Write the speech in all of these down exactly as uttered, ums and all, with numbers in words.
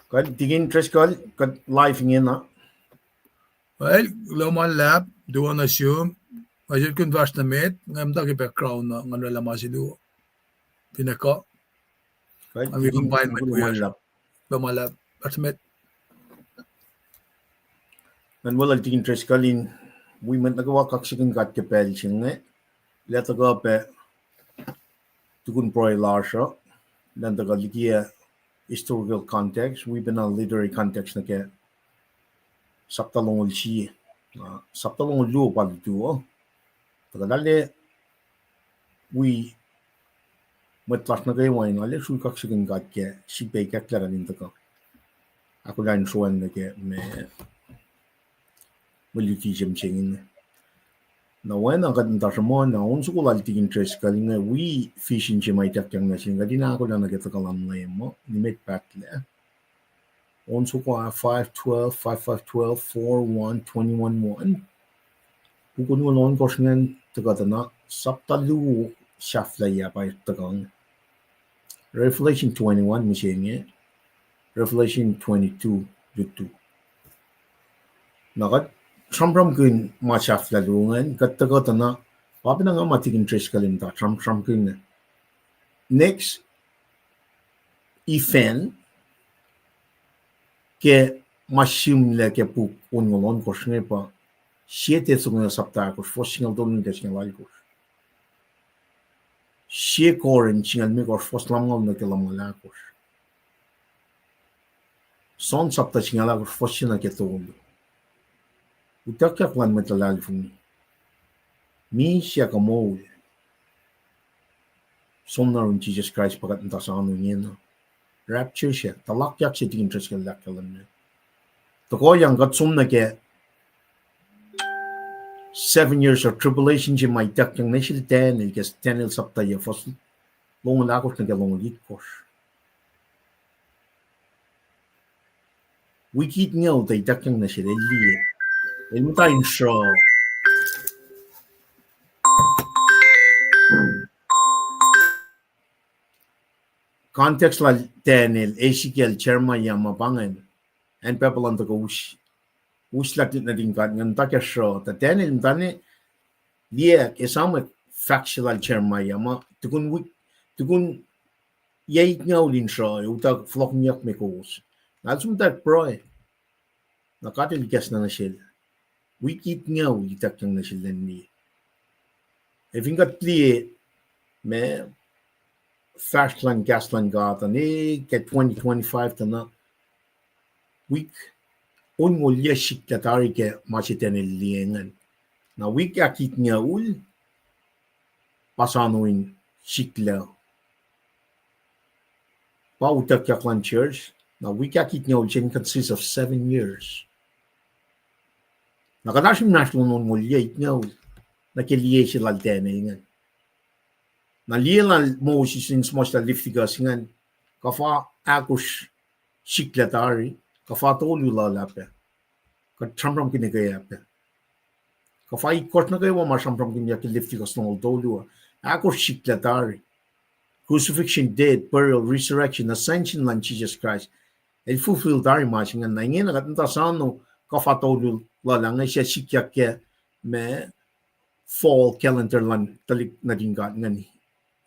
Kuh Tikin Driscoll, kuht live ingena. Well, kuloh ma luhlahp, tuwohn nuh sum, ma sel kun fahsr nuh met, nga muhta ke background na, nga oraclah ma se luo. Finne kuh. Kuh Tikin, kuloh ma luhlahp. Kuloh ma luhlahp, fahsr nuh met. Ngan weluhl Tikin Driscoll in wi mwet nuh kwewa kaksakihn God ke pacl se inge, lah tuhkuh pac tukun pruhe lasr uh, lah tuhkuh likiyac historical context, wi pacna literary context nuh ke sapta longoul sie, ah, sapta longoul luo pa lutu uh. Tuhkuh lah wi mwet lasr nuh kwewa in arlac srui kaksakihn God ke srihpac ikacklah kuht in tuhkuh ahkolah in sroacng nuh ke ma mwe luti se mihsenge. Na oacna kuht muhta sruhmuhn na on soko lal Tikin Driscoll inge wi vision se ma ituckyang nuh sel, kuht in ahkolah nuh ke tuhkuh luhn Leum uh, nimet pahtlac. On soko ah five twelve, five five twelve, four one, twenty-one one. Puk onngoul ohnkohsr ingacn tuhkuh tuh na sapta luo sahflahiyac pa tuhkuh inge. Revelation twenty-one mihsenge, Revelation twenty-two lutu. Na kuht sramsramkihn ma sahflah luo ingacn, kuht tuhkuh tuh na, pa pacna nga ma Tikin Driscoll in tuh sramsramkihn. Next event ke ma sihmlac ke puk onngoul ohnkohsr inge pa Sie Tesalonika sapta ahkosr, fuhs singucul tolu nuh ke singucul alkosr. Sie Corinth singucul limekohsr, fuhs lumngaul nuh ke lumngaul ahkosr. John sapta singucul ahkosr, fuhs se nuh ke tolu. Utuckyak luhn mwet luhlahlfongi, misac kuh moul, som nuh yurin Jisus Kraist pa kuht muhta soano ingena. Rapture se, tuhlakyak se Tikin Driscoll el ahkkahlwemye. Tohkohyang kuht som nuh ke seven years of tribulation se ma ituckyang nuh sel Daniel ke Daniel sapta yac, fuhs longoul ahkosr nuh ke longoul itkohsr. Wik itngoul tuh ituckyang nuh sel, el liye. El muhta in sruh. Context lal Daniel, Ezekiel, Jeremiah ma pa ingacn, acn Babylon tuhkuh us, uslah nuhtin God ingacn, muhta ke sruh. Tuh Daniel muhta ne liye, esamwack fahk se lal Jeremiah ma tukun wik, tukun yac itngoul in sruh, utuck fohlohkihnyuckme kowos. Na el som muhtwacwacack pruhe. Na God el ikacsna nuh sel. Wik itngoul ituckyang nuh sel lwen liye. Ac fin kuht liye ma fahsr luhn kahs luhn God an, e, ke twenty twenty-five tuh na, wik onngoul yac sikla tari ke ma se Daniel el liye ingacn. Na wik ahkitngoul pa soano in sikla. Pa utuckyak luhn church, na wik ahkitngoul se in consist of seven years. Na kuht oasr inmahsrlon onngoul yac itngoul nuh ke liye se lal Daniel ingacn. Na liye lal Moses in suhmuhslah Leviticus ingacn, kuhfa ahkosr sikla tari, kuhfa tolu luhlahp ah. Kuht sramsramkihn ekuh ah pac. Kuhfa itkohsr nuh kwewa ma sramsramkihnyuck ke Leviticus longoul tolu uh, ahkosr sikla tari. Crucifixion, death, burial, resurrection, ascension luhn Jisus Kraist. El fulfill tari ma se ingacn. Na ingena kuht muhta soano kuhfa tolu luhlahp inge, suc sikyak ke ma fall calendar luhn tuhlihk nuhtin God ingacn,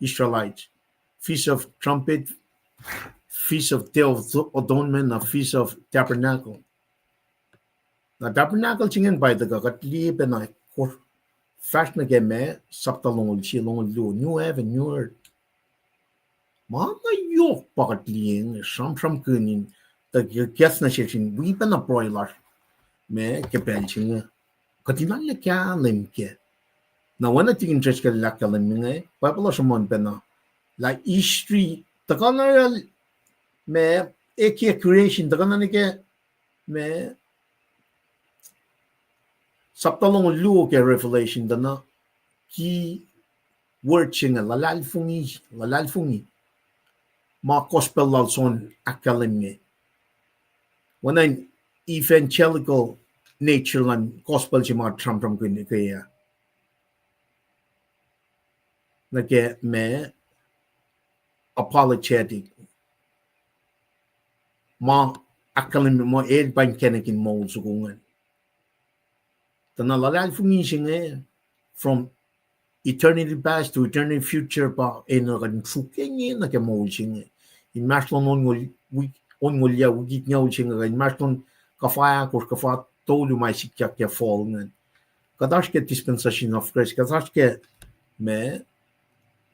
Israelites. Feast of Trumpet, Feast of Day of Atonement, na Feast of Tabernacle. Na Tabernacle se ingacn pa tuhkuh kuht liye pacna, fahsr nuh ke ma sapta longoul sie, longoul luo, new heaven, new earth. Ma na yohk pa kuht liye inge, sramsramkihn in, tuh ke kahs nuh sesr in wi pacna pruhe lasr ma ke pacl se inge, kuht in arlac kahlwem kac. Na oacna Tikin Driscoll el ahkkahlwemye inge, Bible uh sruhmuhn pacna lah history tuhkuh na, ma, e, ke creation tuhkuh na nuh ke ma sapta longoul luo ke Revelation tuh na, key word se inge, luhlahlfongi, luhlahlfongi. Ma gospel lal John ahkkahlwemye, oacna in evangelical nature luhn gospel se ma sramsramkihn ekuh ah, nuh ke ma apologetic, ma ahkkahlwemye muh el pa inkacnek in moul soko ingacn. Tuh na luhlahlfongi se inge, from eternity past to eternity future, pa enenuh kuht in suk inge nuh ke moul se inge. Inmahsrlon onngoul, wik-, onngoul yac wik itngucul se inge, inmahsrlon kuhfa ahkosr, kuhfa tolu ma sikyak ke fall ingacn. Kuht oasr ke dispensation of grace, kuht oasr ke ma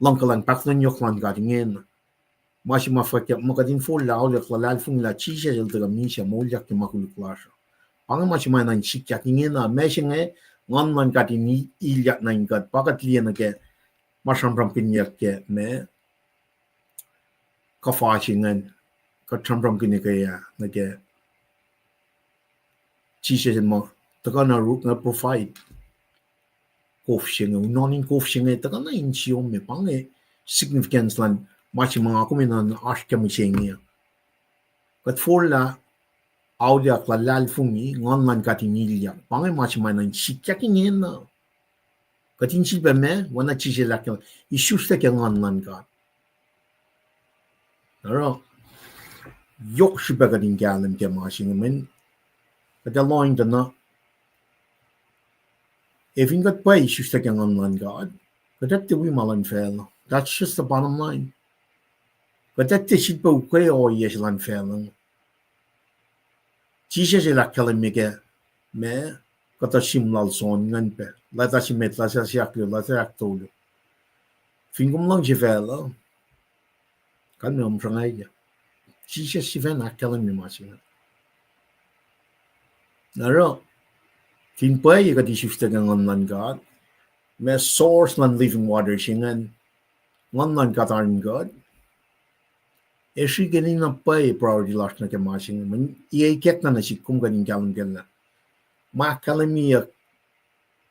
luhngkuhlwacng, pahkotwen yohk luhn God ingena. Ma se ma fahk muh kuht in forlah auliyak luhlahlfongi lah Jisus el tuhkuh misac moulyak ke ma koluk lasr uh. Pa inge ma se ma enenuh in sikyak ingena, ma se inge Nguhn luhn God in i-, ilyak nuh in kuht, pa kuht liye nuh ke ma sramsramkihnyuck ke ma kuhfa se ingacn, kuht sramsramkihn ke ah, nuh ke Jisus el muh tuhkuh na ruk na provide kof se inge, unohn in kof se inge tuhkuh na insiom me, pa inge significance luhn ma se ma nga kom enenuh oasr ke mihsenge. Kuht forlah auliyak luhlahlfongi, Nguhn luhn God in ilyak, pa inge ma se ma enenuh in sikyak ingena. Kuht in sifilpac ma, oacna Jisus el ahkkahlwemye, isuslac ke Nguhn luhn God. Oruh, yohk srihpac kuht in kahlwem ke ma se inge, mweyen kuht ac lohng tuh na, ac fin kuht pwacye isuslac ke Nguhn luhn God, kuht ac tiac wi ma luhn facluh. That's just the bottom line. Kuht ac tiac sifilpac ukwe ohiyac se luhn facluh. Jisus el ahkkahlwemye ke ma kuhtuh sim lal John ingacn pac, leta se met, leta se ahkluo, leta se ahktolu. Fin kom luhngse facluh, kalmac, kom sruhnga. Jisus sifacna ahkkahlwemye ma se inge. Na oruh, fin pwacye kuht isuslac ke Nguhn luhn God, ma source luhn living water se ingacn, Nguhn luhn God oan kuht, ac srihke enenuh pwacye priority lasr nuh ke ma se inge. Mweyen ikackna nuh sihk kom kuht in kahlwem kac lah ma ahkkahlwemyeyuck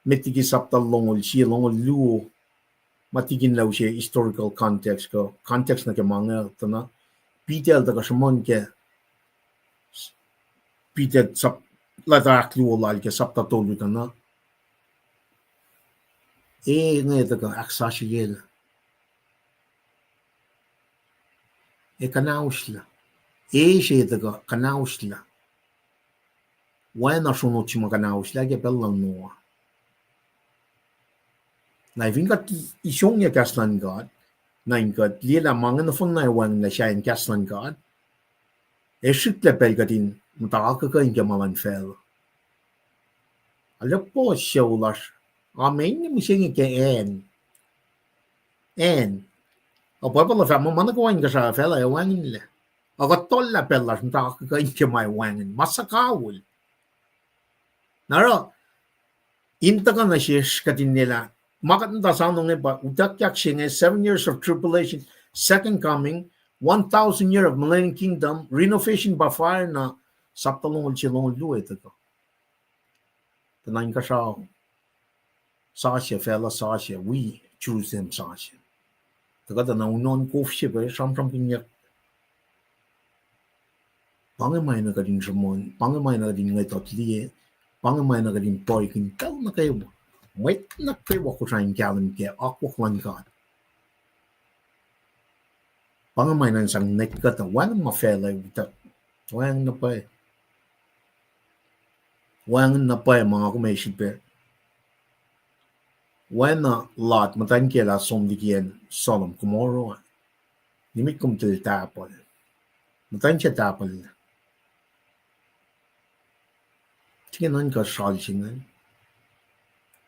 met liki sapta longoul sie, longoul luo, ma tikin lah use historical context kuh context nuh ke ma inge tuh na, Peter el tuhkuh sruhmuhn ke, Peter sap-, leta ahkluo lal ke sapta tolu tuh na, e, inge tuhkuh ahksasuceyucklac, ac kuhnauslah. E, se tuhkuh kuhnauslah. Oacna sronot se ma kuhnauslah ke pacl lal Noah. Na fin kuht isongyac kahs luhn God, na in kuht liye lah ma inge nohfohnna ac wacngihnlac sahyacn kahs luhn God, ac srihklac pacl kuht in muhta akuhkuhin ke ma luhn facluh. Alu po sucu lasr, a, mweyen mihsenge ke acn, acn. A, Bible uh fahk muh ma nuh kwewa inkuhsrao facluh ac wacngihnlac. A, kuht tollah pacl lasr muhta akuhkuhin ke ma wacngihn, ma suhkawihl. Na oruh, in tuhkuh nuh sesr kuht in liye lah ma kuht muhta soano inge pa utuckyak se inge, seven years of tribulation, second coming, one thousand year of millennial kingdom, renovation by fire, na sapta longoul se, longoul luo tuhkuh. Tuh na inkuhsrao sasuc, facluh sasuc, wi Jerusalem sasuc. Tuhkuh tuh na unohn kof se pac sramsramkihnyuck. Pa inge ma enenuh kuht in sruhmuhn, pa inge ma enenuh kuht in ngwetut liye, pa inge ma enenuh kuht in pruhekihn pacl nuh kwewa. Mwet nuh kwewa kosra in kahlwem ke akwuck luhn God. Pa inge ma enenuh sang nwe kuhtuh, wacngihn ma facluh utuck, wacngihn na pwacye. Wacngihn na pwacye ma nga kom ac sifilpac. Oacna Lot, muhtwacn kiyacl ah som liki acn Sodom, Gomorrah. Nimet komtal tahpuhl. Muhtwacn se tahpuhl. Sike nuhnkuh sral se ingacn.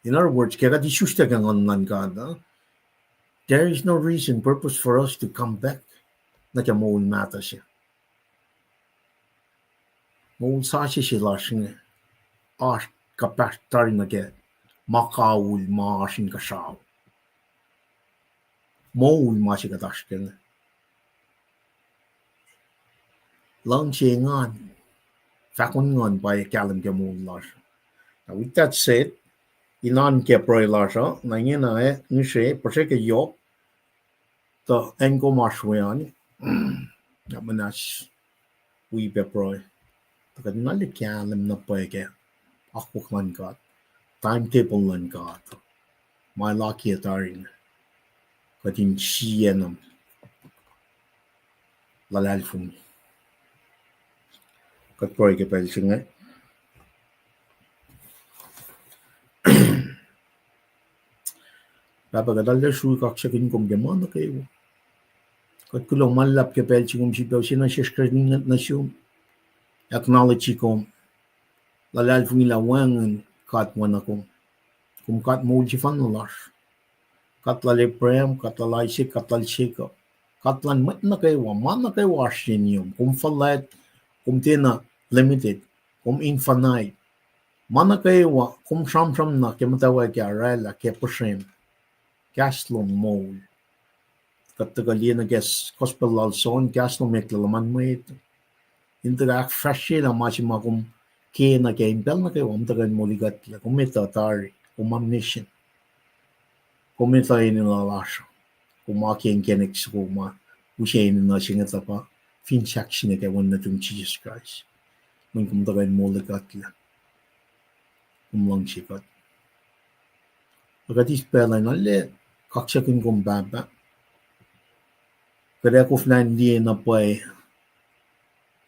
In other words, ke kuht isuslac ke Nguhn luhn God uh, there is no reason, purpose for us to come back nuh ke moul mahtuh se. Moul sasuc se lasr inge, oasr kuhpahsr tari nuh ke ma kawihl ma oasr inkuhsrao. Moul ma se kuht oasr ke inge. Luhngse Nguhn, fahkon Nguhn pa kahlwem ke moul lasr. Now with that said, in oan ke pruhe lasr uh, na ingena ac ngihsre, puhsreke yohk, tuh acn kom oasr we an, na muhnahs wi pac pruhe. Tuh kuht in arlac kahlwem na pwacye ke akwuck luhn God, timetable luhn God, ma el akiyac tari inge, kuht in siena luhlahlfongi. Kuht pruhe ke pacl se inge. Pahpah, kuht arlac sruhi kaksakihn kom ke ma nuh kwewa. Kuht kuloh ma luhlahp ke pacl se kom sifilpac use nuh sesr kuht in nuh sum, acknowledge kom, luhlahlfongi lah wacngihn God oacna kom. Kom God moul sefanna lasr. God lal Abraham, God lal Isaac, God lal Jacob. God lal mwet nuh kwewa, ma nuh kwewa oasr yen yom. Kom fuhlwact, kom tiacna limited, kom infinite. Ma nuh kwewa, kom sramsram na ke muhtwacwacack, oraclah, ke puhsrem. Kahs lom moul. Kuht tuhkuh liye nuh ke gospel lal John, kahs lom eklac luhman mwet. In tuhkuh ahkfahsryelah ma se ma kom kena ke in pacl nuh kwewa, kom tuhkuh in molikuhtlac, kom etuh tari, kom omniscient. Kom etuh enenuh lasr uh. Kom akiyac inkacnek soko ma use enenuh se inge tuhkuh fin sahk se inge ke wen nuhtum Jisus Kraist. Mweyen kom tuhkuh in molikuhtlac. Kom luhngse kuht. Ac kuht eis pacl in arlac kaksakihn kom, Pahpah. Kuht ac koflah in liye na pwacye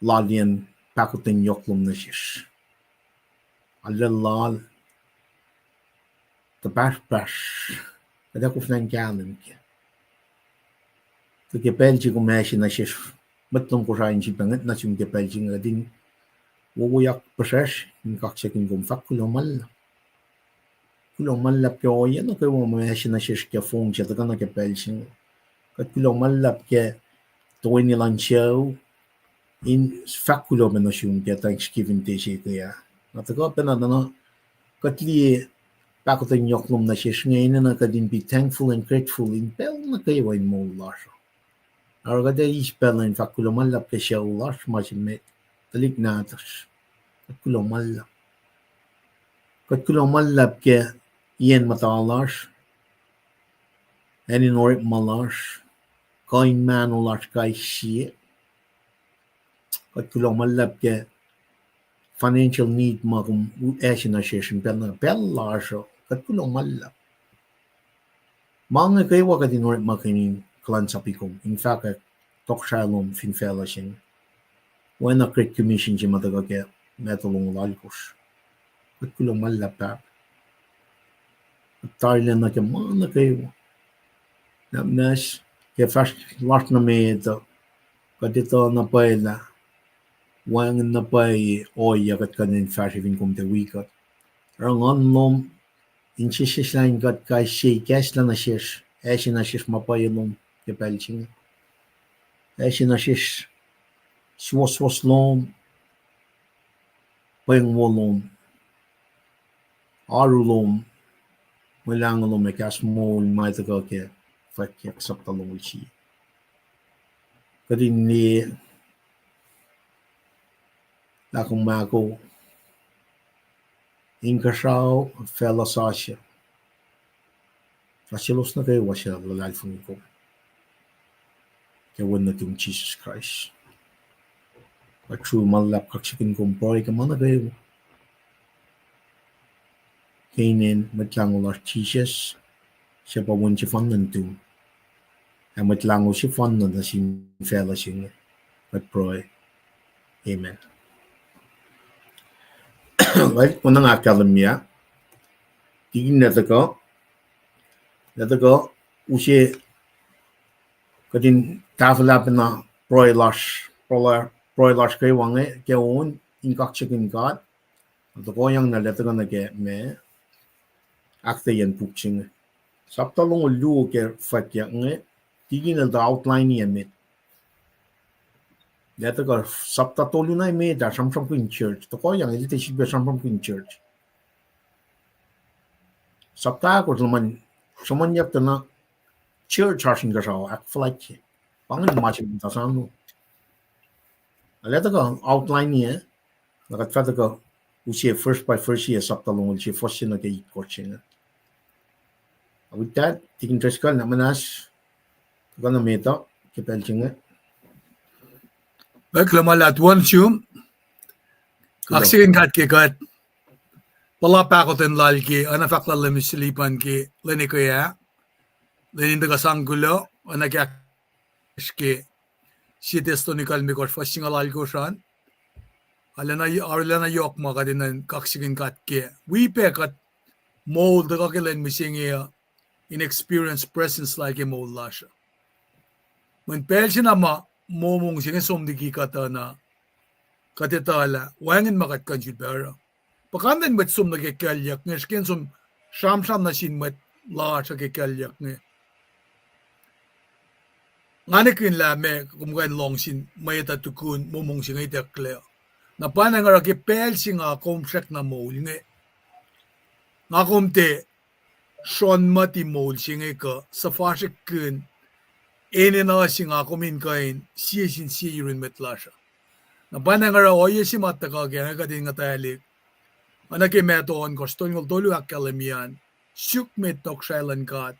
loaliyacn pahkotwen yohk lom nuh sesr. Arlac loal, tuhpahsrpahsr, kuht ac koflah in kahlwem kac. Tuh ke pacl se kom ase nuh sesr, mwet lom Kosrae in sifilpac ngwet nuh sum ke pacl se inge, kuht in wowoyak puhsracsr in kaksakihn kom. Fahk kuloh ma luhlahp. Kuloh ma luhlahp ke ohiyac nuh kwewa ma ase nuh sesr ke fong se tuhkuh nuh ke pacl se inge. Kuht kuloh ma luhlahp ke toeni luhn sucu, in fahk kuloh pac nuh sum ke Thanksgiving Day se ke ah. Na tuhkuh pacna, na kuht liye pahkotwen yohk lom nuh sesr inge, enenuh kuht in be thankful and grateful in pacl nuh kwewa in moul lasr uh. Oruh kuht ac eis pacl in fahk kuloh ma luhlahp ke sucu lasr, ma se met, tuhlihk nahtuhsr. Kuht kuloh ma luhlahp. Kuht kuloh ma luhlahp ke iyacn muhta lasr, acn in orekma lasr, kuh in mahno lasr kais sie. Kuht kuloh ma luhlahp ke financial need ma kom ase nuh sesr in pacl na pacl lasr uh. Kuht kuloh ma luhlahp. Ma inge kwewa kuht in orekmakihn in kuhlwacnsapuh kom, in fahkwack tohkohsrahi lom fin facluh se inge. Oacna Great Commission se ma tuhkuh ke Matthew longoul alkosr. Kuht kuloh ma luhlahp, Pahpah. Kuht tarilacna ke ma nuh kwewa. Nahtuhsr, ke fahsr lasr nuh met uh, kuht etuh na pwacye lah wacngihn na pwacye ohiyac kuht kuh in fahsr fin kom tuh wi kuht. Oruh nguhn lom in sesseslah in kuht kais sie, ikacslah nuh sesr, ase nuh sesr ma pwacye lom ke pacl se inge. Ase nuh sesr suwohswohs lom, pweng wo lom, oaru lom, Mwet Lahngo lom, ac kahs moul ma tuhkuh ke fwackyuck sapta longoul sie. Kuht in liye lah kom ahko inkuhsrao facluh sasuc, lah selos nuh kwewa suc luhlahlfongi kom, ke wen nuhtum Jisus Kraist. Kuht sruhi ma luhlahp kaksakihn kom, pruhe ke ma nuh kwewa ke inen Mwet Lahngo lasr Jisus, suc pa Wen sefanna nuhtum, ac Mwet Lahngo sefanna nuh sin facluh se inge. Kuht pruhe, amen. Lal, oacna nga ahkkahlwemye, tikin Letuhkuh, Letuhkuh, use kuht in tahfwelah pacna pruhe lasr, pruhe lasr kwewa inge ke on in kaksakihn God. Tohkohyang na Letuhkuh nuh ke ma ahkuhtweyac puk se inge. Sapta longoul luo ke fwackyuck inge, tikin el tuh outline-i met. Letuhkuh sapta tolu na met ah sramsramkihn church. Tohkohyang el tiac sifilpac sramsramkihn church. Sapta ahkosr luhman sruhmuhnyuck tuh na church oasr inkuhsrao ahkfuhlwactye. Pa ingacn ma se muhta sano. Na Letuhkuh outline-i, na kuht fah tuhkuh use verse by verse-i sapta longoul sie, fuhs se nuh ke itkohsr se inge. With that, tikin Driscoll, na muhnahs, tuhkuh nuh met uh ke pacl se inge. Kuloh ma luhlahp, Wen sum. Kaksakihn God ke kuht puhla pahkotwen lal ke oacna fahk lal Leum Silipan ke lwen ekwe ah, lwen in tuhkuh sang kuloh, oacna ke ahk- ke sie Thessalonica limekohsr fuhs singucul alkohsr an. Arulacna, arulacna yohk ma kuht enenuh in kaksakihn God ke wi pac kuht moul tuhkuh ke lwen mihsenge uh in experience presence lal ke moul lasr uh. Mweyen pacl se na ma momong se inge som liki kuhtuh na, kuht etuh lah wacngihn ma kuht kuh in sifilpac oruh. Puhkantwen mwet som nuh ke kuclyuck inge, srihke in som sramsram nuh sin mwet lasr uh ke kuclyuck inge. Nga nihkihn lah meac kom kuh in lohng sin mwet uh tukun momong se inge itucklac. Na pwacnwacng oruh ke pacl se nga kom srackna moul inge, nga kom tiac srohn muhti moul se inge kuh suhfasrihkkihn enenuh se nga kom in kuh in sie sin sie yurin mwet lasr uh. Na pwacnwacng oruh ohiyac se ma tuhkuh kac inge kuht in nguhtwaclihk. Oacna ke Matthew ohnkohsr, tolngoul tolu ahkkahlwemye an, suk met tohkohsrahi luhn God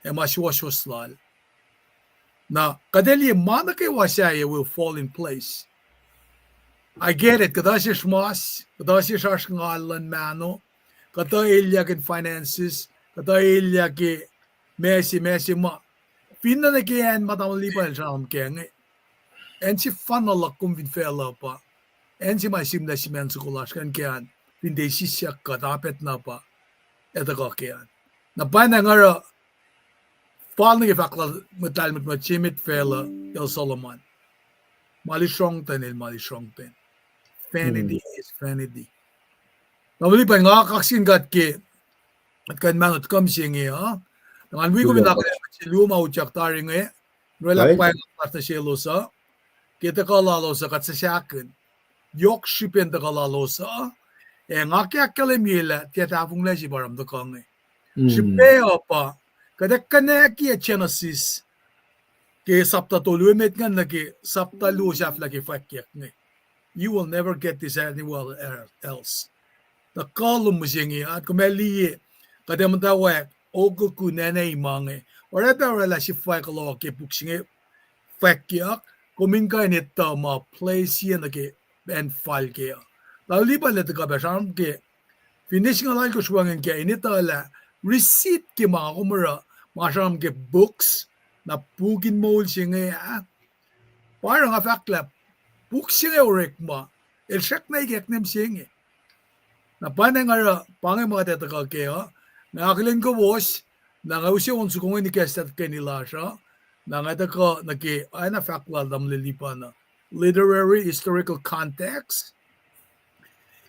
ac ma suwohswohs lal. Na kuht ac liye ma nuh kwewa sahyac will fall in place. I get it. Kuhtuh sesr mas, kuhtuh sesr oasr ngal luhn mahno, kuhtuh elyah ke finances, kuhtuh elyah ke ma se, ma se ma. Finne nuh ke acn ma tamuhlwel Lipan el sramsram kac inge, acn sefanna luhk kom fin facluh pa acn se ma sihmlac sihmacn soko lasr kuh in ke an, fin tiac sisyak kuht, apact na pa etuh kuh ke an. Na pwacnwacng oruh fal nuh ke fahk lal mwet lahlmwetmwet se met facluh, el Solomon. Ma lusrongten el ma lusrongten. Vanity is vanity. Na weli pa nga kaksakihn God ke kuht kuh in mahno tuhkuh mihsenge uh. Na ngan wi kom in akihlen mwet se luo ma utyak tari inge, orwaclah pwacye nga lasr nuh selos uh, ke tuhkuh lalos uh kuht sahsahkihn. Yohk srihpen tuhkuh lalos uh, ac nga ke ahkkahlwemye lah tiac tahfonglac se pa oruh ma tuhkuh inge. Srihpac uh pa, kuht ac konwacack Genesis ke sapta tolu emet ingacn nuh ke sapta luo sahflah ke fwackyuck inge. You will never get this anywhere else. Tuhkuh lom mihsenge, a kom ac liye, kuht ac muhtwacwacack okokun acn ma inge. Oruh pac orwaclah sifwack kuloh ke puk se inge fwackyuck, kom in kuh in etuh ma place se nuh ke acn fal kac uh. Lal Lipan el tuhkuh pac sramsram ke fin eis nga lal kosr wacngihn kac in etuh lah receipt ke ma nga kom oruh, ma sramsram ke books, na puk in moul se inge ah. Pa oruh nga fahk lah puk se inge orekma, el srackna ikacknem se inge. Na pwacnwacng oruh pa inge ma kuht ac tuhkuh kac uh, nga akihlen kowos, na nga use on soko inge in ikacslah tuhkweni lasr uh, na nga tuhkuh nuh ke oacna fahk lal tamuhlwel Lipan uh, literary historical context.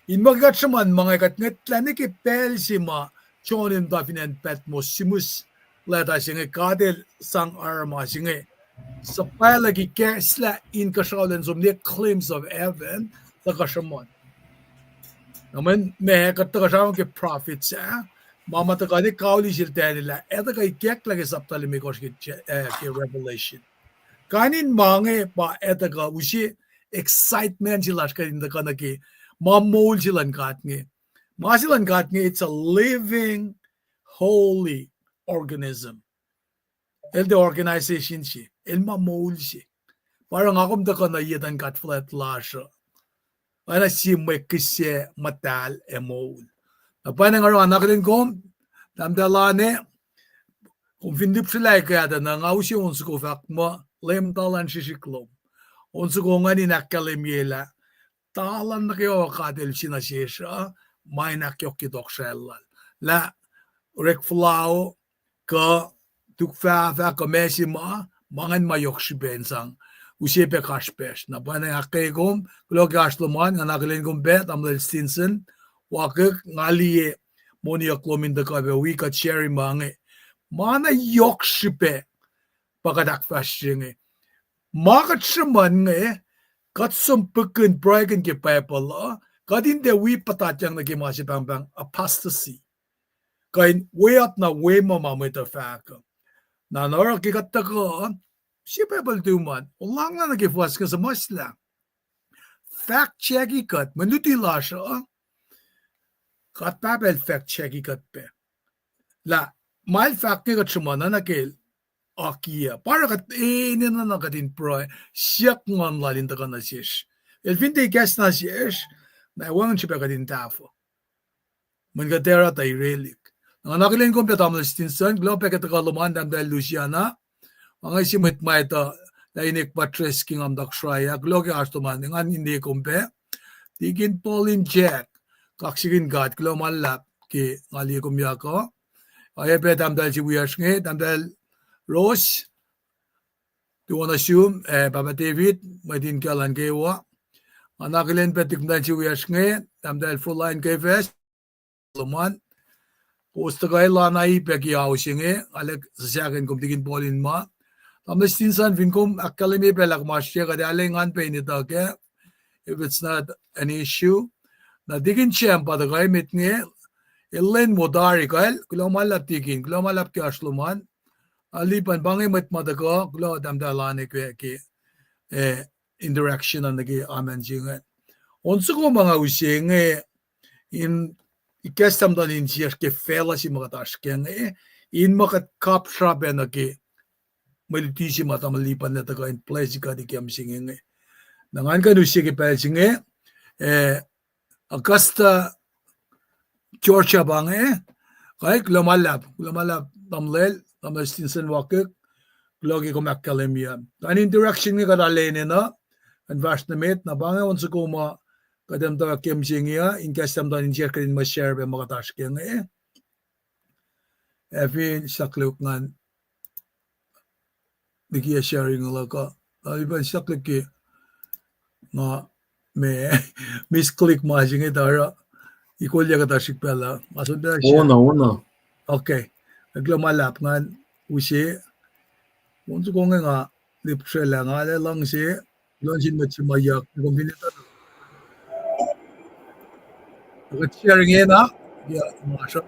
In ma ke kuht sruhmuhn ma inge kuht ngwetlah nuh ke pacl se ma John el muhta fin acn Patmos, sihmihs leta se inge, God el sang arma se inge suhpwaclah ke ikacslah inkuhsrao lun som liye glimpse of heaven, tuhkuh sruhmuhn. Na mweyen meac kuht tuhkuh sramsram ke prophets ah, ma ma tuhkuh ne kauli sel Daniel ah, ac tuhkuh ikacklah ke sapta limekohsr ke, ke Revelation. Kain in ma inge pa ac tuhkuh use excitement se lasr kuht in tuhkuh nuh ke ma moul se luhn God inge. Ma se luhn God inge, it's a living, holy organism. El tiac organization se, el ma moul se. Pa oruh nga kom tuhkuh nuh ye tuh in God fuhlwact lasr uh, oacna sie mwe kihsac muhtahl ac moul. Na pwacnwacng oruh nga akihlen kom, tahmtahel Lane, kom fin lihpsrelah kahtuh na nga use on soko fahk muh, Leum, talan srihsrihk lom. On soko ingacn in ahkkahlwemye lah talan nuh kwewa God el use nuh sesr uh, ma in ahkyohkye tohkohsrahi lal. Lah orek fuhlao, kuh tukfahfah, kuh ma se ma, ma ingacn ma yohk srihpac in sang use pac kasrpacsr. Na pwacnwacng ahkkweye kom, kuloh ke oasr lom an, nga akihlen kom pac, tamuhlwel Stinson, wakihk, nga liye moniyuck lom in tuhkuh pac wi kuht share ma inge. Ma na yohk srihpac pa kuht ahkfahsrye inge. Ma kuht sruhmuhn inge, kuht som pihkihn pruhekihn ke Bible uh, kuht in tiac wi puhtatyang nuh ke ma se pahngpahng apostasy. Kuh in we up na we ma ma mwet uh fahk uh. Na oruh ke kuht tuhkuh, sie Bible tuhmom an, olanglah nuh ke fuhs inge suhmuhslah. Fact check-i kuht, mwe luti lasr uh, kuht Pahpah el fact check-i kuht pac. Lah, ma el fahk inge kuht sruhmuhn nuh ke akiyac. Pa oruh kuht enenuh na kuht in pruhe, siyuck Nguhn lal in tuhkuh nuh sesr. El fin tiac ikacs nuh sesr, na wacngihn srihpac kuht in tahfuh. Mweyen kuht ac oruh tuh irelihk. Na nga akihlen kom pac tamuhlwel Stinson, kuloh pac ke tuhkuh lom an, tahmtahel Luciana. Ma inge sie mwet ma etuh lah inek pa Tresking amtak sraya, kuloh ke oasr lom an, ngan ine kom pac. Tikin Paulin Jack, kaksakihn God, kuloh ma luhlahp ke nga liye kom yak uh. Oacyacpac tahmtahel se wiyacsr inge, tahmtahel Rose, tuo na sum, eh, Pahpah David, mwet in kuhlwacng kwewa. Nga na akihlen pac tikin tahmtahel se wiyacsr inge, tahmtahel Froline Kefes, Solomon. Kowos tuhkuh lana pac ke ao se inge, nga lak sahsahkihn kom tikin Paulin ma. Tamuhlwel Stinson, fin kom ahkkahlwemye pac lah kom oasr se, kuht ac lwen ngan pac in etuh kac, if it's not an issue. Na tikin Champa tuhkuh met inge, el lwen wo tari kal, kuloh ma luhlahp tikin, kuloh ma luhlahp ke oasr lom an. Alipan pa inge mwet ma tuhkuh, kuloh tahmtahel Lane ke, ke, eh, interaction an nuh ke amen se inge. On soko ma nga use inge, in ikacslah muhtuhn insiyacsr ke facluh se ma kuht oasr kac inge, in ma kuht kapsra pac nuh ke mwe luti se ma tamuhlwel Lipan el tuhkuh in bless kuht ke mihsenge inge. Na ngan kuh in use ke pacl se inge, eh, Augusta, Georgia pa inge, kuloh ma luhlahp, kuloh ma luhlahp tamuhlwel, tamuhlwel Stinson Wakek, kuloh ke kom ahkkahlwemye. Kain interaction inge kuht arulacna enenuh, in fahsr nuh met, na pa inge on soko ma kuht muhta ke mihsenge uh, in ikacslah muhtuhn insiyacsr kuht in ma share pac ma kuht oasr kac inge. Ac fin sahkluk ngan liki sharing luhk uh, na ipan sahkluk ke nga ma misclick ma se inge tuh oruh, ikolyac kuhtuh srihk pacl uh, ma som pacl uh. Okay. Kuloh ma luhlahp ngan use. On soko inge nga lipsraclah nga lah luhngse, luhngse mwet se ma yuck, kom fin etuh. Kuht sharing na, ya, masr uh.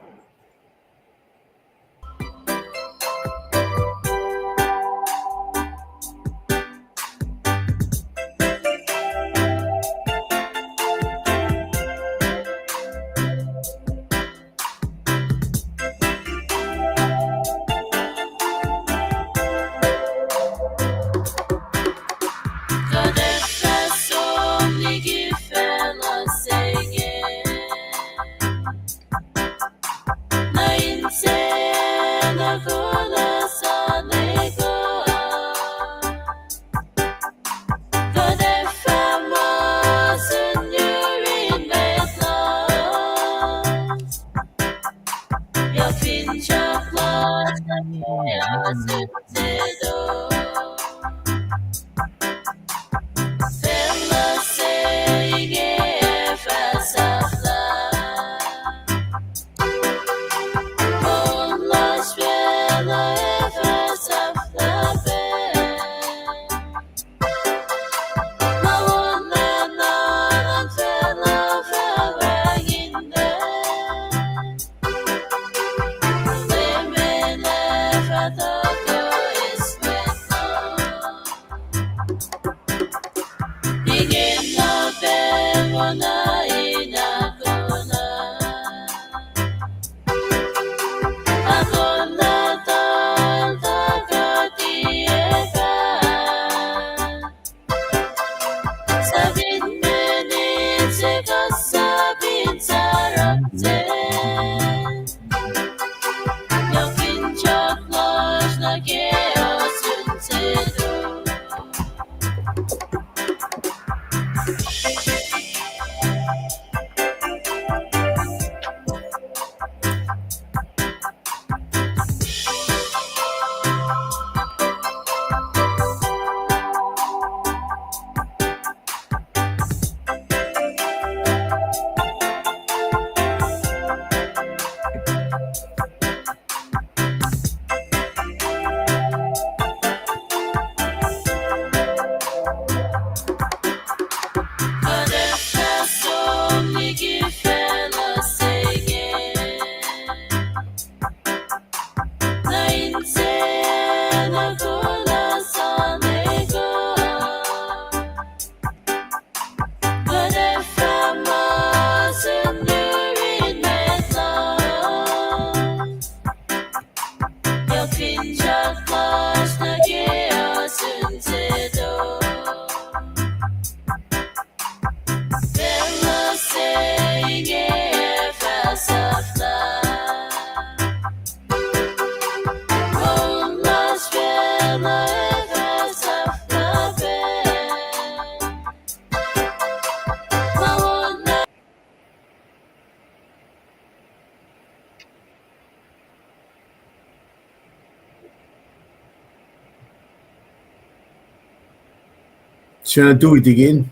Sacna tui tikin.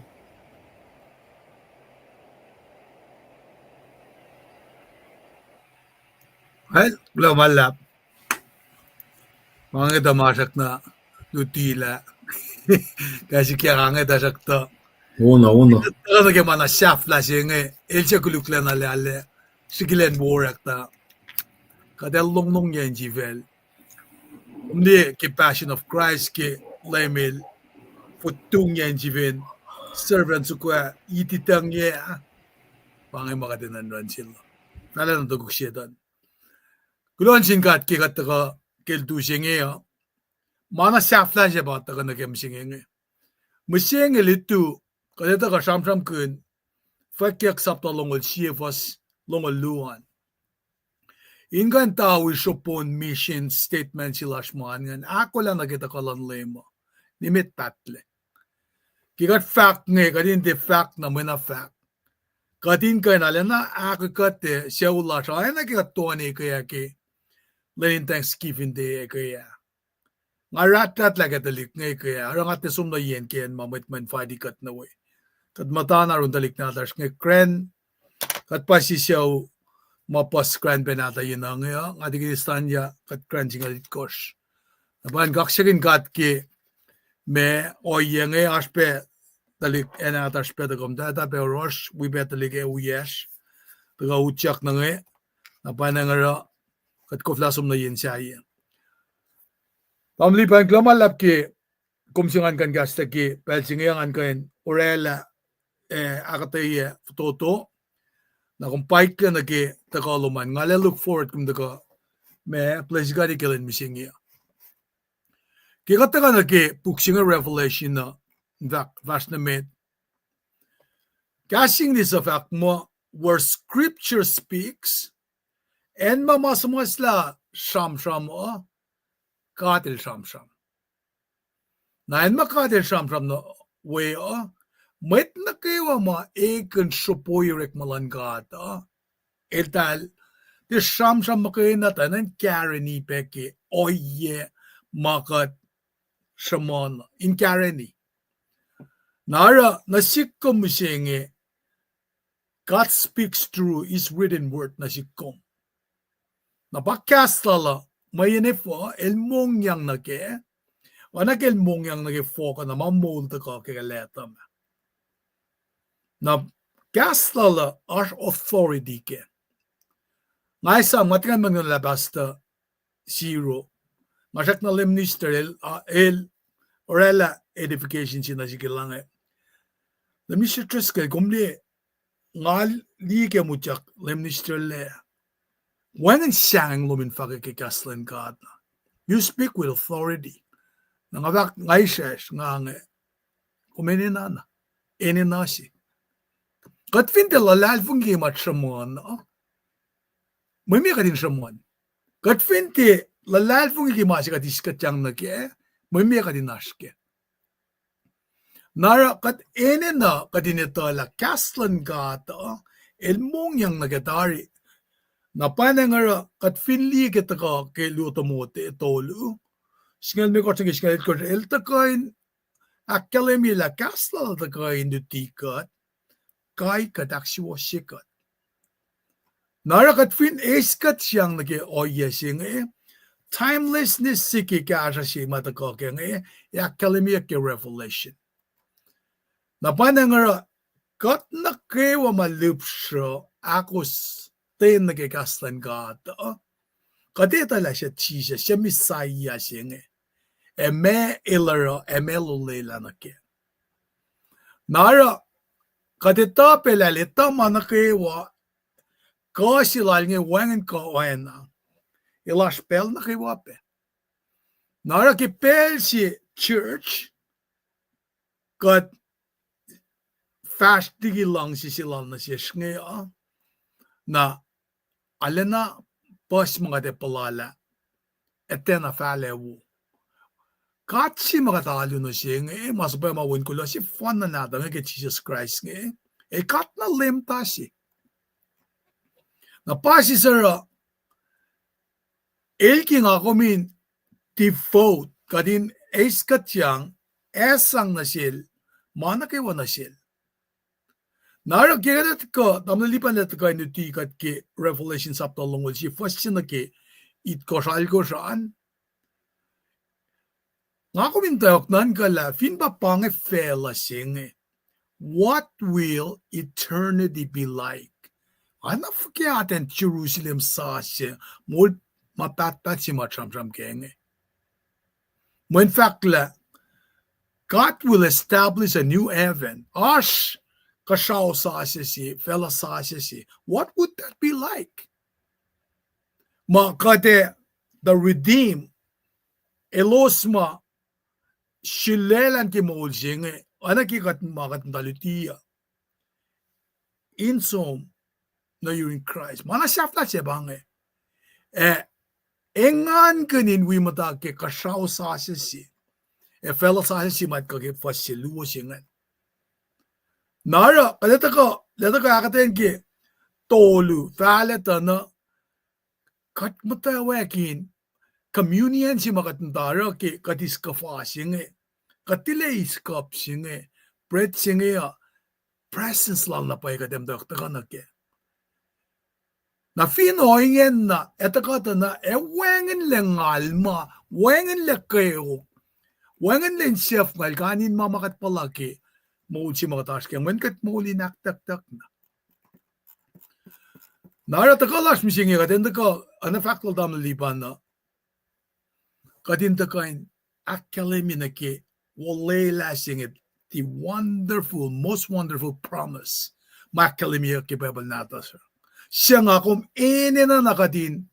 Well, kuloh ma luhlahp. Ma inge tuh ma srackna luti lah. Kais sikyak inge tuhsruhktuh. Ono, ono. Tuhkuh nuh ke ma na sahflah se inge, el se koluklacna lah, lah srihke lwen worak tuh kuht ac longlongyac in sifacl. Kom liye ke Passion of Christ ke Leum El fotongyac in sifacn servant soko ah ititangyac ah. Pa inge ma kuht enenuh in sel. Fahla na tokuk setan. Kuloh nuh sin God ke kuht tuhkuh ke lutu se inge uh. Ma na sahflah se pa tuhkuh nuh ke mihsenge inge. Mihsenge lutu, kuht etuh kuh sramsramkihn, Fwackyuck sapta longoul sie fuhs longoul luo an. In kuh in tawi sropon mission statement se lasr ma ingacn, ahkolah nuh ke tuhkuh luhn Leum uh, nimet pahtlac. Ke kuht fahk inge, kuht in tiac fahk na mwe na fahk. Kuht in kuh in arulacna ahkkuhkuhtac sucu lasr oacna ke kuht toeni ke, ke lwen in Thanksgiving Day ke ah. Nga rahtlahtlah ke tuhlihk inge ke ah, oruh nga tiac som nuh yen ke acn ma mwet ma invite kuht nuh we. Kuht muhta na arun tuhlihk nahtuhsr inge Kren, kuht pa sie sucu ma puhs Kren pacna tuh yen inge uh, nga tikin Estanya kuht Kren singucul itkohsr. Na pa in kaksakihn God ke ma ohiyac inge oasr pac tuhlihk ac nahtuhsr pac tuh komtacl pac oruh wi pac tuhlihk ac wiyacsr tuhkuh utyak nuh inge. Na pa inge oruh kuht koflah som nuh yen sahyac. Tamuhlwel, pa in kuloh ma luhlahp ke kom se ngan kuh in kahs tuh ke pacl se inge ngan kuh in orwaclah, eh, ahkuhtweyac fototo. Na kom paiklac nuh ke tuhkuh lom an, nga look forward kom tuhkuh ma place God ke lwen mihsenge uh. Ke kuht tuhkuh nuh ke puk se inge Revelation uh, in fact fahsr nuh met, kahs English uh fahk muh, where scripture speaks, acn ma ma suhmuhslah sramsram uh, God El sramsram. Na acn ma God El sramsram nuh we uh, mwet nuh kwewa ma ekihn sropohi orekma luhn God uh, eltahl tiac sramsram muhkwena tuh enenuh in kareni pac ke ohiyac ma kuht sruhmuhn uh, in kareni. Na oruh nuh sihk kom mihsenge, God speaks through His written word nuh sihk kom. Na pa kahs lal uh, mweyen efuh El mongyang nuh kac, oacna ke El mongyang nuh ke fohk uh na ma moul tuhkuh ke lwacta ma. Na kahs lal uh oasr authority kac. Nga esam, nga tiac ngan muhnlah Pastor Siro. Nga srackna Lay Minister el, el orwaclah edification se nuh sihk lah inge, Lay Minister Driscoll, kom liye, nga liye ke mutyak Lay Minister lac, wacngihn sahngweng lom in fahkwack ke kahs luhn God. You speak with authority. Na nga fahk, nga israsr, nga inge, kom enenuh na, enenuh se. Kuht fin tiac luhlahlfongi ke ma sruhmuhn uh, mwe meac kuht in sruhmuhn? Kuht fin tiac luhlahlfongi ke ma se kuht eis kuhtyang nuh kac, mwe meac kuht in oasr kac? Na oruh kuht enenuh kuht in etuh lah kahs luhn God uh, el mongyang nuh ke tari. Na pa inge oruh kuht fin liye ke tuhkuh ke luo Timothy tolu, singucul limekohsr nuh ke singucul itkohsr, el tuhkuh in ahkkahlwemye lah kahs lal tuhkuh in luti kuht, kai kuht, ahksuwohsye kuht. Na oruh kuht fin eis kuhtyang nuh ke ohiyac se inge, timelessness se ke kahsruh se ma tuhkuh ke inge, ac ahkkahlwemyeyuck ke Revelation. Na pa inge oruh kuht nuh kwewa ma lihpsruh ahkos ten nuh ke kahs luhn God uh, kuht etuh lah suc Jisus, suc Messiah se inge, ac meac el oruh, ac meac el olwelah nuh kac. Na oruh kuht etuh pac lah el etuh ma nuh kwewa, kuh se lal inge wacngihn kuh oacna, el oasr pacl nuh kwewa pac. Na oruh ke pacl se church, kuht fahsr liki luhngse se lal nuh sesr inge uh, na arulacna puhs ma kuht ac puhla lah, ac tiacna fahlac wo. God se ma kuht alu nuh se inge, ma suhpwacma wen kuloh sefanna nahtuh inge ke Jisus Kraist inge, el God na Leum ta se. Na pa sisor uh, el ke nga kom in devote, kuht in eis kuhtyang, ac sang nuh sel, Ma nuh kwewa nuh sel. Na oruh ke kuht tuhkuh, tamuhlwel Lipan el tuhkuh in luti kuht ke Revelation sapta longoul sie, fuhs se nuh ke itkohsr alkohsr an. Nga kom in tuh yohk nuhnkuh lah fin pa pa inge facluh se inge, what will eternity be like? Oacna fuhkah atacn Jerusalem sasuc, moul ma pahtpaht se ma sramsram ke inge. Mweyen fahk lah God will establish a new heaven. Oasr kuhsrao sasuc se, facluh sasuc se. What would that be like? Ma kuht ac, the redeemed, elos ma sulaclah ke moul se inge, oacna ke kuht ma kuht muhta luti uh in som nuh yurin Kraist. Ma na sahflah se pa inge. Ac engankihn in wi muhta ke kuhsrao sasuc se, ac facluh sasuc se ma kuh ke fuhs se luo se ingacn. Na oruh kuht ac tuhkuh, kuht ac tuhkuh ahkuhtweyac ke tolu, fahlac tuh na, kuht muhtwacwacack in communion se ma kuht muhta oruh ke kuht eis kuhfa se inge, kuht tilac eis cup se inge, bread se inge uh, presence lal na pwacye kuht ac muhtwacwacack tuhkuh nuh kac. Na fin ohinge na, ac tuhkuh tuh na, ac wacngihnlac ngal ma, wacngihnlac kweok, wacngihnlac in sifacna kain in ma ma kuht puhla ke moul se ma kuht oasr kac, wacngihn kuht moul in ahktucktuck na. Na oruh tuhkuh lasr mihsenge kuht in tuhkuh, oacna fahk lal tamuhlwel Lipan uh, kuht in tuhkuh in ahkkahlwemye nuh ke olwelah se inge, the wonderful, most wonderful promise ma ahkkahlwemye ke Bible nahtuhsr uh. Suc nga kom enenuh na kuht in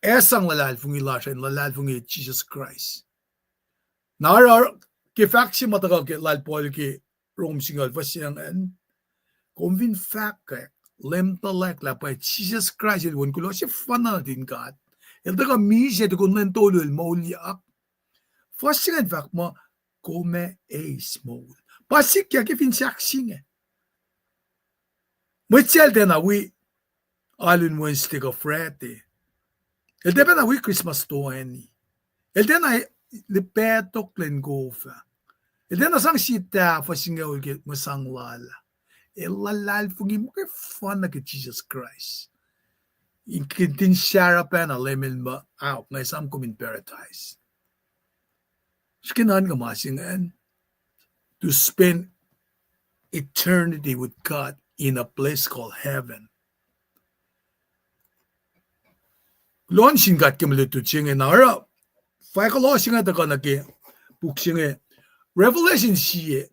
ac sang luhlahlfongi lasr in luhlahlfongi Jisus Kraist. Na oruh ke fahk se ma tuhkuh ke lal Paul ke Rom singucul fuhs se ingacn, kom fin fahkwack, leum tuhlac lah pwacye Jisus Kraist el wen kuloh sefanna nuhtin God, el tuhkuh misac tukun lwen tolu el moulyak. Fuhs se ingacn fahk muh, kom ac eis moul. Pa sikyak ke fin sahk se inge. Mwet sel tiacna wi alu in Wednesday kuh Friday. El tiac pacna wi Christmas toeni. El tiacna lipac tok lwen kof ah. El tiacna sang sie tahfuh singucul ke mwe sang lal ah. El luhlahlfongi muhkwena ke Jisus Kraist. In kihtin sarah pacna Leum el muh, aok, nga esam kom in paradise. Srihke nuhnkuh ma se ingacn, to spend eternity with God in a place called heaven. Kuloh nuh sin God ke mwe lutlut se inge. Na oruh, fahk kuloh se inge tuhkuh nuh ke puk se inge, Revelation sie,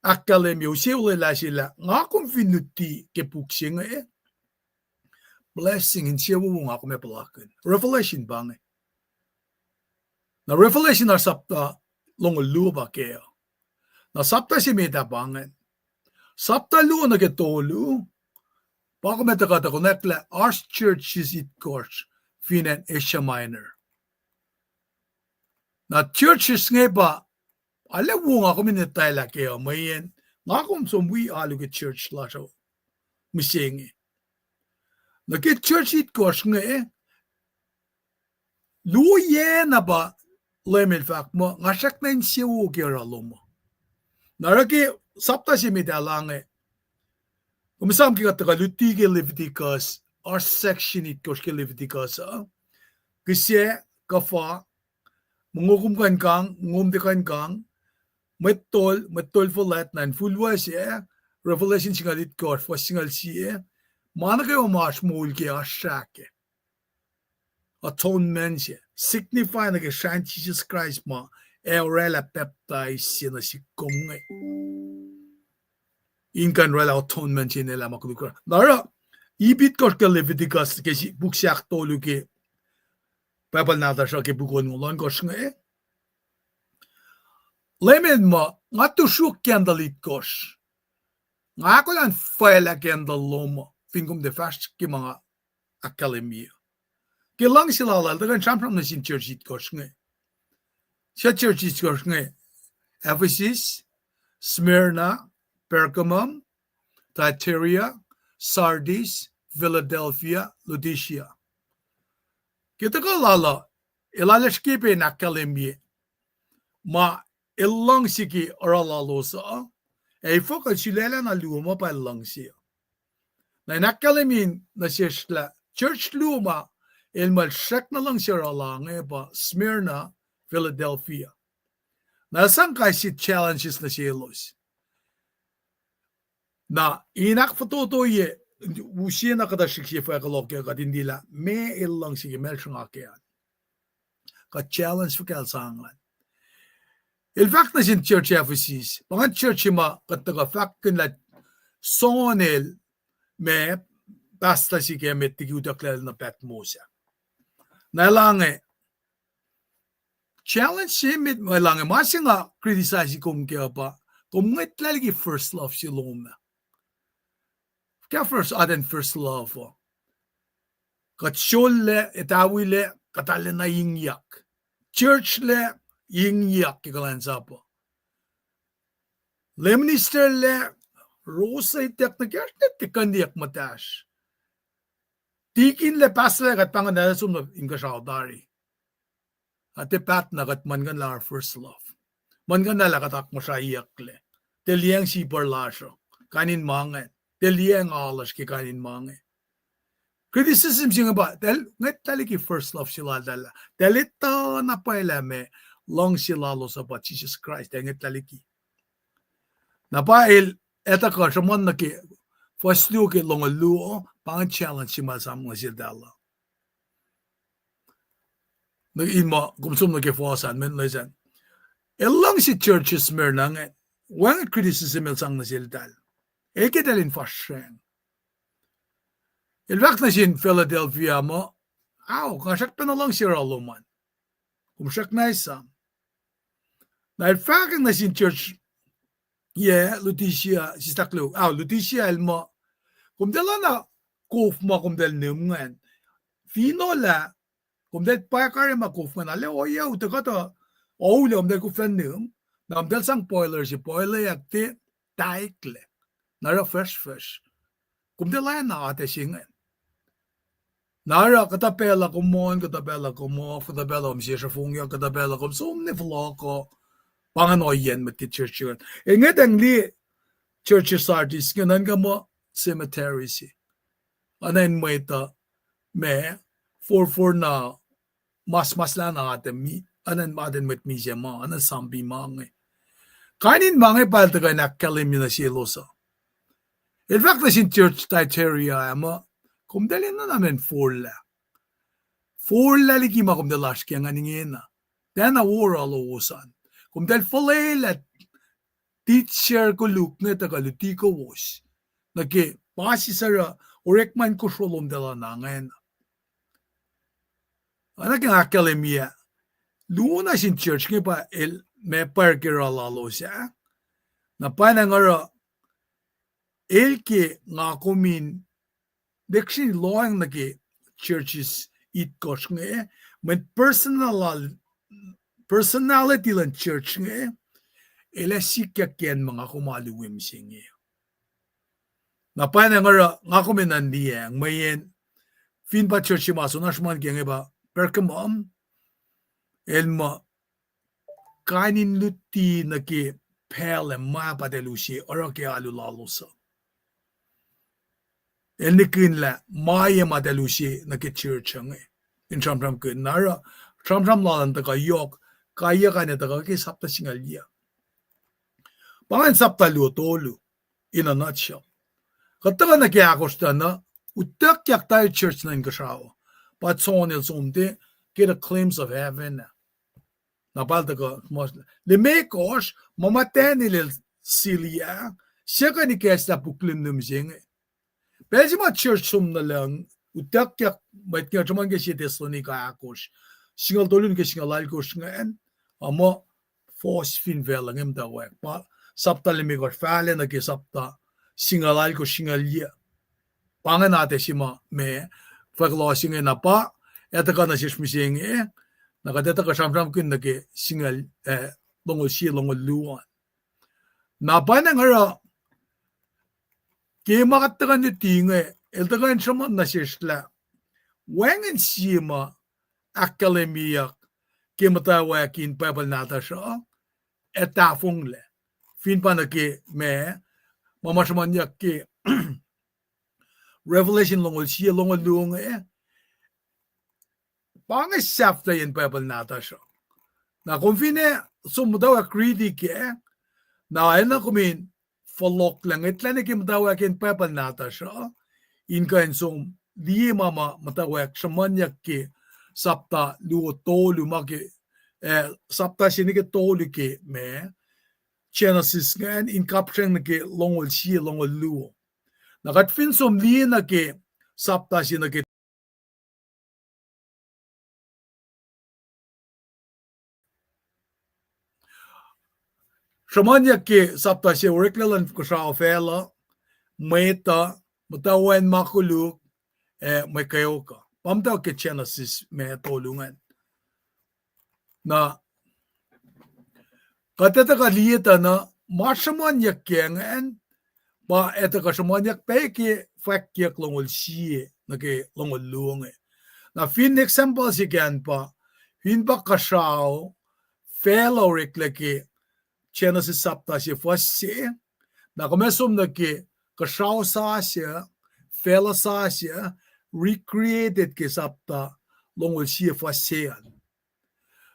ahkkahlwemye use olwelah se lah nga kom fin luti ke puk se inge, blessing insewowo nga kom ac puhlakihn. Revelation pa inge. Na Revelation ah sapta longoul luo pa kac uh. Na sapta se met ah pa ingacn. Sapta luo nuh ke tolu, pa kom ac tuhkuh tuh konwacack lah oasr churches itkohsr fin acn Asia Minor. Na churches inge pa, arlac wo nga kom in etwaclah kac uh, mweyen nga kom som wi alu ke church lasr uh mihsenge. Na ke church itkohsr inge, luo yac na pa Leum el fahk muh, nga srackna insewowo ke oruh lom uh. Na oruh ke sapta se met ah lah inge, kom esam ke kuht tuhkuh luti ke Leviticus, oasr section itkohsr ke Leviticus uh, kihsac, kuhfa, mongo kom kuh in kang, mongo kom tiac kuh in kang, mwet tol, mwet tol fuhlwact, na infulwac se, Revelation singucul itkohsr, fuhs singucul sie, ma nuh kwewa ma oasr moul ke oasr srah kac. Atonement se, signify nuh ke srahn Jisus Kraist ma ac orwaclah pacptais se nuh sihk kom inge, in kuh in orwaclah atonement se in elah ma koluk uh. Na oruh, ip itkohsr ke Leviticus ke puk se ahktolu ke Bible nahtuhsr uh ke puk onngoul ohnkohsr inge, Leum el muh, nga tu sruok candle itkohsr. Nga ahkolah in faclah candle lom uh fin kom tiac fahsr ke ma nga ahkkahlwemye. Ke luhngse lal ah el tuhkuh in sramsram nuh sin church itkohsr inge. Suc church itkohsr inge? Ephesus, Smyrna, Pergamum, Thyatira, Sardis, Philadelphia, Laodicea. Ke tuhkuh lal uh, el arlac srihke pac in ahkkahlwemye ma el luhngse ke oruh lalos uh, ac efuh kuh el sulaclah na luo ma pa el luhngse uh. Na in ahkkahlwemye nuh sesr lah church luo ma el muh el srackna luhngse oruh la inge pa Smyrna, Philadelphia. Na el sang kais sie challenges nuh selos. Na in ahkfototoye, use na kuhtuh srihk se fahk kuloh ke kuht in tiac lah meac el luhngse ke ma el sruhnga kac an. Kuht challenge fuhkah el sang an. El fahk nuh sin church Ephesus, pa ingacn church se ma kuht tuhkuh fahkkihn lah John el ma pastor se ke met liki utucklac nuh Patmos ah. Na el inge, challenge se met ma el inge, ma se nga criticize kom kac uh pa, kom ngwetlah liki first love se lom ah. Fuhkah first, atacn first love uh? Kuht sollac, etawilac, kuht arulacna ingyak. Churchlac, ingyak ke kuhlwacnsap uh. Lay ministerlac, rose ituck nuh ke oasr ne tiac kuhniyuck muhtasr. Tikinlac, pastorlac, kuht pahngon lah som nuh inkuhsrao tari. Ac tiac paht na kuht muhlkuhnlah our first love. Muhlkuhnlah lah kuht akmuhsraiyucklac. Tiac liyacacng sipwacr lasr uh. Kain in ma ingacn. Tiac liyacacng alusr ke kain in ma inge. Criticism se inge pa, eltahl ngwetlah liki first love se laltahl ah. Eltahl etuh na pwacye lah ma luhngse lalos uh pa Jisus Kraist, eltahl ngwetlah liki. Na pa el etuh kuh sruhmuhn nuh ke fuhs luo ke longoul luo, pa ingacn challenge se ma sang nuh seltahl uh. Na in ma kom som nuh ke fuhs an, men lesan. El luhngse church Smyrna inge, wacngihn criticism el sang nuh seltahl. El ke eltahl in fahsracng. El fahk nuh sin Philadelphia muh, ao, nga srackpacna luhngse oruh lom an. Kom srackna esam. Na el fahk nuh sin church, yac, Laodicea, sislah luo, ao, Laodicea el muh, komtacl oacna kof ma komtacl nihm ingacn. Finolah, komtacl pwacye karihngihn ma kof ingacn, arlac ohiyac uh tuhkuh tuh, oulac komtacl koflah nihm, na komtacl sang boiler se, boiler ac tiac taeklac. Na oruh fahsrfahsr. Komtacl oacna atac se ingacn. Na oruh kuhtuh pacl uh kom on, kuhtuh pacl uh kom off, kuhtuh pacl uh kom sesr fongyak, kuhtuh pacl uh kom som ne fohlohk uh, pa ingacn ohiyacn mwet ke church ingacn. Ingacn tiac liye church Sardis inge, nuhnkuh muh cemetery se. Oacna in mwet uh, ma, forfor na, masmaslah na atacn, oacna atacn mwet misac ma, oacna zombie ma inge. Kain in ma inge pa el tuhkuh in ahkkahlwemye nuh selos uh. El fahk nuh sin church Thyatira ah muh, komtacl enenuh na men forlah. Forlah liki ma komtacl oasr ke ingacn ingena. Tiacna wor uh lowos an. Komtacl fuhlwelah teacher koluk inge tuhkuh luti kowos nuh ke pa sisacruh orekma in kosro lomtacl uh na ingena. Oacna ke nga ahkkahlwemye, luo na sin church inge pa el ma pwacr ke oruh lalos ah. Na pwacnwacng oruh el ke nga kom in lihksreni lohacng nuh ke churches itkohsr inge, mweyen personal, personality luhn church inge, el ac sikyak ke acn ma nga kom alu we mihsenge. Na pwacnwacng oruh nga kom in nuhnliyacng, mweyen fin pa church se ma soenna sruhmuhn ke inge pa Pergamum, el muh kain in luti nuh ke pacl ac ma pa eltahl use oruh ke alu lalos uh. El nihkihn lah ma ye ma eltahl use nuh ke church uh inge in sramsramkihn. Na oruh sramsram lal an tuhkuh yohk, kaiyuck an ac tuhkuh ke sapta singucul yuc. Pa ingacn sapta luo tolu, in a nutshell. Kuht tuhkuh nuh ke ahkosr tuh na, utuckyak tari church nuh inkuhsrao, pa John el som tuh, get a glimpse of heaven. Na pacl tuhkuh, limekohsr, ma muhtwacn el sili ah, se kuh in ikacslah puk limlim se inge. Pacl se ma church som nuh lucng, utuckyak mwet inge, sruhmuhn ke sie Thessalonica ahkosr, singucul tolu nuh ke singucul alkosr ingacn, a muh fohs fin facluh inge muhtwacwacack. Pa sapta limekohsr fahlac nuh ke sapta singucul alkosr, singucul yuc. Pa ingacn atac se ma, ma fwack lal se inge na pa, ac tuhkuh nuh sesr mihsenge, na kuht ac tuhkuh sramsramkihn nuh ke singucul, eh, longoul sie, longoul luo an. Na pwacnwacng oruh, ke ma kuht tuhkuh in luti inge, el tuhkuh in sruhmuhn nuh sesr lah wacngihn sie ma ahkkahlwemyeyuck ke muhtwacwacack in Bible nahtuhsr uh, ac tahfonglac. Fin pa nuh ke ma, ma ma sruhmuhnyuck ke Revelation longoul sie, longoul luo inge, pa inge sahflahiyacn Bible nahtuhsr uh. Na kom fin som muhtwacwacack riti kac, na enenuh kom in fohlohklac ngwetlah nuh ke muhtwacwacack in Bible nahtuhsr uh, in kuh in som liye ma ma muhtwacwacack sruhmuhnyuck ke sapta luo tolu ma ke, eh, sapta se nuh ke tolu ke ma, Genesis ingacn, in kapsreng nuh ke longoul sie, longoul luo. Na kuht fin som liye nuh ke sapta se nuh ke sruhmuhnyuck ke sapta se oreklac luhn kuhsrao facluh, mwet uh, muhtwacwacack ma koluk, ac mwe kweok uh. Pa muhtwacwacack ke Genesis ma tolu ingacn. Na kuht etuh kuh liye tuh na ma sruhmuhnyuck ke ingacn, pa etuh kuh sruhmuhnyuck pac ke fwackyuck longoul sie nuh ke longoul luo inge. Na fin example se kac pa, fin pa kuhsrao facluh oreklac ke Genesis sapta se fuhs se, na kom ac som nuh ke kuhsrao sasuc, facluh sasuc, recreated ke sapta longoul sie fuhs se an.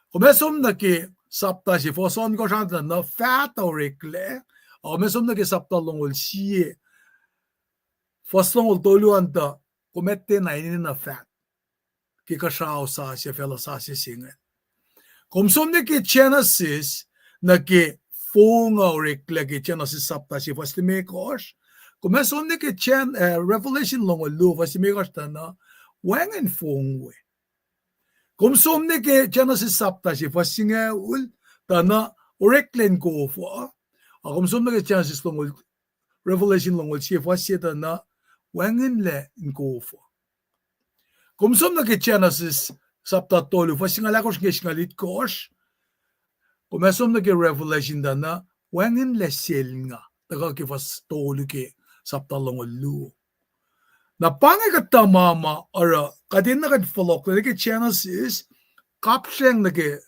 Kom ac som nuh ke sapta se fuhs ohnkohsr an tuh na faht oreklac, a kom ac som nuh ke sapta longoul sie fuhs longoul tolu an tuh kom ac tiacna enenuh faht ke kuhsrao sasuc, facluh sasuc se ingacn. Kom som nuh ke Genesis, nuh ke fong uh oreklac ke Genesis sapta se fuhs limekohsr. Kom ac som nuh ke Gen-, eh, Revelation longoul luo fuhs limekohsr tuh na wacngihn fong we. Kom som nuh ke Genesis sapta se fuhs singucul, tuh na oreklac in kof uh. A kom som nuh ke Genesis longoul, Revelation longoul sie fuhs se tuh na wacngihnlac in kof uh. Kom som nuh ke Genesis sapta tolu fuhs singucul ahkosr ke singucul itkohsr. Kom ac som nuh ke Revelation tuh na wacngihnlac selnga, tuhkuh ke fuhs tolu ke sapta longoul luo. Na pa inge kuhtuh ma ma oruh kuht enenuh kuht fohlohklac nuh ke Genesis, kapsreng nuh ke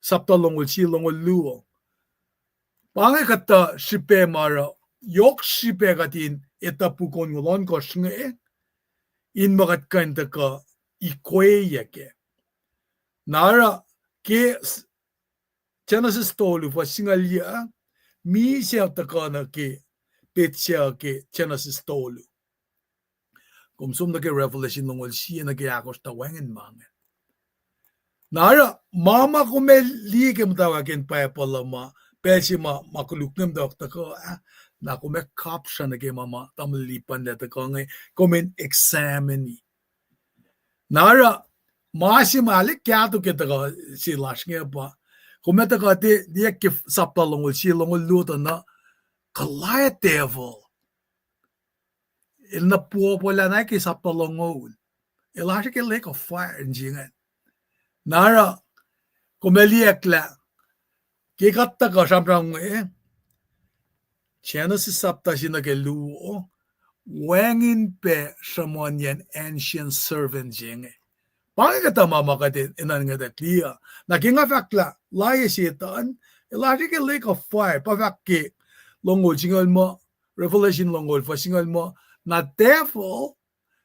sapta longoul sie, longoul luo. Pa inge kuhtuh srihpac ma oruh yohk srihpac kuht in etuh puk onngoul ohnkohsr inge, in ma kuht kuh in tuhkuh ikweyuck kac. Na oruh ke s-, Genesis tolu fuhs singucul yuc, misac tuhkuh nuh ke petsac ke Genesis tolu. Kom som nuh ke Revelation longoul sie nuh ke ahkosr tuh wacngihn ma inge. Na oruh ma ma kom ac liye ke muhtwacwacack in Bible uh ma pacl se ma ma koluk inge muhtwacwacack tuhkuh ah, na kom ac kapsra nuh ke ma ma tamuhlwel Lipan el tuhkuh inge, kom in examine-i. Na oruh ma se ma arlac kahto ke tuhkuh se lasr inge pa, kom ac tuhkuh tiac liye ke sapta longoul sie, longoul luo tuh na Goliath devil el na puhpuhlan ke sapta longoul. El oasr ke lake of fire in se ingacn. Na oruh kom ac liyacacng lah ke kuht tuhkuh sramsram inge, Genesis sapta se nuh ke luo, wacngihn pac sruhmuhnyacn ancient serpent se inge. Pa inge kuhtuh ma ma kuht enenuh in ngwetwack liye. Na ke nga fahk lah laye Setuhn, el oasr ke lake of fire, pa fahk ke longoul singucul muh, Revelation longoul fuhs singucul muh, na devil,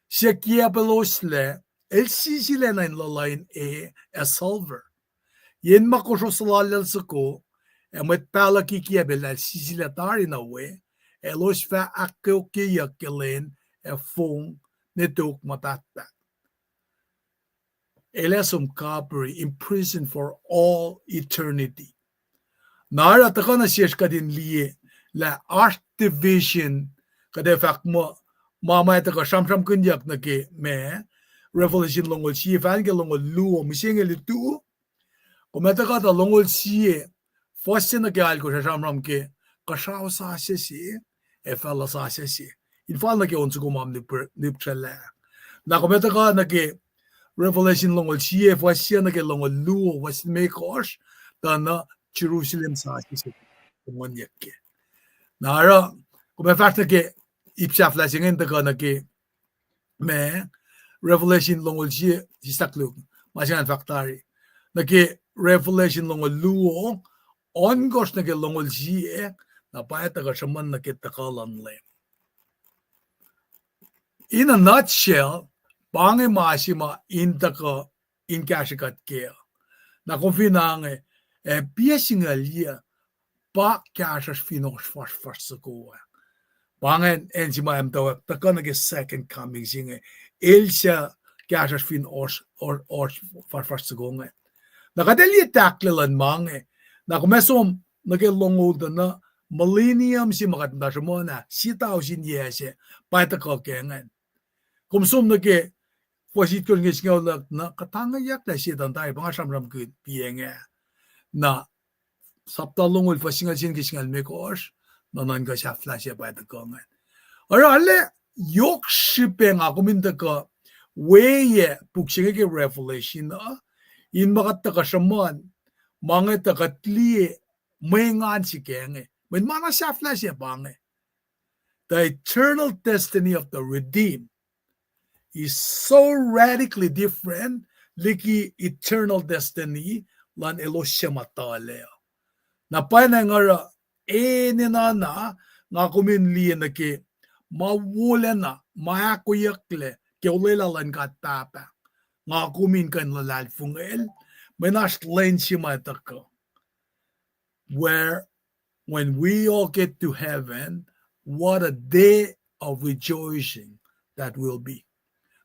se kiacpweloslac, el sisilac nuh in luhluh in e ac sulfur. Yen ma kosro suhlallacl soko, ac mwet pahluh kikiacp eltahl sisilac tari nuh we, elos fah ahkkweokyeyuck ke lwen ac fong ne tok ma pahtpaht. El ac som kapiri, imprisoned for all eternity. Na oruh tuhkuh nuh sesr kuht in liye lah oasr division, kuht ac fahk muh, ma ma tuhkuh sramsramkihnyuck nuh ke ma, Revelation longoul sie fahk ke longoul luo, mihsenge lutu, kom ac tuhkuh tuh longoul sie, fuhs se nuh ke alkosr ah sramsram ke kuhsrao sasuc se, ac facluh sasuc se. In fal nuh ke on soko ma lihpsraclah. Na kom ac tuhkuh nuh ke Revelation longoul sie, fuhs se nuh ke longoul luo, fuhs limekohsr, tuh na Jerusalem sasuc se, kom onyuck ke. Na oruh, kom ac fahsr nuh ke ip sahflah se inge in tuhkuh nuh ke ma, Revelation longoul sie, sislah koluk, ma se ingacn fahk tari. Nuh ke Revelation longoul luo, ohnkohsr nuh ke longoul sie, na pa tuhkuh sruhmuhn nuh ke tuhkuh luhn Leum. In a nutshell, pa inge ma se ma in tuhkuh in kahsrwe kuht kac. Na kom fin ange, eh, piac singucul yac, pa kahsruhsr fin oasr fuhsrfuhsr soko ah. Pa ingacn acn se ma muhtwacwacack tuhkuh nuh ke second coming se inge, el suc kahsruhsr fin oasr, oasr, oasr fuhsrfuhsr soko ingacn. Na kuht ac liye tahklac luhn ma inge, na kom ac som nuh ke longoul tuh na millennium se ma kuht muhta sruhmuhn ah, sie tausin yac se, pa tuhkuh ke ingacn. Kom som nuh ke fuhs itkohsr nuh ke singucul luhk, na kuhtangeyucklah Setuhn tari, pa nga sramsramkihn piac inge. Na sapta longoul fuhs singucul se nuh ke singucul limekohsr, na nuhnkuh sahflah se pa tuhkuh ingacn. Oruh arlac yohk srihpac nga kom in tuhkuh weyac puk se inge ke Revelation uh, in ma kuht tuhkuh sruhmuhn, ma inge tuh kuht liye mwe engan se ke inge. Mweyen ma na sahflah se pa inge, the eternal destiny of the redeemed is so radically different liki eternal destiny luhn elos suc ma tuhlac uh. Na pwacnwacng oruh enenuh na nga kom in liye nuh ke ma wolacna, ma ahkoeyucklac ke olwelah luhn God Pahpah, nga kom in kuh in luhlahlfongel, mweyen oasr lwen se ma tuhkuh where when we all get to heaven, what a day of rejoicing that will be.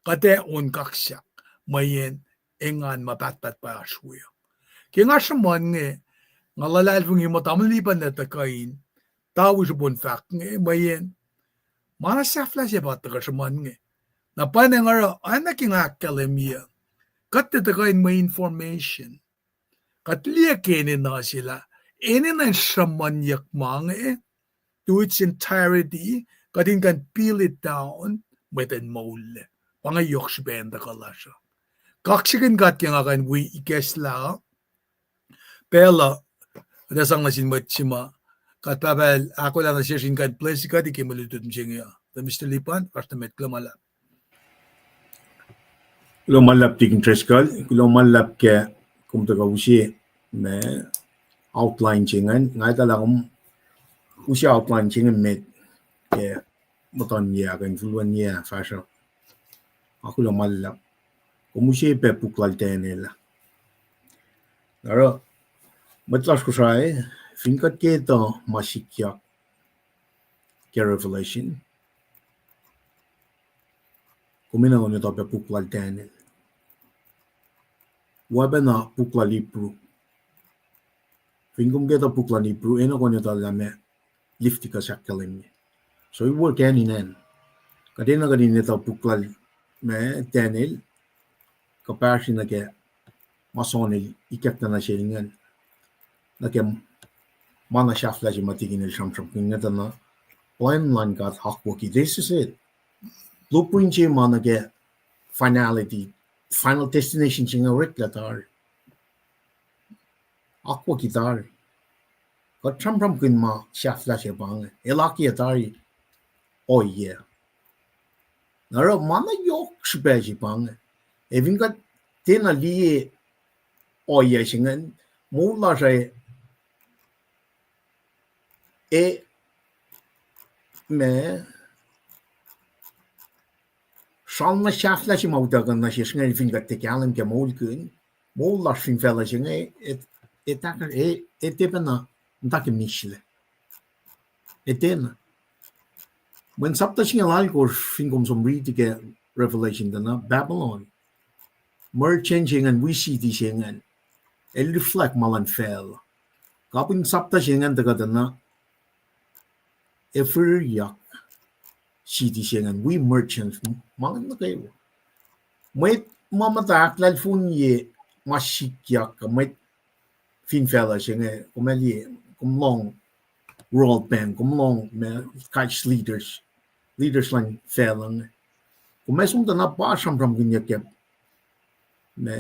Kuht ac on kaksak mweyen engan ma pahtpaht pa oasr we uh. Ke nga sruhmuhn inge, nga luhlahlfongi muh tamuhlwel Lipan el tuhkuh in tawi srihpen fahk inge mweyen ma na sahflah se pa tuhkuh sruhmuhn inge. Na pwacnwacng oruh oacna ke nga ahkkahlwemye, kuht tiac tuhkuh in mwe information. Kuht liye ke enenuh se lah enenuh in sruhmuhnyuck ma inge to its entirety, kuht in kuh in peel it down, mwet in moullac. Pa inge yohk srihpac in tuhkuh lasr uh. Kaksakihn God ke nga kuh in wi ikacslah uh. Pacl uh, kuht ac sang nuh sin mwet se ma God Pahpah el ahkolah nuh sesr in kuh in bless kuht ke mwe lutlut mihsenge uh. Tuh Mister Lipan, fahsr nuh met, kuloh ma luhlahp. Kuloh ma luhlahp Tikin Driscoll, kuloh ma luhlahp ke kom tuhkuh use ma outline se ingacn, nga etuh lah kom use outline se inge met ke muhtuhn yac, kuh in fuluhn yac fahsruh. Nga kuloh ma luhlahp. Kom use pac puk lal Daniel. Oruh, mwet lasr Kosrae, fin kuht ke etuh ma sikyak ke Revelation, kom enenuh in etuh pac puk lal Daniel. Oacpacna puk lal Hebrew. Fin kom ke etuh puk lal Hebrew, enenuh kom in etuh lah ma Leviticus ahkkahlwemye. So it work hand in hand. Kuht enenuh kuht in etuh puk lal ma Daniel, kuhpahsri nuh ke ma John el ikackna nuh sel ingacn, nuh ke ma na sahflah se ma Tikin el sramsramkihn inge tuh na plwacn luhn God akwucki. This is it. Blueprint se ma nuh ke finality, final destination se inge oreklac tari. Akwucki tari. Kuht sramsramkihn ma sahflah se pa inge, el akiyac tari ohiyac. Na oruh ma na yohk srihpac se pa inge, ac fin kuht tiacna liye ohiyac se ingacn, moul lasr uh, e, ma, sralna sahflah se ma utuckuh nuh sesr inge, fin kuht tiac kahlwem ke moulkihn, moul lasr fin facluh se inge, e, e, e tiacpacna muhta ke mihslac. E tiacna. Mweyen sapta singucul alkosr fin kom som riti ke Revelation tuh na Babylon, merchant se ingacn, wi city se ingacn, el reflect ma luhn facluh. Kapihn sapta se ingacn tuhkuh tuh na e fihrihryak city se ingacn, wi merchant, ma inge nuh kwewa. Mwet ma muhta ahklahlfonye ma sikyak, kuh mwet fin facluh se inge, kom ac liye, kom lohng World Bank, kom lohng ma kais leaders, leaders luhn facluh inge. Kom ac som tuh na pa sramsramkihnyuck ke ma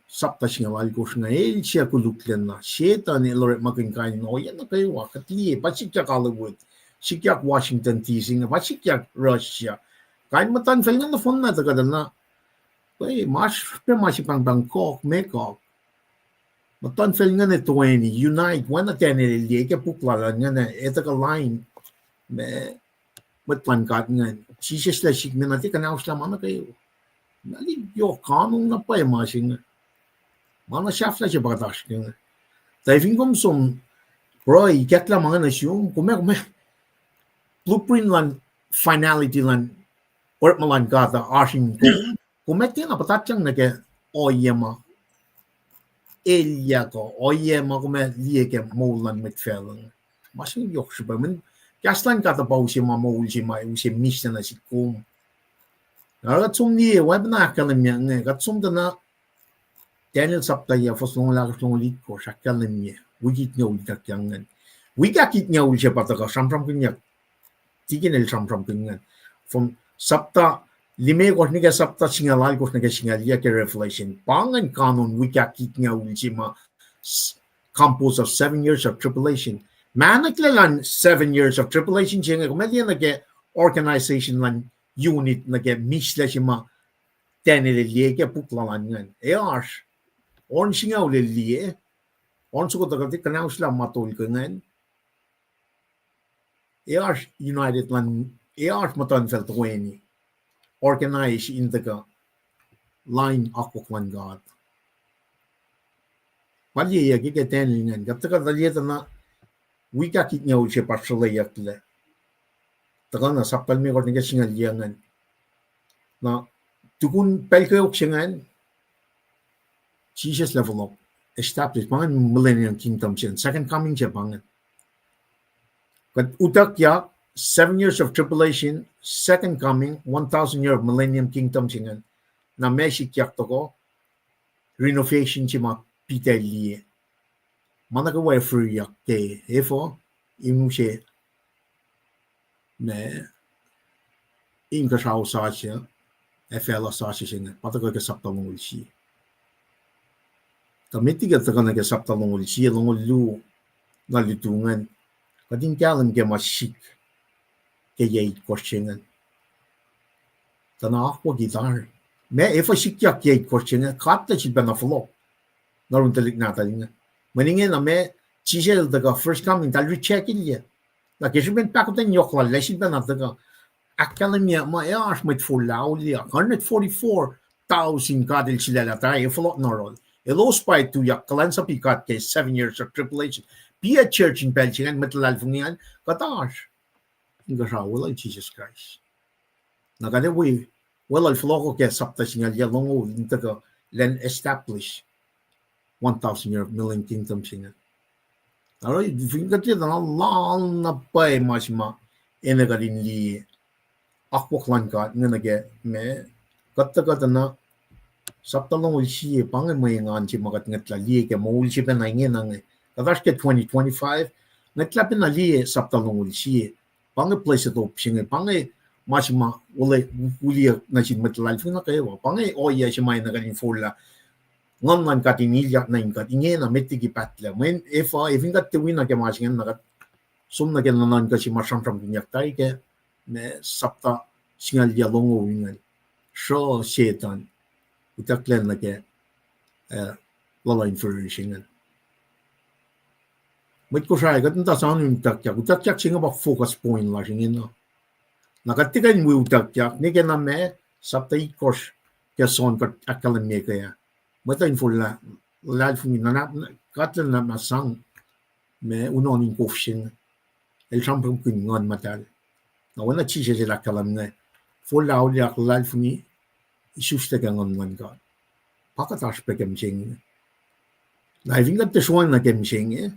sapta singucul alkosr inge, el suc koluklacna, Setuhn el orekmakihn kain in ohiyac nuh kwewa, kuht liye, pa sikyak Hollywood, sikyak Washington D C inge, pa sikyak Russia. Kain muhtuhnfacl inge nohfohnna tuhkuh tuh na, e, ma srihpac ma se pahngpahng kok, me kok. Muhtuhnfacl ingacn toeni, unite, oacna Daniel el liye ke puk lal an ingacn, etuh kuh lain, ma, mwet luhn God ingacn. Jisus el sik me na tiac kuhnahoslah ma nuh kwewa. Na lihk yohk kanon na pwacye ma se inge. Ma na sahflah se pa kuht oasr ke inge. Tuh fin kom som pruhe, ikacklah ma inge nuh sum, kom ac, kom ac, blueprint luhn finality luhn orekma luhn God uh oasr in kom, kom ac tiacna puhtatyang nuh ke ohiyac ma elyah kuh ohiyac ma kom ac liye ke moul luhn mwet facluh. Ma se inge yohk srihpac, mweyen kahs luhn God uh pa use ma moul se ma use mihslac nuh sihk kom. Na kuht som liye, oacpacna ahkkahlwemye inge, kuht som tuh na Daniel sapta yac, fuhs longoul ahkosr, longoul itkohsr, ahkkahlwemye wik itngucul ituckyang ingacn. Wik ahkitngucul se pa tuhkuh sramsramkihnyuck, tikin el sramsramkihn ingacn. From sapta limekohsr nuh ke sapta singucul alkohsr nuh ke singucul yac ke Revelation. Pa ingacn kanon wik ahkitngucul se ma s-, composed of seven years of tribulation. Mahneklac luhn seven years of tribulation se inge, kom ac liye nuh ke organization luhn unit nuh ke mihslac se ma Daniel el liye ke puk lal an ingacn. Ac oasr, oan singucul el liye, oan soko tuh kuht kuhnahoslah ma tol ke ingacn. Ac oasr united luhn, ac oasr muhtuhnfacl toeni, organize in tuhkuh lain akwuck luhn God. Pa liyeyuck ke Daniel ingacn, kuht tuhkuh tuh liye tuh na wik ahkitngucul se pa sruhleyucklac. Tuhkuh na sapta limekohsr nuh ke singucul yac ingacn. Na tukun pacl kweok se ingacn, Jisus el fohlohk, establish, pa ingacn millennium kingdom se, second coming se pa ingacn. Kuht utuckyak, seven years of tribulation, second coming, one thousand year millennium kingdom se ingacn. Na ma sikyak tohkoh, renovation se ma Peter el liye. Ma nuh kwewa ac fihriyak ke, efuh, in use ma inkuhsrao sasuc, ac facluh sasuc se inge, pa tuhkuh ke sapta longoul sie. Tuh met liki tuhkuh nuh ke sapta longoul sie, longoul luo, na lutu ingacn, kuht in kahlwem ke ma sik ke yac itkohsr se ingacn. Tuh na akwucki tari. Ma efuh sikyak yac itkohsr se inge, God el sifilpacna fohlohk nuh yurin tuhlihk nahtuhl inge. Mweyen ingena ma Jisus el tuhkuh first coming, eltahl reject-ilyac. Na ke srihpen pahkotwen yohk lal, el sifilpacna tuhkuh. Ahkkahlwemye ma ac oasr mwet forlah auliyak, hundred forty-four thousand God el sulaclah tari, ac fohlohk nuh yohrohl. Elos pa tuyak kuhlwacnsapuh God ke seven years of tribulation. Piyac church in pacl se ingacn, mwet luhlahlfongi an, kuht oasr inkuhsrao weluhl Jisus Kraist. Na kuht ac wi weluhl fohlohko ke sapta singucul yac longoul in tuhkuh elan establish one thousand year millennium kingdom se inge. Oruh fin kuht liye tuh na lal na pwacye ma se ma enenuh kuht in liye akwuck luhn God inge nuh ke ma kuht tuhkuh tuh na sapta longoul sie, pa inge mwe engan se ma kuht ngwetlah liye ke moul se pacna ingena inge. Kuht oasr ke twenty twenty-five, ngwetlah pacna liye sapta longoul sie. Pa inge blessed hope se inge, pa inge ma se ma olwelah, olwelah nuh sin mwet luhlahlfongi nuh kwewa. Pa inge ohiyac se ma enenuh kuht in forlah nguhn luhn God in ilyak nuh in kuht ingena met liki pahtlac. Mweyen efuh, efin kuht tiac wi na ke ma se ingacn, na kuht som nuh ke nuhnuhnkuh se ma sramsramkihnyuck tari ke ma sapta singucul yac longoul ingacn. Sruh Setuhn utucklac nuh ke, eh, luhluh in fihrihr se ingacn. Mwet Kosrae, kuht muhta soanun utuckyak. Utuckyak se inge pa focus point lasr ingena. Na kuht tiac kuh in wi utuckyak, ne ke na ma sapta itkohsr ke John kuht ahkkahlwemye ke ah. Mwet uh in forlah luhlahlfongi, na, na, God el na ma sang ma unohn in kof se inge. El sramsramkihn Nguhn Muhtahl. Na oacna Jisus el ahkkahlwemye, forlah auliyak, luhlahlfongi, isuslac ke Nguhn luhn God. Pa kuht oasr pac ke mihsenge. Na fin kuht tiac soenna ke mihsenge,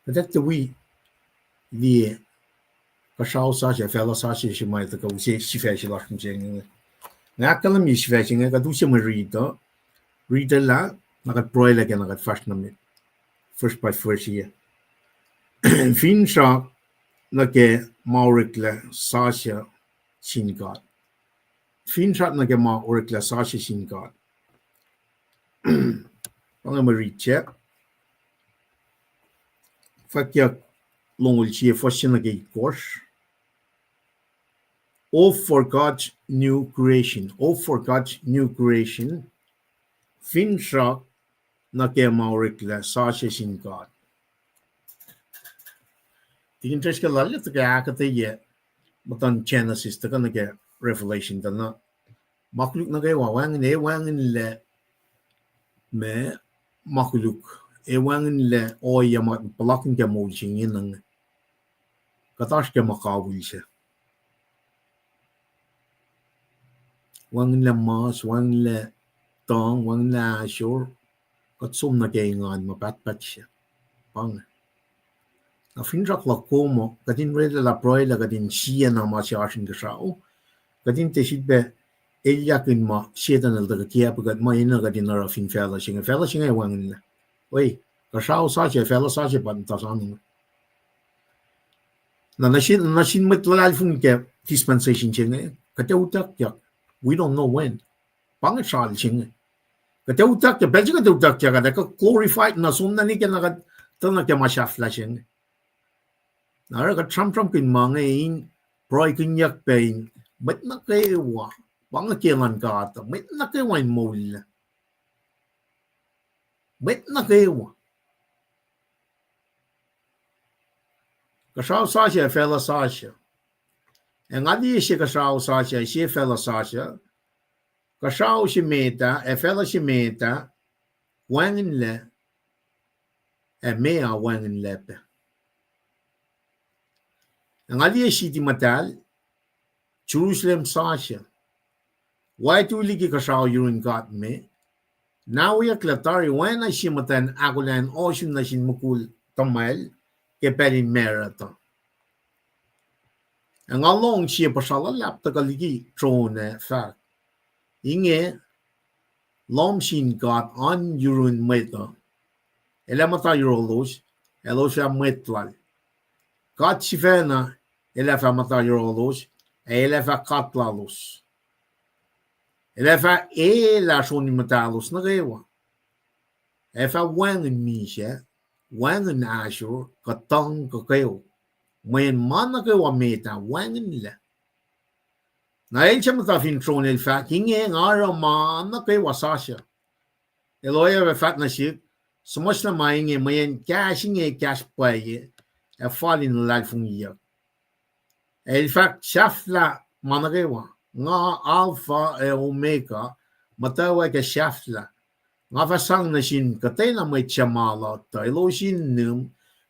kuht ac tiac wi liye kuhsrao sasuc, facluh sasuc se ma tuhkuh use sifac se lasr mihsenge. Nga ahkkahlwemye sifac se inge, kuht use mwe riti uh, riti lah, na kuht pruhelah ke na kuht fahsr nuh met. First by first year. Finsrak nuh ke ma oreklac sasuc sin God. Finsrak nuh ke ma oreklac sasuc sin God. Pa inge mwe riti se. Fwackyuck longoul sie, fuhs se nuh ke itkohsr. Hope for God's new creation. Hope for God's new creation. Finsrak nuh ke ma oreklac sasuc sin God. Tikin Driscoll lal tuhkuh ahkuhtweyac muhtuhn Genesis tuhkuh nuh ke Revelation tuh na ma koluk nuh kwewa wacngihn, ac wacngihnlac ma, ma koluk, ac wacngihnlac ohiyac ma puhlakihn ke moul se inge nuh inge. Kuht oasr ke ma kawihl se. Wacngihnlac mas, wacngihnlac tuhng, wacngihnlac ahsor, kuht som nuh ke engan ma pahtpaht se. Pa inge. Na finsrak luhk kom uh, kuht in orwaclah pruhe lah kuht in sie na ma se oasr inkuhsrao. Kuht in tiac sifilpac elyahkihn ma Setuhn el tuhkuh kiacpwe kuht ma enenuh kuht in oruh fin facluh se inge. Facluh se inge wacngihnlac. Oi, kuhsrao sasuc, facluh sasuc pa muhta soanna. Na nuh sin, nuh sin mwet luhlahlfongi ke dispensation se inge, kuht ac utuckyak. We don't know when. Pa inge sral se inge. Kuht ac utuckyak, pacl se kuht ac utuckyak, kuht ac kuh glorified na som na nwe ke na kuht tuh nuh ke ma sahflah se inge. Na oruh kuht sramsramkihn ma inge in pruhekihnyuck pac in mwet nuh kwewa, pa inge ke luhn God, mwet nuh kwewa in moul. Mwet nuh kwewa. Kuhsrao sasuc, facluh sasuc. Ac nga liye se kuhsrao sasuc, se facluh sasuc. Kuhsrao se met ah, ac facluh se met ah, wacngihnlac, ac meoa wacngihnlac pac. Ac nga liye siti muhtahl, Jerusalem sasuc, waetu liki kuhsrao yurun God me, nahweyucklac tari oacna sie muhtwacn ahkolah in ohsun nuh sin mukul tuhmwacl ke pacl in marut uh. Ac nga lohng sie puhsra luhlahp tuhkuh liki tron ac fahk, Inge lohm sin God oan yurun mwet uh. El ac muhta yohrohlos, elos fah mwet lal. God sifacna el ac fah muhta yohrohlos, ac el ac fah God lalos. El ac fah elah sron in muhtahlos nuh kwewa. Ac fah wacngihn misac, wacngihn ahsor, kuh tuhng, kuh kweok. Mweyen ma nuh kwewa met ah wacngihnlac. Na el suc muhta fin tron el fahk, Inge nga oruh ma nuh kwewa sasuc. El oacyacpac fahk nuh sihk, Suhmuhslah ma inge, mweyen kahs inge kahs pwacye, ac fal in luhlahlfongiyuck. El fahk, Sahflah ma nuh kwewa. Nga Alpha ac Omega, muhtwacwacack ac sahflah. Nga fah sang nuh sin kuhtwena mwet suc ma luhk tuh elos in nihm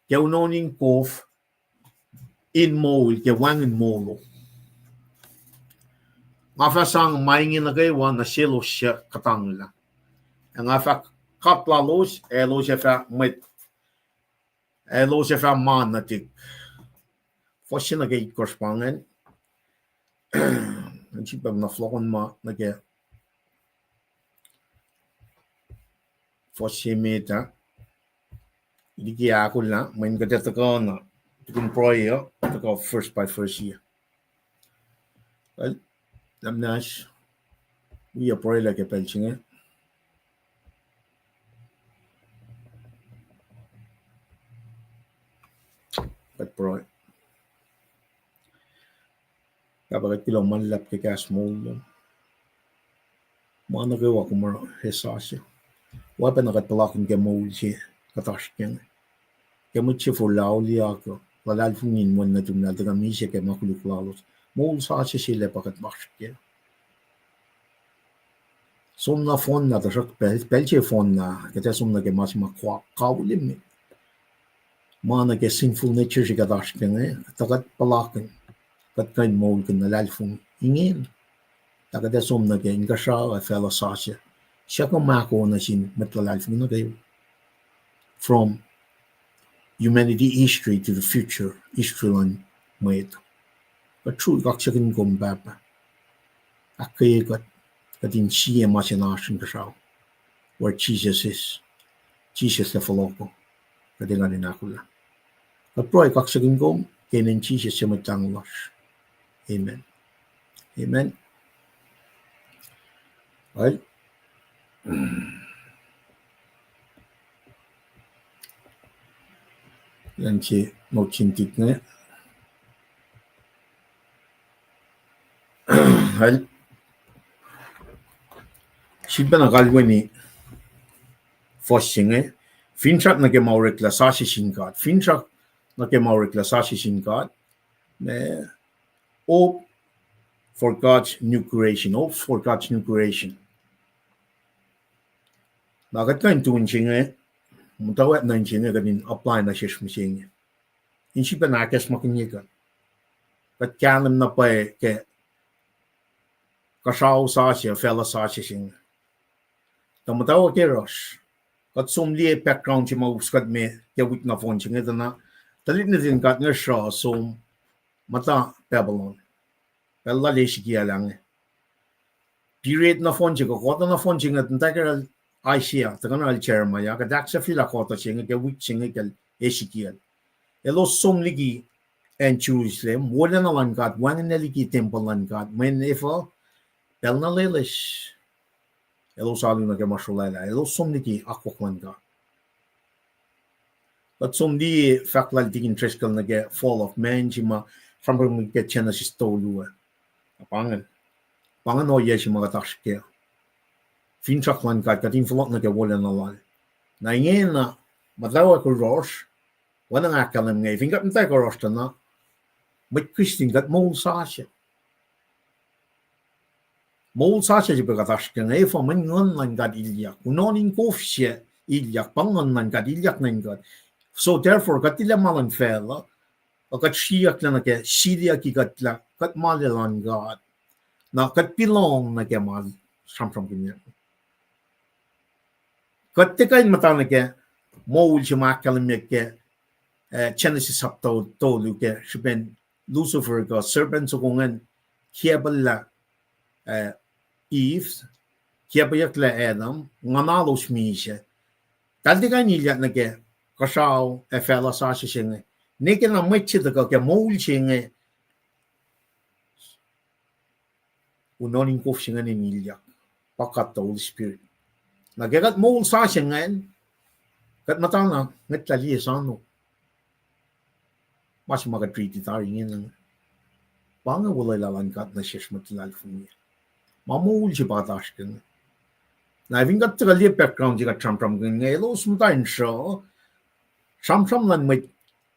ke unohn in kof in moul ke wacngihn molo. Nga fah sang ma inge nuh kwewa nuh selos suc kuhtanglah. Ac nga fah God lalos, ac elos ac fah mwet, ac elos ac fah ma nuhtihk. Fuhs se nuh ke itkohsr pa ingacn. Ac sifilpac na fohlohkihn ma nuh ke fuhs se met ah, liki ahkolah, mweyen kuht ac tuhkuh na, tukun pruhe uh, tuhkuh verse by verse ah. Well, lam nahs, wi pruhe lah ke pacl se inge. Kuht pruhe. Pahpah, kuht kuloh ma luhlahp ke kahs moul lom. Ma nuh kwewa kom oruh ac sasuc. Oacpacna kuht puhlakihn ke moul se kuht oasr ke inge. Ke mwet se forlah auliyak uh, luhlahlfongi in wen nuhtum lah tuhkuh misac ke ma koluk lalos. Moul sasuc se lah pa kuht oasr ke. Som na fohnlah, tuhsruhk pacl, pacl se fohnlah, kuht ac som nuh ke ma se ma kawihl emet. Ma nuh ke sinful nature se kuht oasr ke inge, tuh kuht puhlakihn, kuht kuh in moulkihn luhlahlfongi ingena. Tuh kuht ac som nuh ke inkuhsrao ac facluh sasuc, suc kom ahko nuh sin mwet luhlahlfongi nuh kwewa. From humanity history to the future, history luhn mwet. Kuht sruhk kaksakihn kom Pahpah. Ahkkweye kuht, kuht in sie ma se na oasr inkuhsrao. Where Jesus is. Jisus lah fohlohko. Kuht engan in ahkolah. Kuht pruhe kaksakihn kom ke inen Jisus se Mwet Lahngo lasr. Amen. Amen. Well, elan se note sin tik inge. Well, sifilpacna kalweni fuhs se inge, finsrak nuh ke ma oreklac sasuc sin God. Finsrak nuh ke ma oreklac sasuc sin God. Ma, hope for God's new creation. Hope for God's new creation. Na kuht kuh in tu in se inge, muhtwacwacack nuh in se inge, kuht in apply nuh sesr mihsenge. In sifilpac ahkacsmakihnye kuht. Kuht kahlwem na pwacye ke kuhsrao sasuc, facluh sasuc se inge. Tuh muhtwacwacack yohrohsr. Kuht som liye background se ma us kuht me ke wik nohfohn se inge tuh na, tuhlihk nuhtin God inge sruh som muhta Babylon. Pacl lal Ezekiel ah inge. Period nohfohn se, kuh quarter nohfohn se inge, muhtwacwacack el Isaiah, tuhkuh na el Jeremiah, kuht ahksahfyelah quarter se inge ke wik se inge kacl Ezekiel. Elos som liki acn Jerusalem, wolacna luhn God, wacngihnlac liki tempuhl luhn God, mweyen efuh, pacl na loeloes, elos alu nuh ke ma srolwaclah, elos som liki akwuck luhn God. Kuht som liye fahk lal Tikin Driscoll nuh ke fall of man se ma sramsram ke Genesis tolu ah. Pa inge, pa inge ohiyac se ma kuht oasr kac. Finsrak luhn God, kuht in fohlohk nuh ke wolacna lal. Na ingena, muhtwacwacack yohrohsr, oacna nga ahkkahlwem inge, fin kuht muhtwacwacack yohrohsr tuh na, mwet Kristin kuht moul sasuc. Moul sasuc se pac kuht oasr kac inge, efuh? Mweyen Nguhn luhn God ilyak. Kunohkohn in kof se ilyak, pa Nguhn luhn God ilyak nuh in kuht. So therefore, kuht tilac ma luhn facluh, kuht sriyucklac nuh ke siliyucki kuht lah kuht ma luhn God. Na kuht belong nuh ke ma sramsramkihnyuck. Kuht tiac kuh in muhta nuh ke moul se ma ahkkahlwemyeyuck ke, eh, Genesis sapta tolu ke srihpen Lucifer kuh serpent soko ingacn kiacpwelah, eh, Eve, kiacpweyucklac Adam, nguhnalos misac. Tahl tiac kuh in ilyak nuh ke kuhsrao ac facluh sasuc se inge. Ne ke na mwet se tuhkuh ke moul se inge, kunohkohn in kof se ingacn in ilyak. Pa God the Holy Spirit. Na ke kuht moul sasuc ingacn, kuht muhta na ngwetlah liye sano. Ma se ma kuht riti tari ingena. Pa inge olwelah luhn God nuh sesr mwet luhlahlfongi. Ma moul se pa kuht oasr kac inge. Na fin kuht tuhkuh liye background se kuht sramsramkihn inge, elos muhta in sruh, sramsram luhn mwet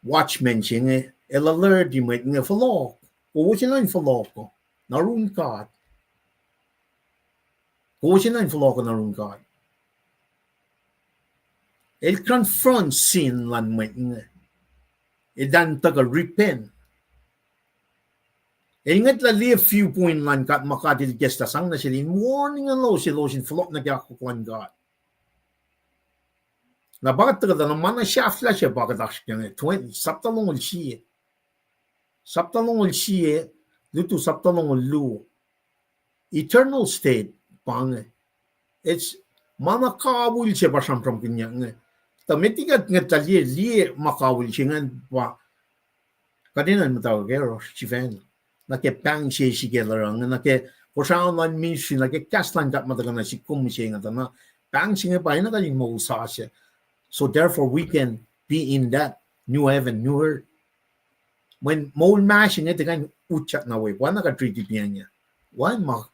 watchman se inge, el alerti mwet inge, fohlohk. Kowos enenuh in fohlohk uh, na run God. Kowos enenuh in fohlohk uh, na run God. El confront sin luhn mwet inge. El tuh tuhkuh repent. El ngwetlah liye viewpoint luhn God ma God El ikacslah sang nuh sel in warning elos, elos in fohlohk nuh ke akwuck luhn God. Na pa kuht tuhkuh tuh na ma na sahflah se pa kuht oasr kac inge, sapta longoul sie. Sapta longoul sie, lutu sapta longoul luo. Eternal state pa inge. It's ma na kawihl se pa sramsramkihnyuck inge. Tuh met liki kuht ngwetlah liye, liye ma kawihl se ingacn pa kuht enenuh in muhtwacwacack yohrohsr sifacna. Nuh ke pahng se srihke el oruh inge, nuh ke kosracn luhn ministry, nuh ke kahs luhn God ma tuhkuh nuh sihk kom mihsenge tuh na, pahng se inge pa enenuh kuht in moul sasuc. So therefore we can be in that new heaven, new earth. Mweyen moul ma se inge tiac kuh in utyak na we, pa na kuht riti pacna. Wacngihn ma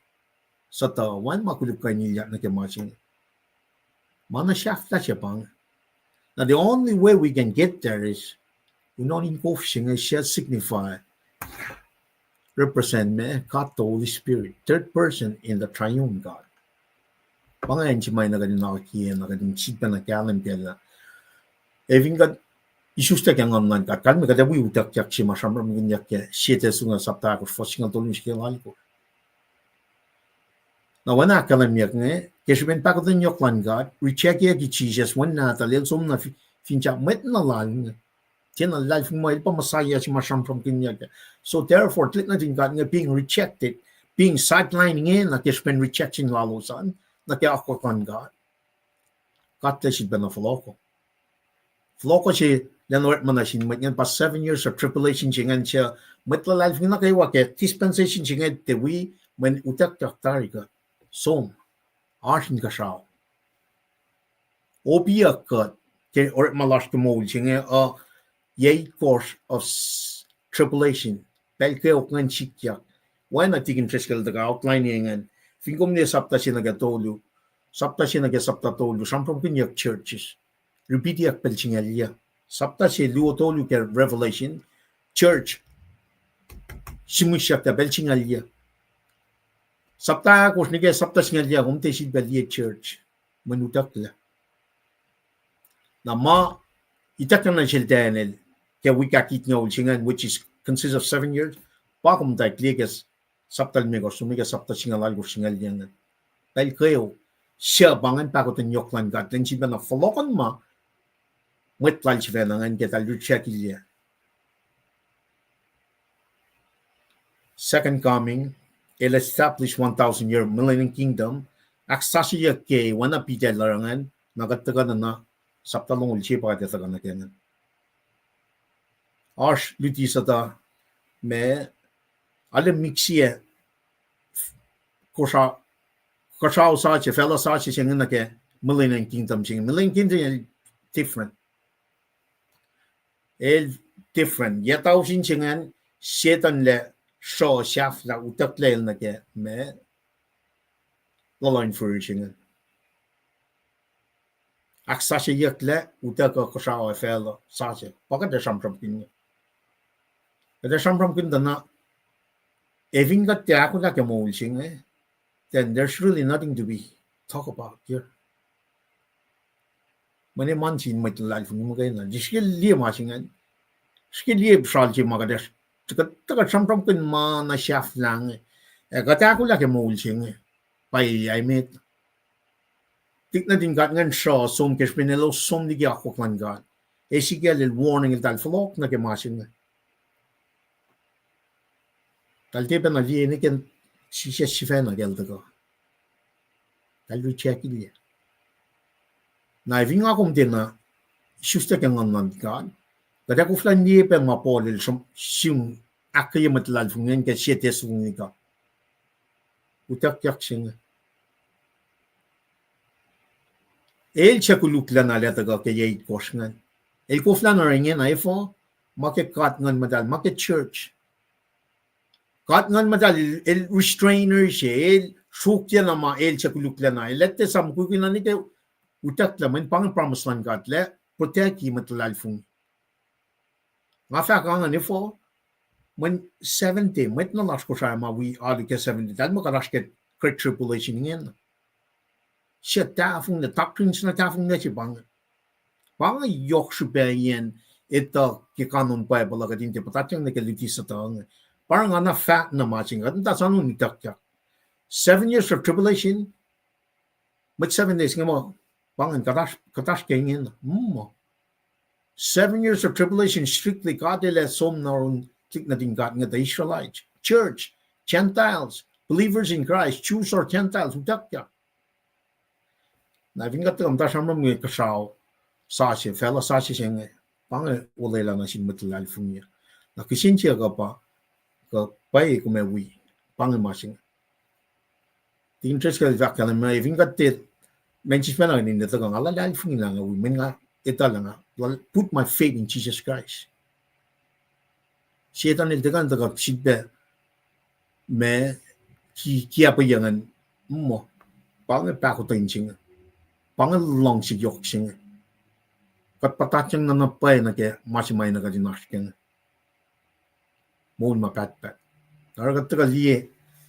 suhtuh, wacngihn ma koluk kuh in ilyak nuh ke ma se inge. Ma na sahflah se pa inge. Now the only way we can get there is, kunohkohn in kof se inge shall signify, represent me, God the Holy Spirit, third person in the triune God. Pa inge acn se ma na kuht in akiyac, na kuht in sifilpacna kahlwem kac lah, ac fin kuht isuslac ke Nguhn luhn God, kalmac kuht ac wi utuckyak se ma sramsramkihnyuck ke Sie Tesalonika sapta ahkosr, fuhs singucul tolu nuh ke singucul alkosr. Na oacna ahkkahlwemyeyuck inge, ke srihpen pahkotwen yohk luhn God, rejectyucki Jisus, Wen nahtuhl, El som na fi-, finsrak mwet na lal inge. Tiacna luhlahlfongi muh El pa Messiah se ma sramsramkihnyuck. So therefore, tuhlihk nuhtin God inge being rejected, being sidelined ingena ke srihpen rejection lalos an, nuh ke akwuck luhn God. God El sifilpacna fohlohkoh. Fohlohkoh se elan orekma nuh sin mwet ingacn pa seven years of tribulation se ingacn, suc mwet luhlahlfongi nuh kwewa ke dispensation se inge tiac wi, mweyen utuckyak tari kuht. Som, oasr inkuhsrao. Opiyuck kuht ke orekma lasr ke moul se inge, uh, eight course of s-, tribulation. Pacl kweok ingacn sikyak. Oacna Tikin Driscoll el tuhkuh outline ingacn. Fin kom liye sapta se nuh ke tolu, Sapta se nuh ke sapta tolu, sramsramkihnyuck churches. Repeatyak pacl singucul yac. Sapta se luo tolu ke Revelation, church, sihmihsyuck lah pacl singucul yac. Sapta ahkosr nuh ke sapta singucul yac, kom tiac sifilpac liye church. Mweyen utucklah. Na ma ituckyang nuh sel Daniel ke wik ahkitngucul se ingacn, which is consist of seven years, pa kom tuh liye ke sapta limekohsr, som nuh ke sapta singucul alkosr, singucul yac ingacn. Pacl kweok, suc pa ingacn pahkotwen yohk luhn God, lwen sifacna fohlohkohn ma mwet lal sifacna ingacn ke eltahl rejectlah. Second coming, el establish one thousand year millennium kingdom, ahksasucyeyuck ke oacna Peter el oruh ingacn, na kuht tuhkuh nuh na sapta longoul se pa kuht ac tuhkuh nuh ke ingacn. Oasr luti suhtuh ma arlac mix-i, kuhsrao, kuhsrao sasuc, facluh sasuc se inge nuh ke millennium kingdom se inge. Millennium kingdom el different. El different. Yac tausin se ingacn, Setuhn el sruh sahflah utucklac el nuh ke ma luhluh in fihrihr se ingacn. Ahksasucyeyucklac utuckuh kuhsrao ac facluh sasuc. Pa kuht ac sramsramkihn inge. Kuht ac sramsramkihn tuh na, ac fin kuht tiac ahkolah ke moul se inge, then there's really nothing to be talk about here. Mweyen ma sin mwet luhlahlfongi muhkwena, srihke liye ma se ingacn, srihke liye sral se ma kuht, kuht tuhkuh sramsramkihn ma na sahflah inge, ac kuht ahkolah ke moul se inge, pa yac met. Tuhlihk nuhtin God ingacn sruh som ke srihpen elos som liki akwuck luhn God. Ezekiel el warning eltahl fohlohk nuh ke ma se inge. Eltahl tiac pacna liye nwe ke Jisus sifacna ke el tuhkuh. Eltahl rejectlah. Na fin nga kom tiacna isuslac ke Nguhn luhn God, kuht ac koflah liye pac ma Paul el sum, sum ahkkweye mwet luhlahlfongi ingacn ke sie Thessalonica. Utuckyak se inge. El suc koluklacna el ac tuhkuh ke yac itkohsr ingacn. El koflahna oruh ingena efuh? Ma ke God Nguhn Muhtahl, ma ke church. God Nguhn Muhtahl el, el restrainer se, el sruokyacna ma el suc koluklacna. El etuh esam mukwikwi na nuh ke utucklah, mweyen pa inge promise luhn God lah protect-i mwet luhlahlfongi. Nga fahk ingacn efuh? Mweyen Seventh Day, mwet na lasr Kosrae ma wi alu ke Seventh Day, eltahl muh kuht oasr ke Great Tribulation ingena. Suc tahfonglac, doctrine se na tahfonglac se pa inge. Pa inge yohk srihpaciyacn etuh ke kanon Bible uh kuht in tiac puhtatyang nuh ke luti suhtuh inge. Pa inge nga na fahk na ma se inge, kuht muhta soanun ituckyak. Seven years of tribulation, mwet Seventh Days inge muh, pa ingacn kuht oasr, kuht oasr ke ingena. Mm. Seven years of tribulation, strictly God el ac som na yurin tuhlihk nuhtin God inge, the Israelites, church, Gentiles, believers in Christ, Jews or Gentiles, utuckyak. Na fin kuht tuhkuh muhta sramsram ke kuhsrao sasuc, facluh sasuc se inge, pa inge olwelah nuh sin mwet luhlahlfongi. Na kihsen siyuck uh pa, kuh pwacye kom ac wi, pa inge ma se inge. Tikin Driscoll el fahk kahlwem, fin kuht tiac, mweyen sismacna ninac tuhkuh, nga luhlahlfongi lah nga wi, mweyen nga etuh lah nga put my faith in Jesus Christ. Setuhn el tuhkuh, tuhkuh sifilpac ma ki, kiacpweyuck ingacn, muh, pa inge pahkotwen se inge, pa inge luhngse yohk se inge. Kuht puhtatyang na na pwacye nuh ke ma se ma enenuh kuht in oasr ke inge. Moul ma pahtpaht. Oruh kuht tuhkuh liye,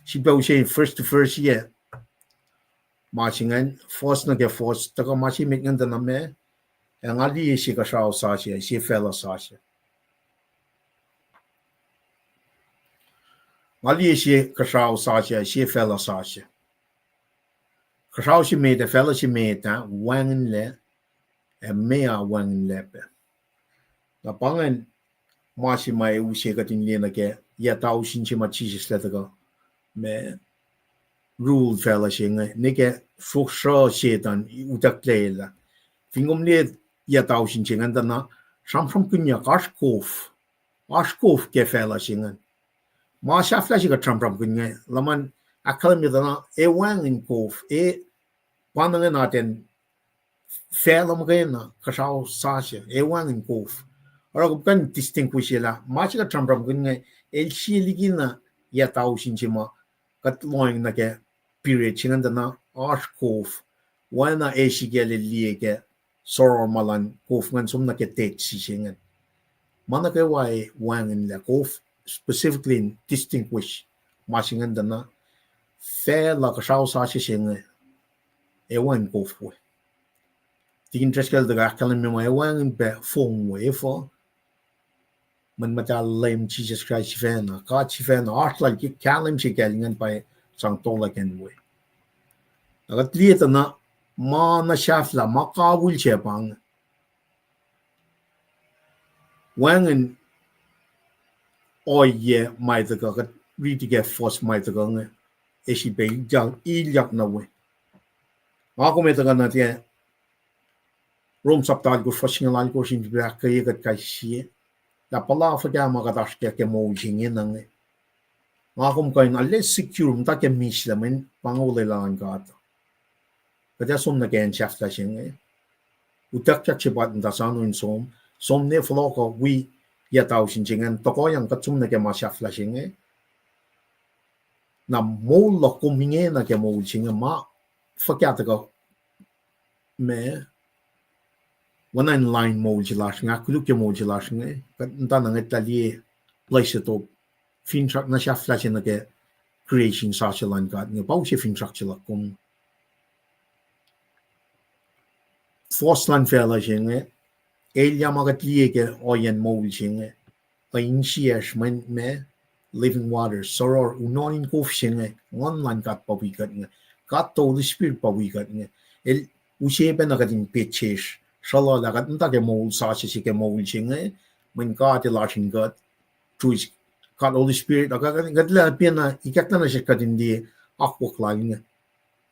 sifilpac use first to first yac. Ma se ingacn, fohs nuh ke fohs, tuhkuh ma se met ingacn tuh na ma, ac nga liye sie kuhsrao sasuc, sie facluh sasuc. Nga liye sie kuhsrao sasuc, sie facluh sasuc. Kuhsrao se met ah, facluh se met ah, wacngihnlac, ac meoa wacngihnlac pac. Na pa ingacn ma se ma use kuht in liye nuh ke yac tausin se ma Jisus el tuhkuh, ma rule facluh se inge, nwe ke sruhsruh Setuhn utucklac lah. Fin kom liye yac tausin se ingacn tuh na, sramsramkihnyuck oasr kof, oasr kof ke facluh se ingacn. Ma sahflah se kuht sramsramkihn inge, luhman ahkkahlwemye tuh na, ac wacngihn kof, ac pa ingacn atacn facluh muhkwena, kuhsrao sasuc, ac wacngihn kof. Oruh kom kuh in distinguish lah ma se kuht sramsramkihn inge, el sie likina yac tausin se ma kuht lohacng nuh ke period se ingacn tuh na, oasr kof, Oacna Ezekiel el liye ke soror ma luhn kof ingacn som nuh ke Dead Sea se ingacn. Ma nuh kwewa wacngihnlac kof, specifically in distinguish ma se ingacn tuh na, facluh kuhsrao sasuc se inge ac wacngihn kof we. Tikin Driscoll el tuh ahkkahlwemye muh ac wacngihn pac fong we, efuh? Mwet muhtahl Leum Jisus Kraist sifacna, God sifacna, oasr lal ke kahlwem se kacl ingacn pa sang tolakacn we. Na kuht liye tuh na ma na sahflah, ma kawihl se pa inge. Wacngihn ohiyac ma tuhkuh, kuht riti ke fuhs ma tuhkuh inge, ac srihpac ilyak, ilyak na we. Nga kom ac tuhkuh nuh ke Rom sapta alkosr, fuhs singucul alkosr in srihpac ahkkweye kuht kais sie lah puhla fuhkah ma kuht oasr kac ke moul se ingena inge. Nga kom kuh in arlac secure muhta ke mihslac mweyen pa inge olwelah luhn God. Kuht ac som nuh ke acn sahflah se inge. Utuckyak se pa muhta sano in som, som ne fohlohk uh wi yac tausin se ingacn, tohkohyang kuht som nuh ke ma sahflah se inge. Na moul luhk kom ingena ke moul se inge ma fuhkah tuhkuh ma oacna in lain moul se lasr inge, ahkkolukye moul se lasr inge, kuht muhta na ngwetlah liye place top, finsrak na sahflah se nuh ke creation sasuc luhn God inge, pa use finsrak se luhk kom. Fohs luhn facluh se inge, elyah ma kuht liye ke ohiyacn moul se inge, ac insiyacsr mweyen ma, living water, soror, unohn in kof se inge, Nguhn luhn God pa wi kuht inge, God the Holy Spirit pa wi kuht inge, el use pacna kuht in petsac sruhluhlah kuht muhta ke moul sasuc se ke moul se inge, mweyen God el oasr in kuht, through his, God Holy Spirit, ac kuht, kuht lah pacna ikacklah nuh sesr kuht in liye akwuck lal inge.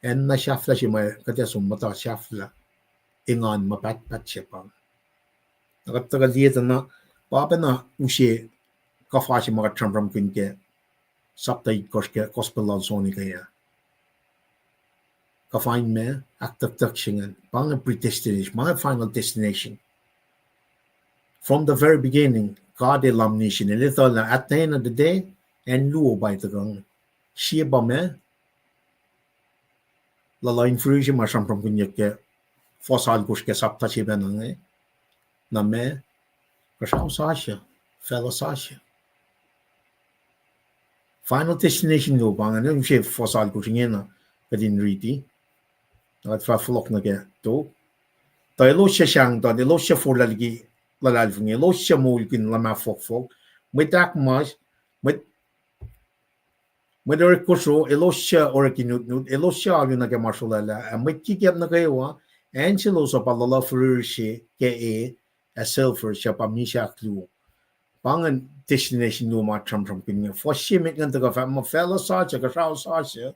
Acn na sahflah se ma kuht ac som muhta sahflah, engan ma pahtpaht se pa. Na kuht tuhkuh liye tuh na, pa pacna use kuhfa se ma kuht sramsramkihn ke sapta itkohsr ke Gospel lal John ke ah. Kuhfa in ma, ahktucktuck se ingacn, pa inge predestination, pa inge final destination. From the very beginning, God el omniscient, el etuh lah at the end of the day, acn luo pa tuhkuh inge. Sie pa ma, luhluh in fihrihr se ma sramsramkihnyuck ke fuhs alkosr ke sapta se pacna inge. Na ma, kuhsrao sasuc, facluh sasuc. Final destination luo pa inge, use fuhs alkosr ingena, kuht in riti. Na kuht fah fohlohk nuh ke tok. Tuh elos suc sahngtuh, elos suc forlah liki luhlahlfongi, elos suc moulkihn luhmah fohkfohk, mwet ahkmas, mwet, mwet orek kosro, elos suc orek inutnut, elos suc alu nuh ke ma srolwaclah, ac mwet kikiap nuh kwewa, acn selos uh pa luhluh fihrihr se ke e, ac sulfur suc pa misac ahkluo. Pa ingacn destination luo ma sramsramkihn inge. Fuhs se met ingacn tuhkuh fahk muh facluh sasuc, kuhsrao sasuc,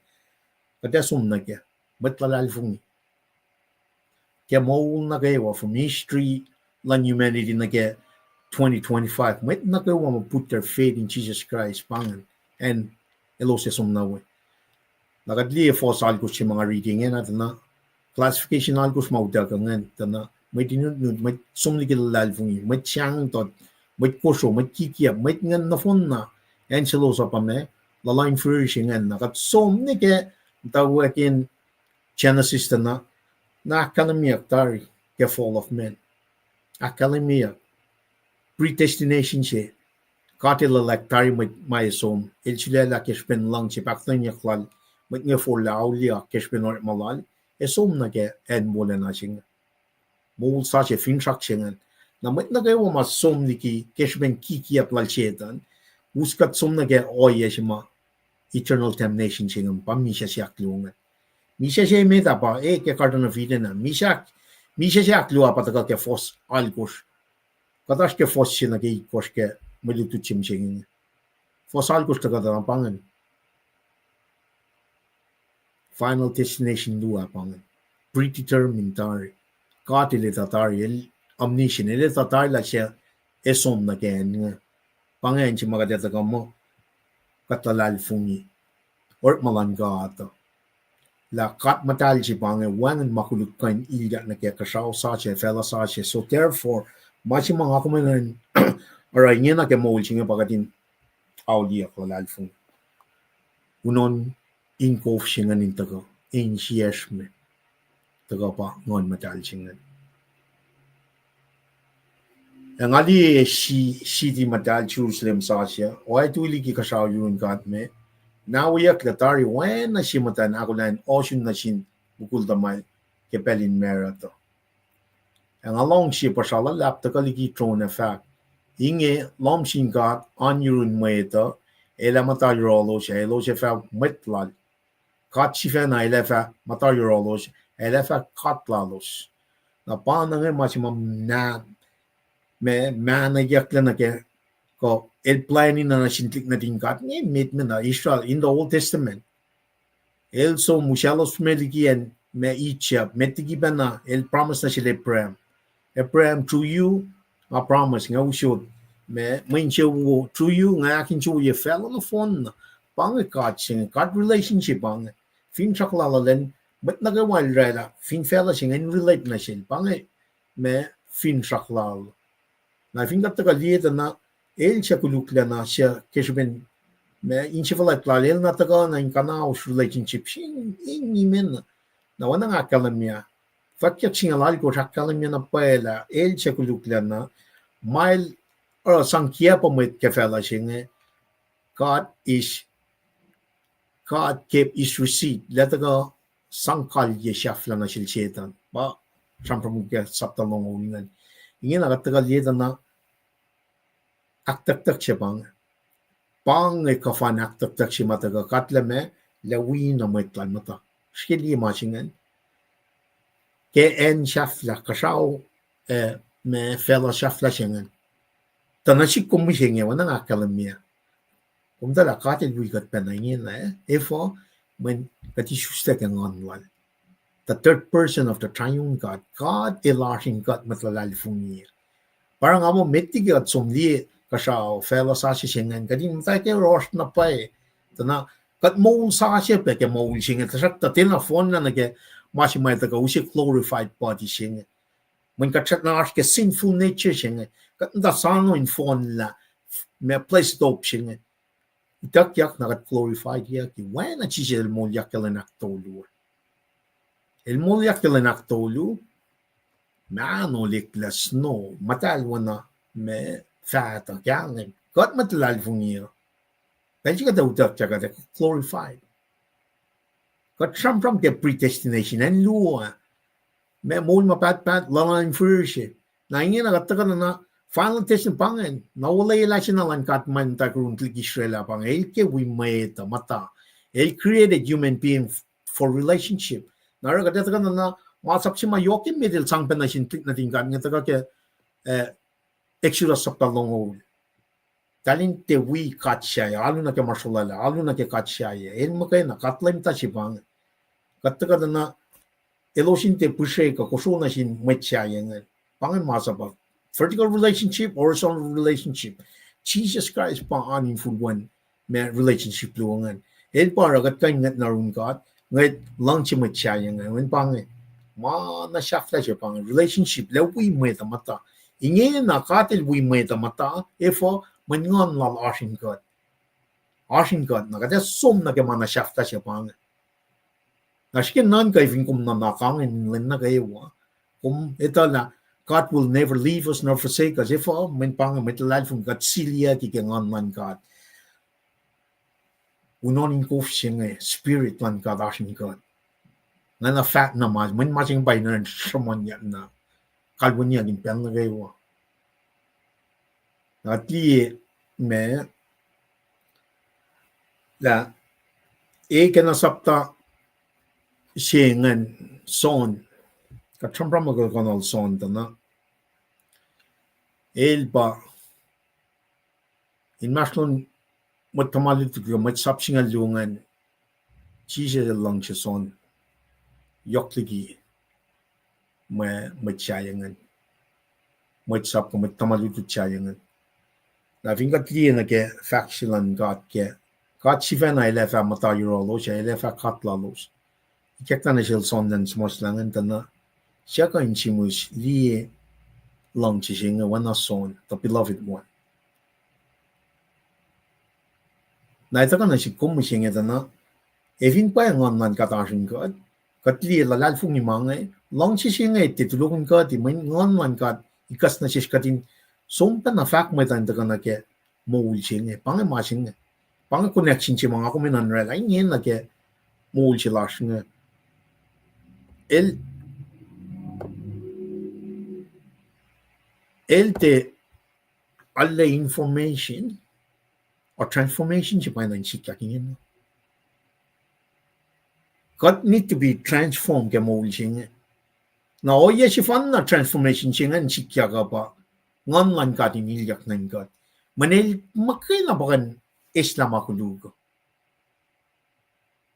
kuht ac som nuh ke, mwet luhlahlfongi. Ke moul nuh kwewa from history luhn humanity nuh ke twenty twenty-five, mwet nuh kwewa ma put their faith in Jesus Christ, pa ingacn, acn elos ac som nuh we. Na kuht liye fuhs alkosr se ma nga riti ingena tuh na, classification alkosr ma utuckuh ingacn tuh na, mwet inutnut, mwet som liki luhlahlfongi, mwet sahngtuh, mwet kosro, mwet kikiap, mwet ingacn nohfohnna, acn selos uh pa ma, luhluh in fihrihr se ingacn. Na kuht som nuh ke, tuh wacngihn Genesis tuh na, na ahkkahlwemyeyuck tari ke fall of man. Ahkkahlwemyeyuck predestination se, God el luhlahp tari mwet ma ac som, el sulaclah ke srihpen luhngse pahkotwenyak lal, mwet inge forlah auliyak ke srihpen orekma lal, ac som nuh ke acn wolacna se inge. Moul sasuc, finsrak se ingacn. Na mwet nuh kwewa ma som liki ke srihpen kikiap lal Setuhn, us kuht som nuh ke ohiyac se ma eternal damnation se ingacn, pa misac se ahkluo ingacn. Misac se met ah pa, e, ke Garden of Eden ah, misac, misac se ahkluo ah pa tuhkuh ke fuhs alkosr. Kuht oasr ke fuhs se nuh ke itkohsr ke mwe lutlut se mihsenge inge. Fuhs alkosr tuhkuh tuh na pa ingacn. Final destination luo ah pa ingacn. Predetermined tari. God el etuh tari, el omniscient, el etuh tari lah suc ac som nuh ke acn inge. Pa ingacn se ma kuht etuh kuh muh kuht luhlahlfongi orekma luhn God uh, lah God muhtahl se pa inge wacngihn ma koluk kuh in ilyak nuh ke kuhsrao sasuc, facluh sasuc. So therefore, ma se ma nga kom enenuh in oruh ingena ke moul se inge pa kuht in auliyak luhlahlfongi. Unohn in kof se ingacn in tuhkuh, insiyacsr me. tuhkuh pa Nguhn Muhtahl se ingacn. Ac nga liye si-, city muhtahl Jerusalem sasuc, oactui liki kuhsrao yurin God me, nahweyucklac tari oacna sie muhtwacn ahkolah in ohsun nuh sin mukul tuhmwacl ke pacl in macruht uh. Ac nga luhngse puhsra luhlahp tuhkuh liki tron ac fahk, Inge lohm sin God oan yurun mwet uh, El ac muhta yohrohlos ac elos ac fah mwet Lal. God sifacna El ac fah muhta yohrohlos ac El ac fah God lalos. Na pa na inge ma se ma, ma, ma nuh kiyucklac nuh ke, kuh El plwacni na nuh sin tuhlihk nuhtin God inge, met me na Israel in the Old Testament. El som usaclos me liki acn ma Egypt, met liki pacna El promise nuh sel Abraham. Abraham, through you, nga promise, nga usot, ma, mwe insewowo, through you, nga ahkinsewowoye facluh nohfohn na. Pa inge God se inge, God relationship pa inge. Finsrak lal uh lacn mwet nuh kwewa El oraclah, fin facluh se inge in relate nuh sel. Pa inge, ma, finsrak lal. Na fin kuht tuhkuh liye tuh na, El suc koluklacna, suc ke srihpen, ma, insefuhlwact lal, El na tuhkuh na in kuhnaosr relationship se inge, in nimet na. Na oacna nga ahkkahlwemye, fwackyuck singucul alkosr ahkkahlwemye na pwacye lah El suc koluklacna, ma El, uh, sang kiacp uh mwet ke facluh se inge, God is, God kept his receipt, lah tuhkuh sang kalye sahflah nuh sel Setan. Pa sramsram ke sapta longoul ingacn. Ingena kuht tuhkuh liye tuh na ahktucktuck se pa inge. Pa inge kuhfa in ahktucktuck se ma tuhkuh kuht lah ma, lah wi na mwet Lal muhta. Srihke liye ma se ingacn. Ke acn sahflah, kuhsrao, eh, ma facluh sahflah se ingacn. Tuh nuh sihk kom mihsenge, oacna nga ahkkahlwemye, kom etuh lah God El wi kuht pacna ingena, eh? Efuh? Mweyen kuht isuslac ke Nguhn Lal. The third person of the triune God. God El oasr in kuht mwet luhlahlfongi. Pa oruh nga muh met liki kuht som liye kuhsrao facluh sasuc se ingacn, kuht in muhta ke rohsr na pwacye. Tuh na kuht moul sasuc pac ke moul se inge, tuhsruhktuh tiacna fohnlah nuh ke ma se ma tuhkuh use glorified body se inge. Mweyen kuht srackna oasr ke sinful nature se inge, kuht muhta soano in fohnlah, ma place top se inge. Ituckyuck na kuht glorified-yucki. Oacna Jisus El moulyak ke lwen ahktolu. El moulyak ke lwen ahktolu, mahno eklac snow, muhtahl oacna ma fahtuh kahlwem. Kuht mwet luhlahlfongi uh, pacl se kuht utuckyak, kuht glorified. Kuht sramsram ke predestination, acn luo, ma moul ma pahtpaht, luhluh in fihrihr se. Na ingena kuht tuhkuh na final test pa ingacn, na olwelah se na luhn God ma muhta karun tuhlihk Israel ah pa inge, El ke wi mwet uh muhta. El created human being f-, for relationship. Na oruh kuht tuhkuh na masap se ma yohk emet El sang pacna sin tuhlihk nuhtin God inge tuhkuh ke, eh, Exodus sapta longoul. Tahl in tiac wi God sahyac, alu nuh ke ma srolwaclah, alu nuh ke God sahyac. El muhkwena God Leum muhta se pa inge. Kuht tuhkuh na, elos in tiac pihsre kuh kosro nuh sin mwet sahyac ingacn. Pa inge masap uh. Vertical relationship, horizontal relationship. Jisus Kraist pa oan infulwen ma relationship luo ingacn. El pa oruh kuht kuh in ngwet nuh yurin God, ngwet luhngse mwet sahyac ingacn. Mweyen pa inge, ma na sahflah se pa inge, relationship, lah wi mwet uh muhta. Ingena God El wi mwet uh muhta, efuh? Mweyen Nguhn Lal oasr in kuht. Oasr in kuht, na kuht ac som nuh ke ma na sahflah se pa inge. Na srihke nuhnkuh fin kom nuhnak inge in lwen nuh kwewa, kom etuh lah God will never leave us nor forsake us. Efuh? Mweyen pa inge mwet luhlahlfongi kuht siliyucki ke Nguhn luhn God. Unohn in kof se inge, Spirit luhn God oasr in kuht. Nga na fahk na ma, mweyen ma se inge pa in oruh in sruhmuhnyuck na kalweniyuck in pacl nuh kwewa. Na kuht liye ma, lah, e ke na sapta se ingacn John, kuht sramsram ke Gospel John tuh na, el pa inmahsrlon mwet tuhma lutlut, mwet sap singucul luo ingacn, Jisus El luhngse John yohk liki mwe, mwet sahyac ingacn, mwet sap kuh mwet tuhma lutlut sahyac ingacn. Na fin kuht liye nuh ke fahk se luhn God ke, God sifacna El ac fah muhta yohrohlos ac El ac fah God lalos. Ikackna nuh sel John in suhmuhslah ingacn tuh na, suc kuh in sihmihs liye luhngse se inge oacna John, the beloved one. Na etuh kuh na sik kom mihsenge tuh na, e fin pwacye Nguhn luhn God oasr in kuht, kuht liye luhlahlfongi ma inge, Luhngse se inge tiac tulokihn kuht, mweyen Nguhn luhn God ikacs nuh sesr kuht in som pacna fahk mwet an tuhkuh nuh ke moul se inge. Pa inge ma se inge. Pa inge connection se ma nga kom in oraclah inge nuh ke moul se lasr inge. El, el tiac arlac information, a transformation se pa in sikyak ingena. Kuht need to be transformed ke moul se inge. Na ohiyac sefanna transformation se ingacn sikyak uh pa Nguhn luhn God in ilyak nuh in kuht. Mweyen el muhkwena pa kuh in eslah ma koluk.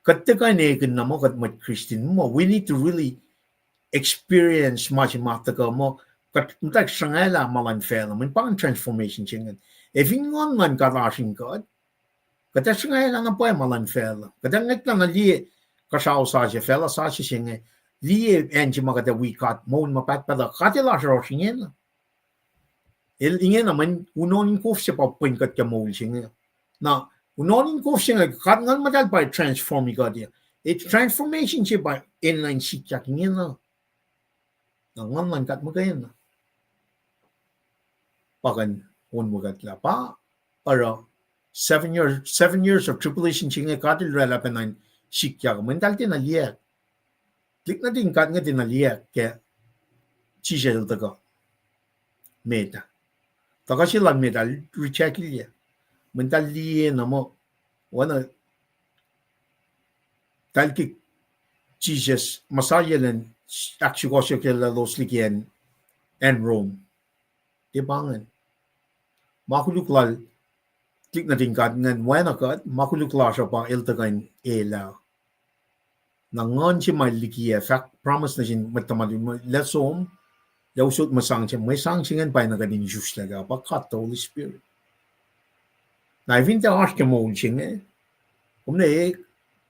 Kuht tiac kuh in ekihn na muh kuht mwet Christian muh, we need to really experience ma se ma tuhkuh muh kuht muhtwacwacack sruhngalah ma luhn facluh, mweyen pa in transformation se ingacn. Ac fin Nguhn luhn God oasr in kuht, kuht ac sruhngalah na pwacye ma luhn facluh. Kuht ac ngwetlah na liye kuhsrao sasuc, facluh sasuc se inge, liye acn se ma kuht ac wi God moul ma pahtpaht uh, God el oasr yohrohsr ingena. El ingena mweyen unohn in kof se pa pwen kuht ke moul se inge. Na unohn in kof se inge, God Nguhn Muhtahl pa transform kuht uh. Ac transformation se pa enenuh in sikyak ingena. Na Nguhn luhn God muhkwena pa kuh in onwe kuht lah pa, oruh seven years, seven years of tribulation se inge God el oraclah pacna in sikyak uh, mweyen eltahl tiacna liyacack. Tuhlihk nuhtin God inge tiacna liyacack ke Jisus el tuhkuh met ah. Tuhkuh se lal met ah, rejectlah. Mweyen eltahl liye na muh, oacna eltahl ke Jisus, Messiah lacn ahksukohsohkyelah elos liki acn, acn Rome. Tiac pa ingacn. Ma koluk lal tuhlihk nuhtin God ingacn oacna kuht, ma koluk lasr uh pa el tuhkuh in elah. Na Nguhn se ma el liki ah, fahk promise nuh sin mwet tuhma lun, lah som, lah usot mwe sang se, mwe sang se ingacn pa enenuh kuht in isuslac uh, pa God the Holy Spirit. Na fin tiac oasr ke moul se inge, kom ne,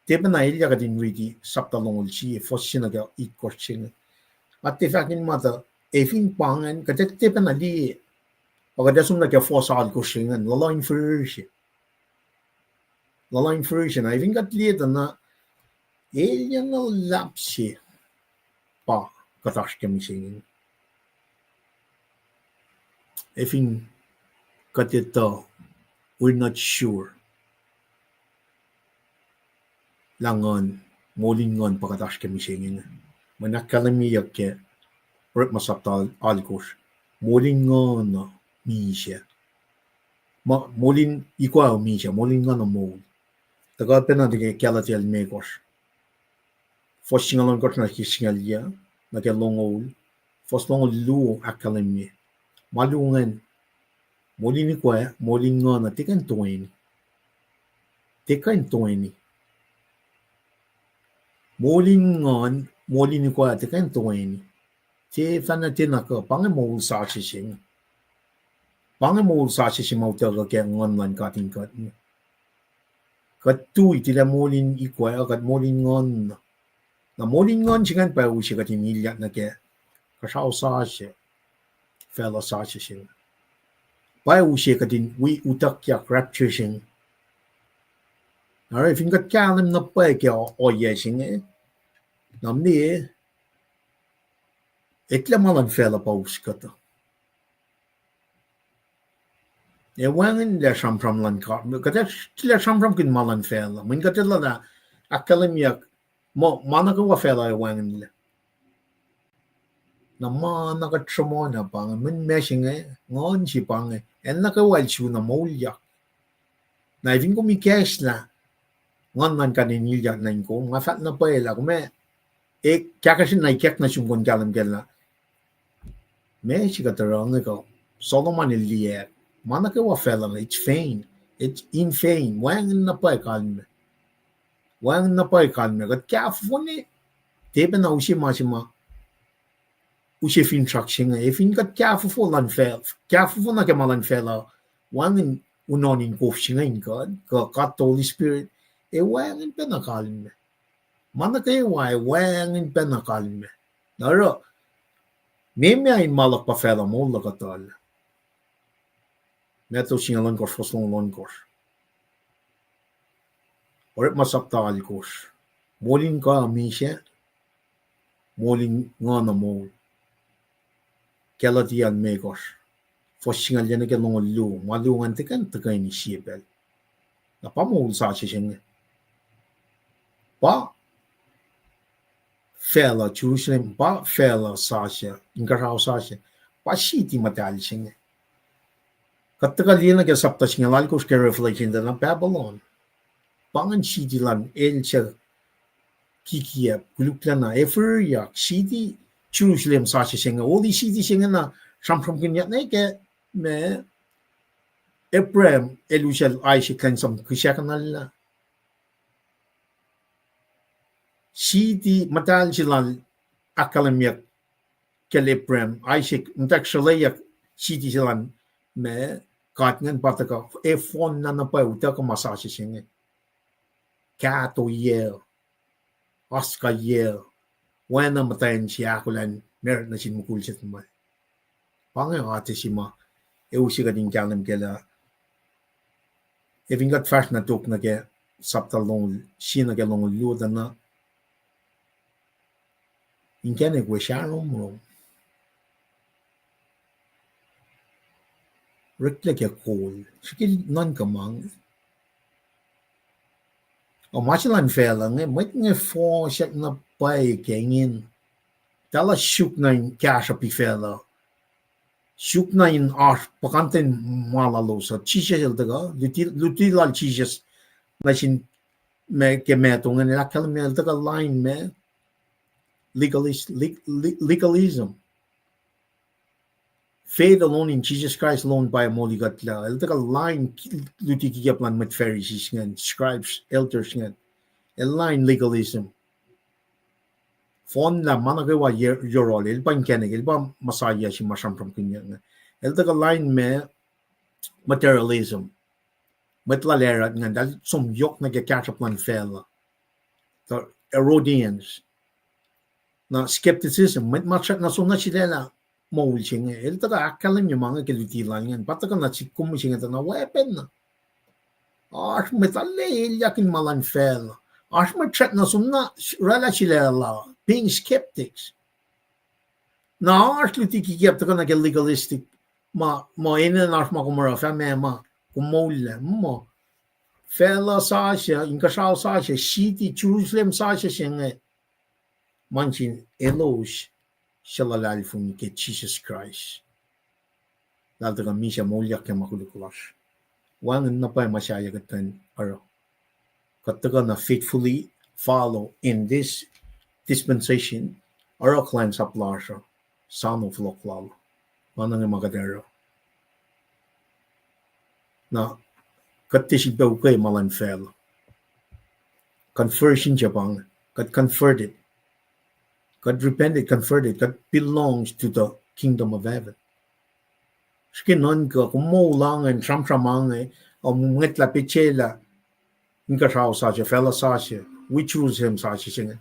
tiac pacna elyah kuht in riti sapta longoul sie, fuhs se nuh ke itkohsr se inge. Nga tiac fahk in muhta, ac fin pa ingacn, kuht ac tiac pacna liye, pa kuht ac som nuh ke fuhs alkosr se ingacn, luhluh in fihrihr se. Luhluh in fihrihr se, na ac fin kuht liye tuh na, elyah na luhlahp se pa kuht oasr ke mihsenge. Ac fin kuht etuh, we're not sure lah Nguhn, moul in Nguhn pa kuht oasr ke mihsenge. Mweyen ahkkahlwemyeyuck ke Orekma sapta alkosr, moul in Nguhn uh misac. Ma, moul in ikoac uh misac, moul in Nguhn uh moul. Tuhkuh pacna nuh ke Galatia limekohsr, fuhs singucul ohnkohsr nuh ke singucul yac, nuh ke longoul, fuhs longoul luo ahkkahlwemye, ma luo ingacn, moul in ikoac, moul in Nguhn uh tiac kuh in toeni. Tiac kuh in toeni. Moul in Nguhn, moul in ikoac tiac kuh in toeni. Tiac fahna tiac na kuh, pa inge moul sasuc se inge. Pa inge moul sasuc se ma utuckuh ke Nguhn luhn God in kuht. Kuht tui tilac moul in ikoac, kuht moul in Nguhn. Na moul in Nguhn se ingacn pa use kuht in ilyak nuh ke kuhsrao sasuc, facluh sasuc se inge. Pa use kuht in wi utuckyak rapture se inge. Oruh fin kuht kahlwem na pwacye ke ohiyac se inge, na mwe eklac ma luhn facluh pa us kuhtuh. Ac wacngihnlac sramsram luhn God, kuht ac tilac sramsramkihn ma luhn facluh, mweyen kuht etuh lah ahkkahlwemyeyuck muh ma nuh kwewa facluh ac wacngihnlac. Na ma na kuht sruhmuhn uh pa inge, mweyen ma se inge, Nguhn se pa inge, acn nuh kwewa el sun uh moulyak. Na fin kom ikacslah Nguhn luhn God in ilyak nuh in kom, nga fahk na pwacye lah kom ac, e, kahkahsrihk na ikack nuh sum kom kahlwem kac lah meac se kuht oruh inge kuh Solomon el liye, ma nuh kwewa facluh inge, it's vain, it's in vain, wacngihn na pwacye kalmac. Wacngihn na pwacye kalmac. Kuht kahfofo ne, tiac pacna use ma se ma use finsrak se inge, ac fin kuht kahfofo luhn facl-, kahfofo nuh ke ma luhn facluh, wacngihn unohn in kof se inge in kuht, kuh God the Holy Spirit, ac wacngihn pacna kalmac. Ma nuh kwewa ac wacngihn pacna kalmac. Na oruh, meac ma in ma luhk pa facluh moul luhk uh tuhlac? Matthew singucul ohnkohsr, fuhs longoul ohnkohsr. Orekma sapta alkosr. Moul in God misac. Moul in nguhna moul. Galatia limekohsr, fuhs singucul yac nuh ke longoul luo, ma luo ingacn tiac kuh in tuhkweni sie pacl. Na pa moul sasuc se inge. Pa facluh Jerusalem, pa facluh sasuc, inkuhsrao sasuc, pa siti muhtahl se inge. Kuht tuhkuh liye nuh ke sapta singucul alkosr ke Revelation tuh na Babylon. Pa ingacn siti lal el suc kikiacp, koluklacna, ac firiyak, siti Jerusalem sasuc se inge, holy city se inge na sramsramkihnyuck nuh ke ma Abraham el usacl Isaac elan som kihsackuhnlah lah siti muhtahl se lal ahkkahlwemyeyuck kacl Abraham, Isaac, muhtwacwacack srolweyuck siti se lal ma God ingacn pa tuhkuh, ac fohnlah na pwacye utuckuh ma sasuc se inge. Kahto yac, oasr kac yac, oacna muhtwacn se ahkolah in married nuh sin mukul se tuhmwacl. Pa inge ohiyac se ma ac use kuht in kahlwem kac lah, ac fin kuht fahsr na tok nuh ke sapta longoul sie nuh ke longoul luo tuh na, inkacnek we sramsram oreklac ke kol, srihke nuhnkuh ma inge. Ac ma se luhn facluh inge, mwet inge fohsack na pwacye ke ingacn. Eltahl suk na in kahsruhp facluh. Suk na in oasr puhkantwen ma lalos uh. Jisus el tuhkuh, luti, luti lal Jisus nuh sin ma ke Matthew ingacn, el ahkkahlwemye el tuhkuh lain ma legalist, leg-, le-, legalism. Faith alone in Jesus Christ alone pa moli kuht lah. El tuhkuh lain luti kikiacp luhn mwet Pharisees ingacn, scribes, elders ingacn. El lain legalism. Fohnlah ma nuh kwewa ye-, yohrohl, el pa inkacnek, el pa Messiah se ma sramsramkihnyuck inge. El tuhkuh lain ma materialism. Mwet lal Herod ingacn, eltahl som yohk nuh ke kahsruhp luhn facluh. The Herodians. Na skepticism, mwet ma srackna som na sulaclah moul se inge. El tuhkuh ahkkahlwemye ma inge ke luti lal ingacn. Pa tuhkuh na sik kom se inge tuh na weapon na. Oasr mwet arlac elyah ke ma luhn facluh. Oasr mwet srackna som na oraclah sulaclah, being skeptics. Na oasr luti kikiacp tuhkuh nuh ke legalistic, ma, ma enenuh oasr ma kom oruh fah ma, ma kom moullac, muh facluh sasuc, inkuhsrao sasuc, siti Jerusalem sasuc se inge, ma nuh sin elos suc luhlahlfongi ke Jisus Kraist. Eltahl tuhkuh misac moulyak ke ma koluk lasr. Wacngihn na pwacye ma sahyac kuht kuh in oruh. Kuht tuhkuh na faithfully follow in this dispensation, oruh kuhlwacnsap lasr uh, soano fohlohk lal uh. Ma inge ma kuht oruh. Na kuht tiac sifilpac ukwe ma luhn facluh. Conversion se pa inge, kuht converted. Kuht repented, converted, kuht belongs to the kingdom of heaven. Srihke nuhnkuh, kom moul ingacn, sramsram inge, uh, mwet lah petsac lah inkuhsrao sasuc, facluh sasuc, wi Jerusalem sasuc se inge.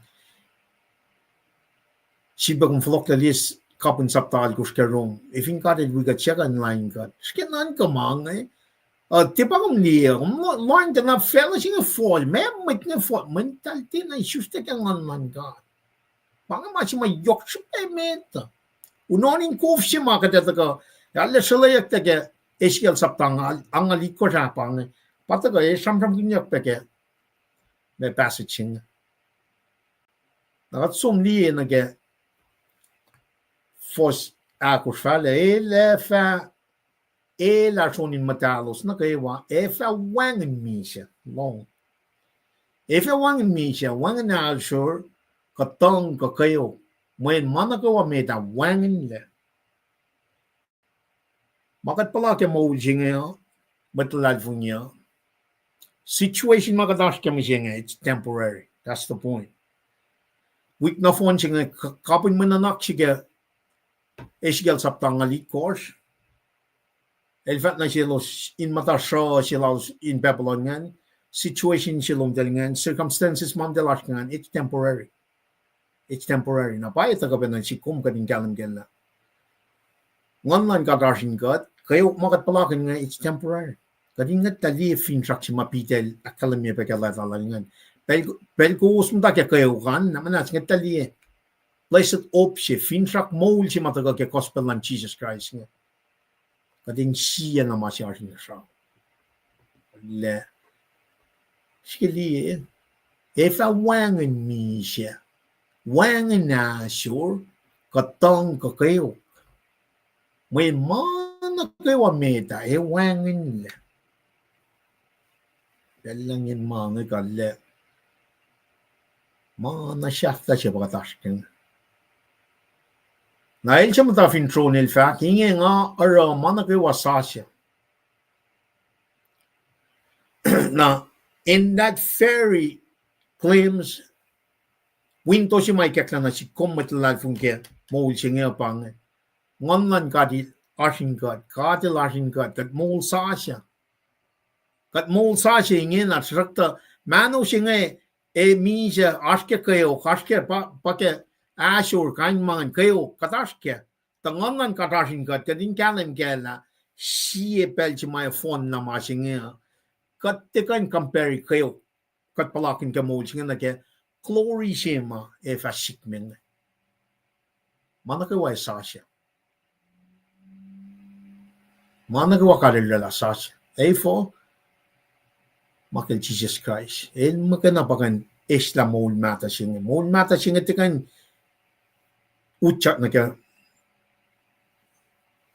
Sifilpac kom fohlohklac liye kapihn sapta alkosr ke Rom, ac fin God El wi kuht, suc kuh in lain kuht? Srihke nuhnkuh ma inge, uh, tiac pa kom liye, kom lo-, lohng tuh na facluh se inge fohs, ma mwet inge fohs, mwet eltahl tiacna isuslac ke nguhn luhn God. Pa inge ma se ma yohk srihpac met uh. Unohn in kof se ma kuht ac tuhkuh, ac arlac sruhlweyuck tuh ke Ezekiel sapta angngaul, angngaul itkohsr ah pa inge, pa tuhkuh ac sramsramkihnyuck pac ke ma passage se inge. Na kuht som liye nuh ke fuhs ahkosr, fahlah, El ac fah, El ac son in muhtahlos nuh kwewa ac fah wacngihn misac, lohng. Ac fah wacngihn misac, wacngihn alsor, kuh tuhng, kuh kweok, mweyen ma nuh kwewa met ah wacngihnlac. Ma kuht puhla ke moul se inge uh, mwet luhlahlfongi uh, situation ma kuht oasr ke mihsenge, it's temporary. That's the point. Wik nohfohn se inge, k-, kapihn mwe nuhnak se ke Ezekiel sapta angngaul itkohsr, El fahk nuh selos in muhta sruh se lalos in Babylon ingacn, situation se lom tacl ingacn, circumstances ma tacl oasr ingacn, it's temporary. It's temporary. Na pa etuh kuh pacna sik kom kuht in kahlwem kac lah nguhn luhn God oasr in kuht, kweok ma kuht puhlakihn inge, it's temporary. Kuht in ngwetlah liye finsrak se ma Peter el ahkkahlwemye pac ke leta lal ingacn. Pacl, pacl kowos muhta ke kweok an, na muhnahs ngwetlah liye. blessed hope se, finsrak moul se ma tuhkuh ke gospel luhn Jisus Kraist inge. Kuht in sie na ma se oasr inkuhsrao. Lah, srihke liye, ac fah wacngihn misac, wacngihn ahsor, kuh tuhng kuh kweok. Mweyen ma nuh kwewa met ah ac wacngihnlac. Pacl luhn ma inge kuh lah, ma na sahflah se pa kuht oasr ke inge. Na el se muhta fin tron el fahk, inge nga oruh ma nuh kwewa sasuc. Na, in that very glimpse, winto se ma ikacklah nuh sik kom mwet luhlahlfongi ke moul se inge pa inge. Nguhn luhn God el oasr in kuht, God el oasr in kuht, kuht moul sasuc. Kuht moul sasuc ingena, tuhsruhktuh mahno se inge, ac misac, oasr ke kweok, oasr ke pa, pa ke ahsor, kain ma ingacn, kweok, kuht oasr kac. Tuh Nguhn luhn God oasr in kuht, kuht in kahlwem kac lah, sie pacl se ma ac fohnlah ma se inge, kuht tiac kuh in compare kweok, kuht puhlakihn ke moul se inge nuh ke glory se ma ac fah sik me inge. Ma nuh kwewa ac sasuc. Ma nuh kwewa God el oraclah sasuc. Efuh? Ma ke Jisus Kraist. El muhkwena pa kuh in eslah moul mahtuh se inge. Moul mahtuh se inge tiac kuh in utyak nuh ke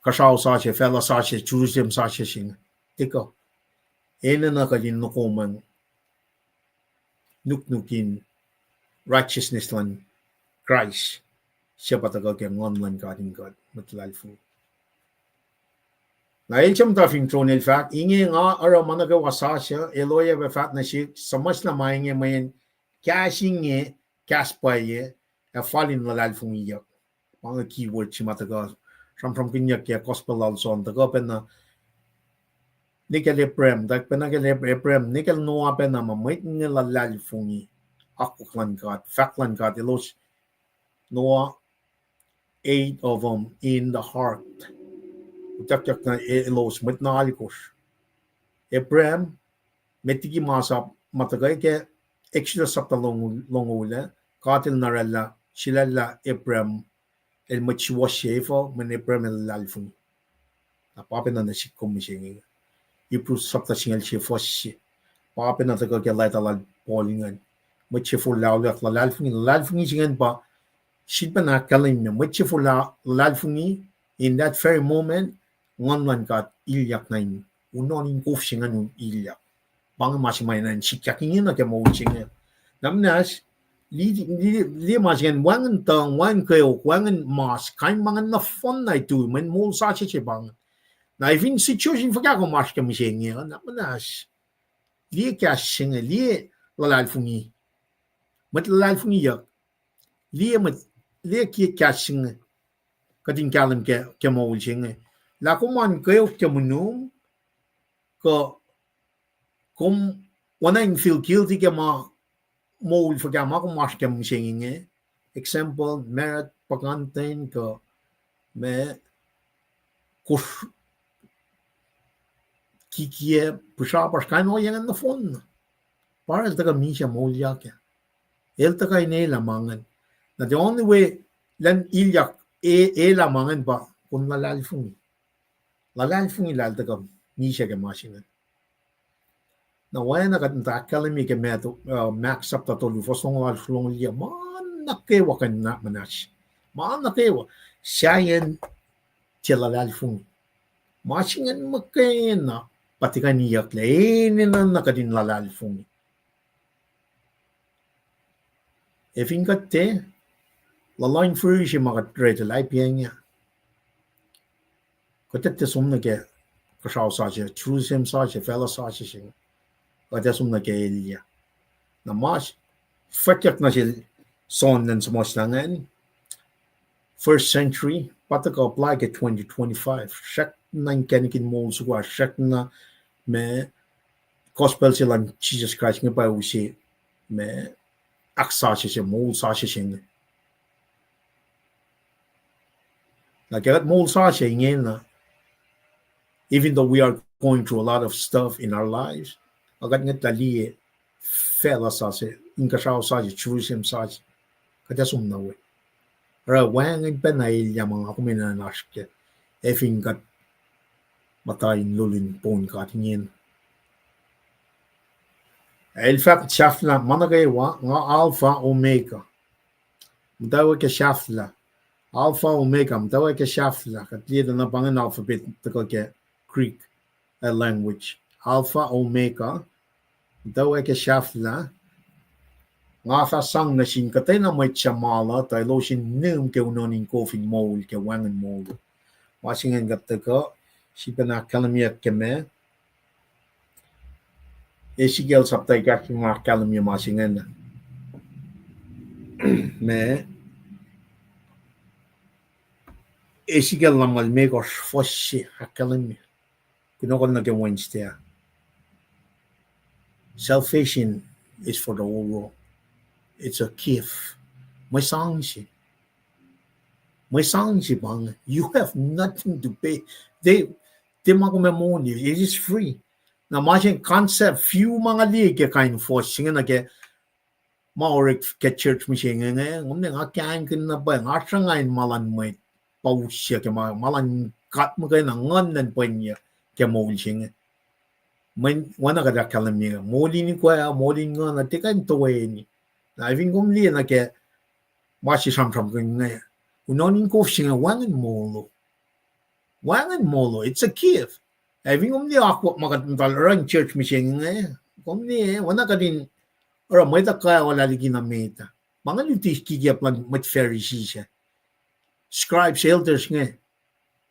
kuhsrao sasuc, facluh sasuc, Jerusalem sasuc se inge. Tiac kuh. Enenuh kuht in nokomwacng nuknuk in righteousness luhn Kraist, suc pa tuhkuh ke Nguhn luhn God in kuht mwet luhlahlfongi. Na el se muhta fin tron el fahk, inge nga oruh ma nuh kwewa sasuc, el oacyacpac fahk nuh sihk, suhmuhslah ma inge mweyen kahs inge, kahs pwacye, ac fal in luhlahlfongiyuck. Pa inge keyword se ma tuhkuh sramsramkihnyuck ke gospel lal John, tuhkuh pacna nwe kacl Abraham, tuh pacna kacl Ab-, Abraham, nwe kacl Noah pacna ma mwet inge luhlahlfongi akwuck luhn God, fahk luhn God, elos, Noah, eight of them in the ark. Utuckyak na e-, elos mwet na alkosr. Abraham, met liki masap ma tuhkuh ke Exodus sapta longoul, longoul ah, God el na oraclah, sulaclah Abraham, el mwet suwohs se efuh, mweyen Abraham el luhlahlfongi. Na pa pacna nuh sik kom mihsenge. Hebrews sapta singucul sie fuhs se. Pa pacna tuhkuh ke leta lal Paul ingacn. Mwet se forlah auliyak luhlahlfongi, luhlahlfongi se ingacn pa, sifilpacna ahkkahlwemye, mwet se forlah luhlahlfongi, in that very moment, Nguhn luhn God ilyak nuh in, unohn in kof se ingacn un ilyak. Pa inge ma se ma enenuh in sikyak ingena ke moul se inge. Na muhnahs, liye, liye, liye ma se ingacn, wacngihn tuhng, wacngihn kweok, wacngihn mas, kain ma ingacn nohfohn na tui, mweyen moul sasuc se pa ingacn. Na fin situation fuhkah kom oasr ke mihsenge, na muhnahs, liye kahs se inge, liye luhlahlfongi. Mwet luhlahlfongiyuck, liye mwet, liye ke kahs se inge, kuht in kahlwem ke, ke moul se inge. Lah kom an kweok ke monum, kuh kom oacna in feel guilty ke ma moul fuhkah ma kom oasr ke mihsenge inge. Example, married, puhkantwen, kuh ma kosr kikiacp, pihsrapasr, kain ohiyac ingacn nohfohn. Pa el tuhkuh misac moulyak ah. El tuhkuh in elah ma ingacn. Na the only way elan ilyak e-, elah ma ingacn pa kom luhlahlfongi. Luhlahlfongi lah el tuhkuh misac ke ma se ingacn. Na oacna kuht muhta ahkkahlwemye ke Mat-, uh, Mark sapta tolu, fuhs longoul oalkosr, longoul yac, ma nuh kwewa kuh in na muhnahs. Ma nuh kwewa. Sahyacn tiac luhlahlfongi. Ma se ingacn muhkwena pa tiac kuh in iyucklac, enenuh na kuht in luhlahlfongi. Ac fin kuht tiac, luhluh in fihrihr se ma kuht orwaclah, lah ip yac inge, kuht tiac som nuh ke kuhsrao sasuc, Jerusalem sasuc, facluh sasuc se inge. Kuht tiac som nuh ke elyah. Na ma fwackyuck nuh sel John elan suhmuhslah ingacn, first century, pa tuhkuh apply ke twenty twenty-five. Srackna inkacnek in moul soko ah, srackna ma gospel se luhn Jisus Kraist inge pa use ma ahksasuc se, moul sasuc se inge. Na ke kuht moul sasuc ingena, even though we are going through a lot of stuff in our lives, a kuht ngwetlah liye facluh sasuc, inkuhsrao sasuc, Jerusalem sasuc, kuht ac som nuh we. Oruh wacngihn pacna elyah ma nga kom enenuh in oasr ke, ac fin kuht muhta in lulin poun God ingena. El fahk sahflah, ma nuh kwewa, nga Alpha Omega. Muhtwacwacack sahflah. Alpha Omega, muhtwacwacack sahflah. Kuht liye tuh na pa ingacn alphabet tuhkuh ke Greek, uh, language. Alpha Omega, muhtwacwacack sahflah. Nga fah sang nuh sin kuhtwena mwet suc maluh, tuh elos in nihm ke unohn in kof in moul ke wacngihn moul. Ma se ingacn kuht tuhkuh, sifilpac ahkkahlwemyeyuck ke ma Ezekiel sapta ekahsr, ma ahkkahlwemye ma se ingacn. Ma Ezekiel lumngaul limekohsr, fuhs se ahkkahlwemye. Kunohkohn nuh ke Wednesday ah. Salvation is for the whole world. It's a gift. Mwe sang se. Mwe sang se pa inge. You have nothing to pay. Tiac, tiac ma kom ac moli. It is free. Na ma se concept, few ma nga liye ke kain fuhs se inge nuh ke ma orek ke church mihsenge inge, kom ne nga kahingkihn na pwacye, nga sruhnga in ma luhn mwet pa usyac ke ma, ma luhn God muhkwena nguhn luhn pwacye ke moul se inge. Mweyen oacna kuht ahkkahlwemye, moul in ikoac, moul in nguhn, tiac kuh in toeni. Na fin kom liye nuh ke ma se sramsramkihn inge, unohn in kof se inge wacngihn molo. Wacngihn molo, it's a gift. Ac fin kom liye akwuck ma kuht muhta oruh in church mihsenge inge, kom liye, oacna kuht in oruh mwet uh kuh ac olah liki na met ah. Ma inge luti kikiap luhn mwet Pharisee se, scribes, elders inge.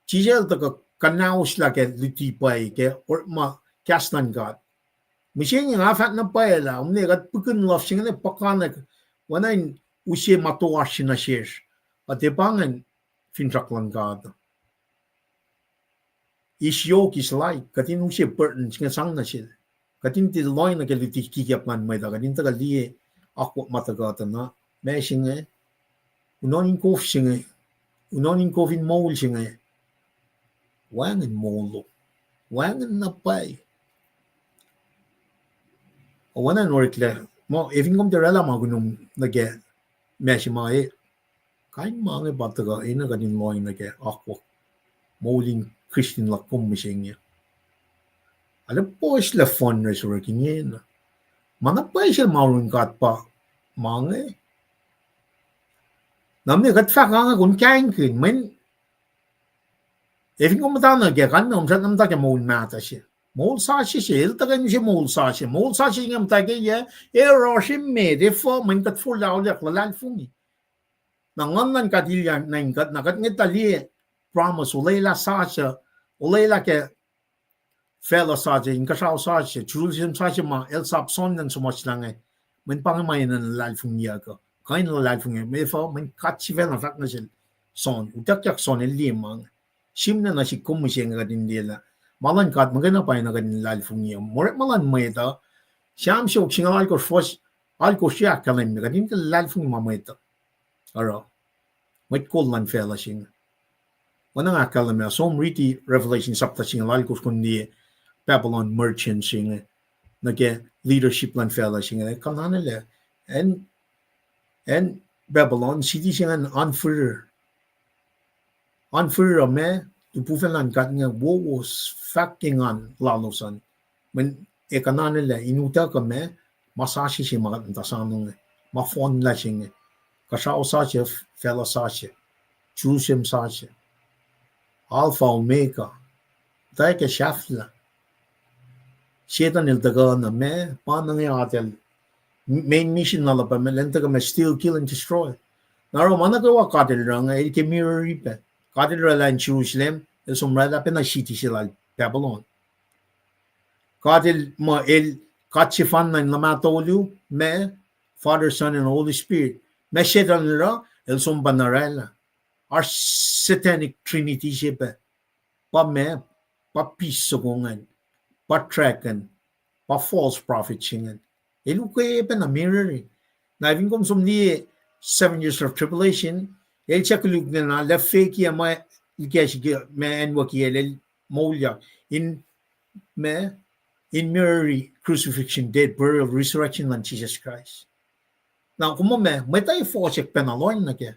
Jisus el tuhkuh kuhnaoslah ke luti pwacye ke orekma kahs luhn God. Mihsenge nga fahk na pwacye lah, kom ne kuht pihkihn luhf se inge ne puhkantwen, oacna in use ma toasr se nuh sesr. Kuht tiac pa ingacn finsrak luhn God. His yoke is light, kuht in use burden se inge sang nuh sel. Kuht in tiac lohacng nuh ke luti kikiap luhn mwet uh, kuht in tuhkuh liye akwuck ma tuhkuh tuh na, ma se inge, unohn in kof se inge, unohn in kof in moul se inge, wacngihn molo, wacngihn na pwacye. Oacna in oreklac, muh, ac fin kom tiac oraclah ma kunom nuh ke ma se ma e, kain ma inge pa tuhkuh enenuh kuht in lohacng nuh ke akwuck moul in Christian luhk kom mihsenge. Arlac puhslac fun resurrect ingena. Ma na pwacye sel ma oruh in God pa ma inge. Na mwe kuht fahk inge kom kahingkihn, mweyen ac fin kom muhta nuh ke, kalmac kom srackna muhta ke moul mahtuh se. Moul sasuc se, el tuhkuh in use moul sasuc. Moul sasuc inge muhta ke yac, ac oruh se met, efuh, mweyen kuht forlah auliyak luhlahlfongi. Na nguhn luhn God ilyak nuh in kuht, na kuht ngwetlah liye promise, olwelah sasuc, olwelah ke facluh sasuc, inkuhsrao sasuc, Jerusalem sasuc ma el sap soenna in suhmuhslah inge, mweyen pa inge ma enenuh luhlahlfongiyuck uh, kuh in luhlahlfongi, mweyen efuh, mweyen God sifacna fahk nuh sel John, utuckyak John el liye ma inge. Sihmlac nuh sihk kom mihsenge kuht in liye lah ma luhn God muhkwena pa enenuh kuht in luhlahlfongi uh. Orekma luhn mwet uh, Sam siofok singucul alkosr, fuhs alkosr, ahkkahlwemye kuht in tiac luhlahlfongi ma mwet uh oruh, mwet kol luhn facluh se inge. Oacna nga ahkkahlwemye, som riti Revelation sapta singucul alkosr kom liye Babylon merchant se inge, nuh ke leadership luhn facluh se inge, kuh na nelac, acn, acn Babylon, city se ingacn oan firir. Oan firir uh ma, lihpufacn luhn God inge wowos, fahk ke engan lalos an. Mweyen ac kuh na nelac in utuckuh ma, ma sasuc se ma kuht muhta soano inge, ma fohnlah se inge, kuhsrao sasuc, facluh sasuc, Jerusalem sasuc, Alpha Omega, muhtwacwacack sahflah. Setuhn el tuhkuh na ma, pa inge atel, main mission lal uh pa ma, el tuhkuh ma steal, kill and destroy. Na oruh ma nuh kwewa God el oruh inge, el ke mirror pac. God el oraclah in Jerusalem, el som oraclah pacna city se lal Babylon. God el, ma el, God sefanna in luhmah tolu, ma, Father, Son, and Holy Spirit. Ma Setuhn el oruh, el som pacna oraclah. Oasr satanic trinity se pac. Pa ma, pa beast soko ingacn, pa dragon, pa false prophet se ingacn. El ukwe pacna mirror. Na fin kom som liye seven years of tribulation, el suc koluk nena, lah fake ma, ikacsr ke ma acnwucki el, el moulyak in, ma, in mirror crucifixion, death, burial, resurrection luhn Jisus Kraist. Na kom ma, mwet uh fohsack pacna lohacng nuh kac.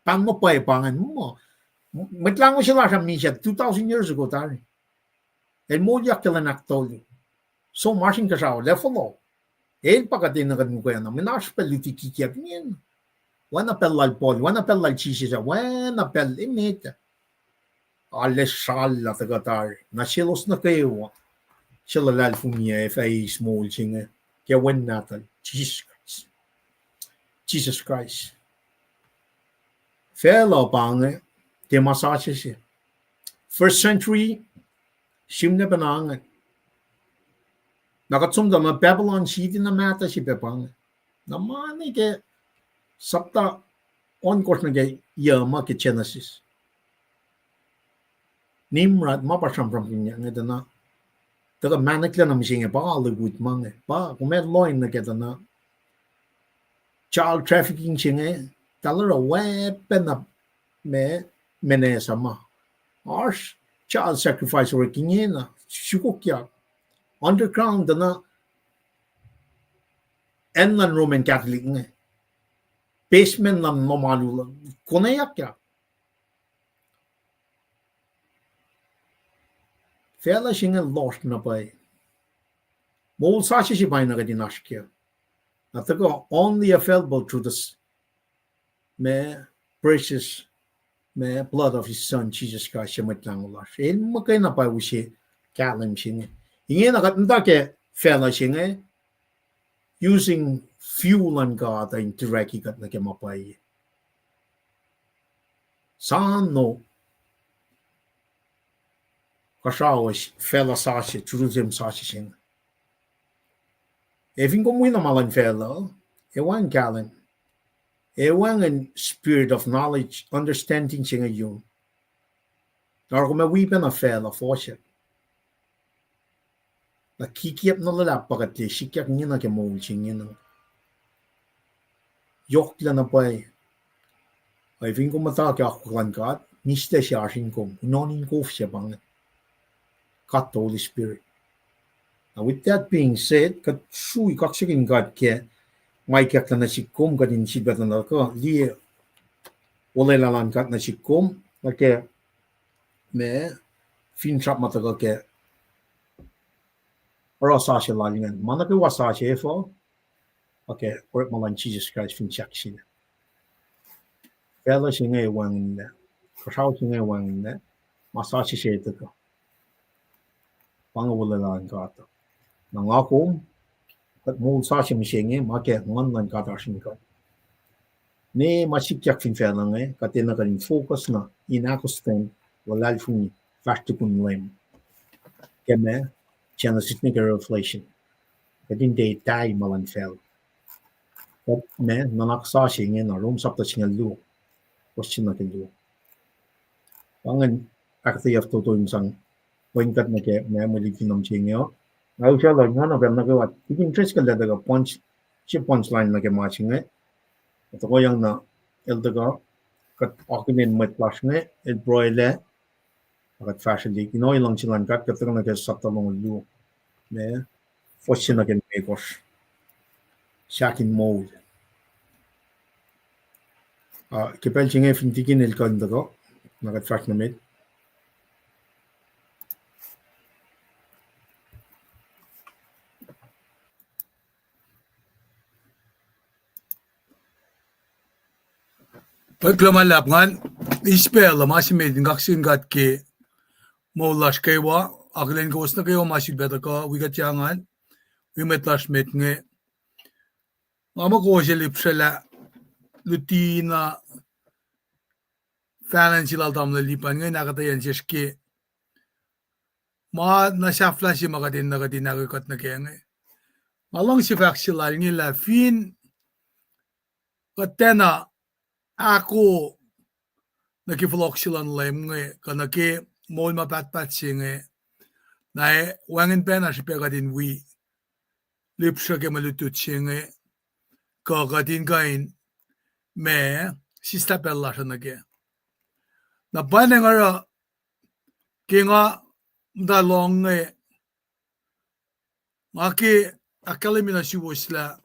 An muh pwacye pa ingacn muh. Mwet Lahngo se lasr uh misac two thousand years ago tari. El moulyak ke lwen ahktolu. So masr inkuhsrao, level up. El pa kuht enenuh kuht mukwena, mwe na oasr pacl luti kikiacp ingena. Oacna pacl lal Paul, oacna pacl lal Jisus ah, oacna pacl emet ah. Arlac srallah tuhkuh tari. Na selos nuh kwewa suc luhlahlfongi ac fah eis moul se inge ke Wen Nahtuhl, Jisus Kraist. Jisus Kraist. Facluh pa inge, tiac ma sasuc se. First century, sihmlac pacna inge. Na kuht som tuh ma Babylon siti na mahtuh se pac pa inge. Na ma nuh ke sapta ohnkohsr nuh ke yuh ma ke Genesis. Nimrod, ma pa sramsramkihnyuck inge tuh na. Tuhkuh mahneklac na mihsenge pa Hollywood ma inge. Pa, kom ac lohacng nuh ke tuh na child trafficking se inge, tuh oruh weapon na ma, ma nwacsma. Oasr child sacrifice orek ingena, sukokyak. Underground tuh na, acn luhn Roman Catholic inge. Basement luhn lohm alu, konweyuckyak. Facluh se inge lohsr na pwacye. Moul sasuc se pa na kuht in oasr kac. Na tuhkuh only available through the s-, ma precious, ma blood of his son, Jesus Christ, se Mwet Lahngo lasr. El muhkwena pa use kahlwem se inge. Ingena kuht muhta ke facluh se inge, using fuel luhn God uh in direct kuht nuh ke ma pwacye. Sano, kuhsrao, facluh sasuc, Jerusalem sasuc se inge. Ac fin kom wi na ma luhn facluh, ac wacngihn kahlwem. Ac wacngihn spirit of knowledge, understanding se inge yom. Na oruh kom ac wi pacna facluh fohsack. Na kikiacp na luhlahp pa kuht liye sikyak ingena ke moul se ingena. Yohklac na pwacye. Ac fin kom muhta ke akwuck luhn God, mihslac se oasr in kom, unohn in kof se pa inge. God the Holy Spirit. Now, with that being said, kuht srui kaksakihn God ke ma ikacklah nuh sihk kom, kuht in sifilpac tuh na kuh liye olwelah luhn God nuh sihk kom, nuh ke ma finsrak ma tuhkuh ke oruh sasuc lal ingacn. Ma nuh kwewa sasuc efuh, oke, orekma luhn Jisus Kraist fin sahk sel. Facluh se inge wacngihnlac. Kuhsrao se inge wacngihnlac. Ma sasuc se tuhkuh. Pa inge olwelah luhn God. Na nga kom, kuht moul sasuc mihsenge, ma ke nguhn luhn God oasr in kuht. Ne ma sikyak fin facluh inge, kuht enenuh kuht in focus na in ahkostwen luhlahlfongi fahsr tukun Leum. Ke ma, Genesis nuh ke Revelation. Kuht in tiac tari ma luhn facluh. Kuht ma, nuhnak sasuc inge na Rom sapta singucul luo, fuhs se nuh ke luo. Pa ingacn ahkuhtweyac fototo in sang wen kuht nuh ke ma mwe luti na mihsenge uh. Nga usrlah nga na pacl nuh kwewa tikin Driscoll el tuhkuh punch, se punchline nuh ke ma se inge. Tohkohyang na el tuhkuh, kuht akihlen mwet lasr inge, el pruhelac, na kuht fahsrwelihk. Inoe luhngse luhn God, kuht tuhkuh nuh ke sapta longoul luo. Ma, fuhs se nuh ke limekohsr. Sahk in moul. Ah, ke pacl se inge fin tikin el kuh in tuhkuh, na kuht fahsr nuh met. Kuloh ma luhlahp ngan, eis pacl uh ma se met in kaksakihn God ke moul lasr kwewa, akihlen kowos nuh kwewa ma sifilpac tuhkuh wi kuhtyang an, wi mwet lasr met inge. Nga muh kowos ac lihpsrwelah luti na fahnan se lal tamuhlwel Lipan inge in ahkuhtweyac nuh sesr ke ma na sahflah se ma kuht enenuh kuht in ahkkweye kuht nuh kac inge. Nga luhngse fahk se lal inge lah fin kuht tiacna ahko nuh ke fohlohk se luhn Leum inge, kuh nuh ke moul ma pahtpaht se inge, na ac wacngihn pacna srihpac kuht in wi lihpsruh ke mwe lutlut se inge, kuh kuht in kuh in ma sislah pacl lasr uh nuh kac. Na pwacnwacng oruh ke nga muhta lohng inge, nga ke ahkkahlwemye nuh suwos lah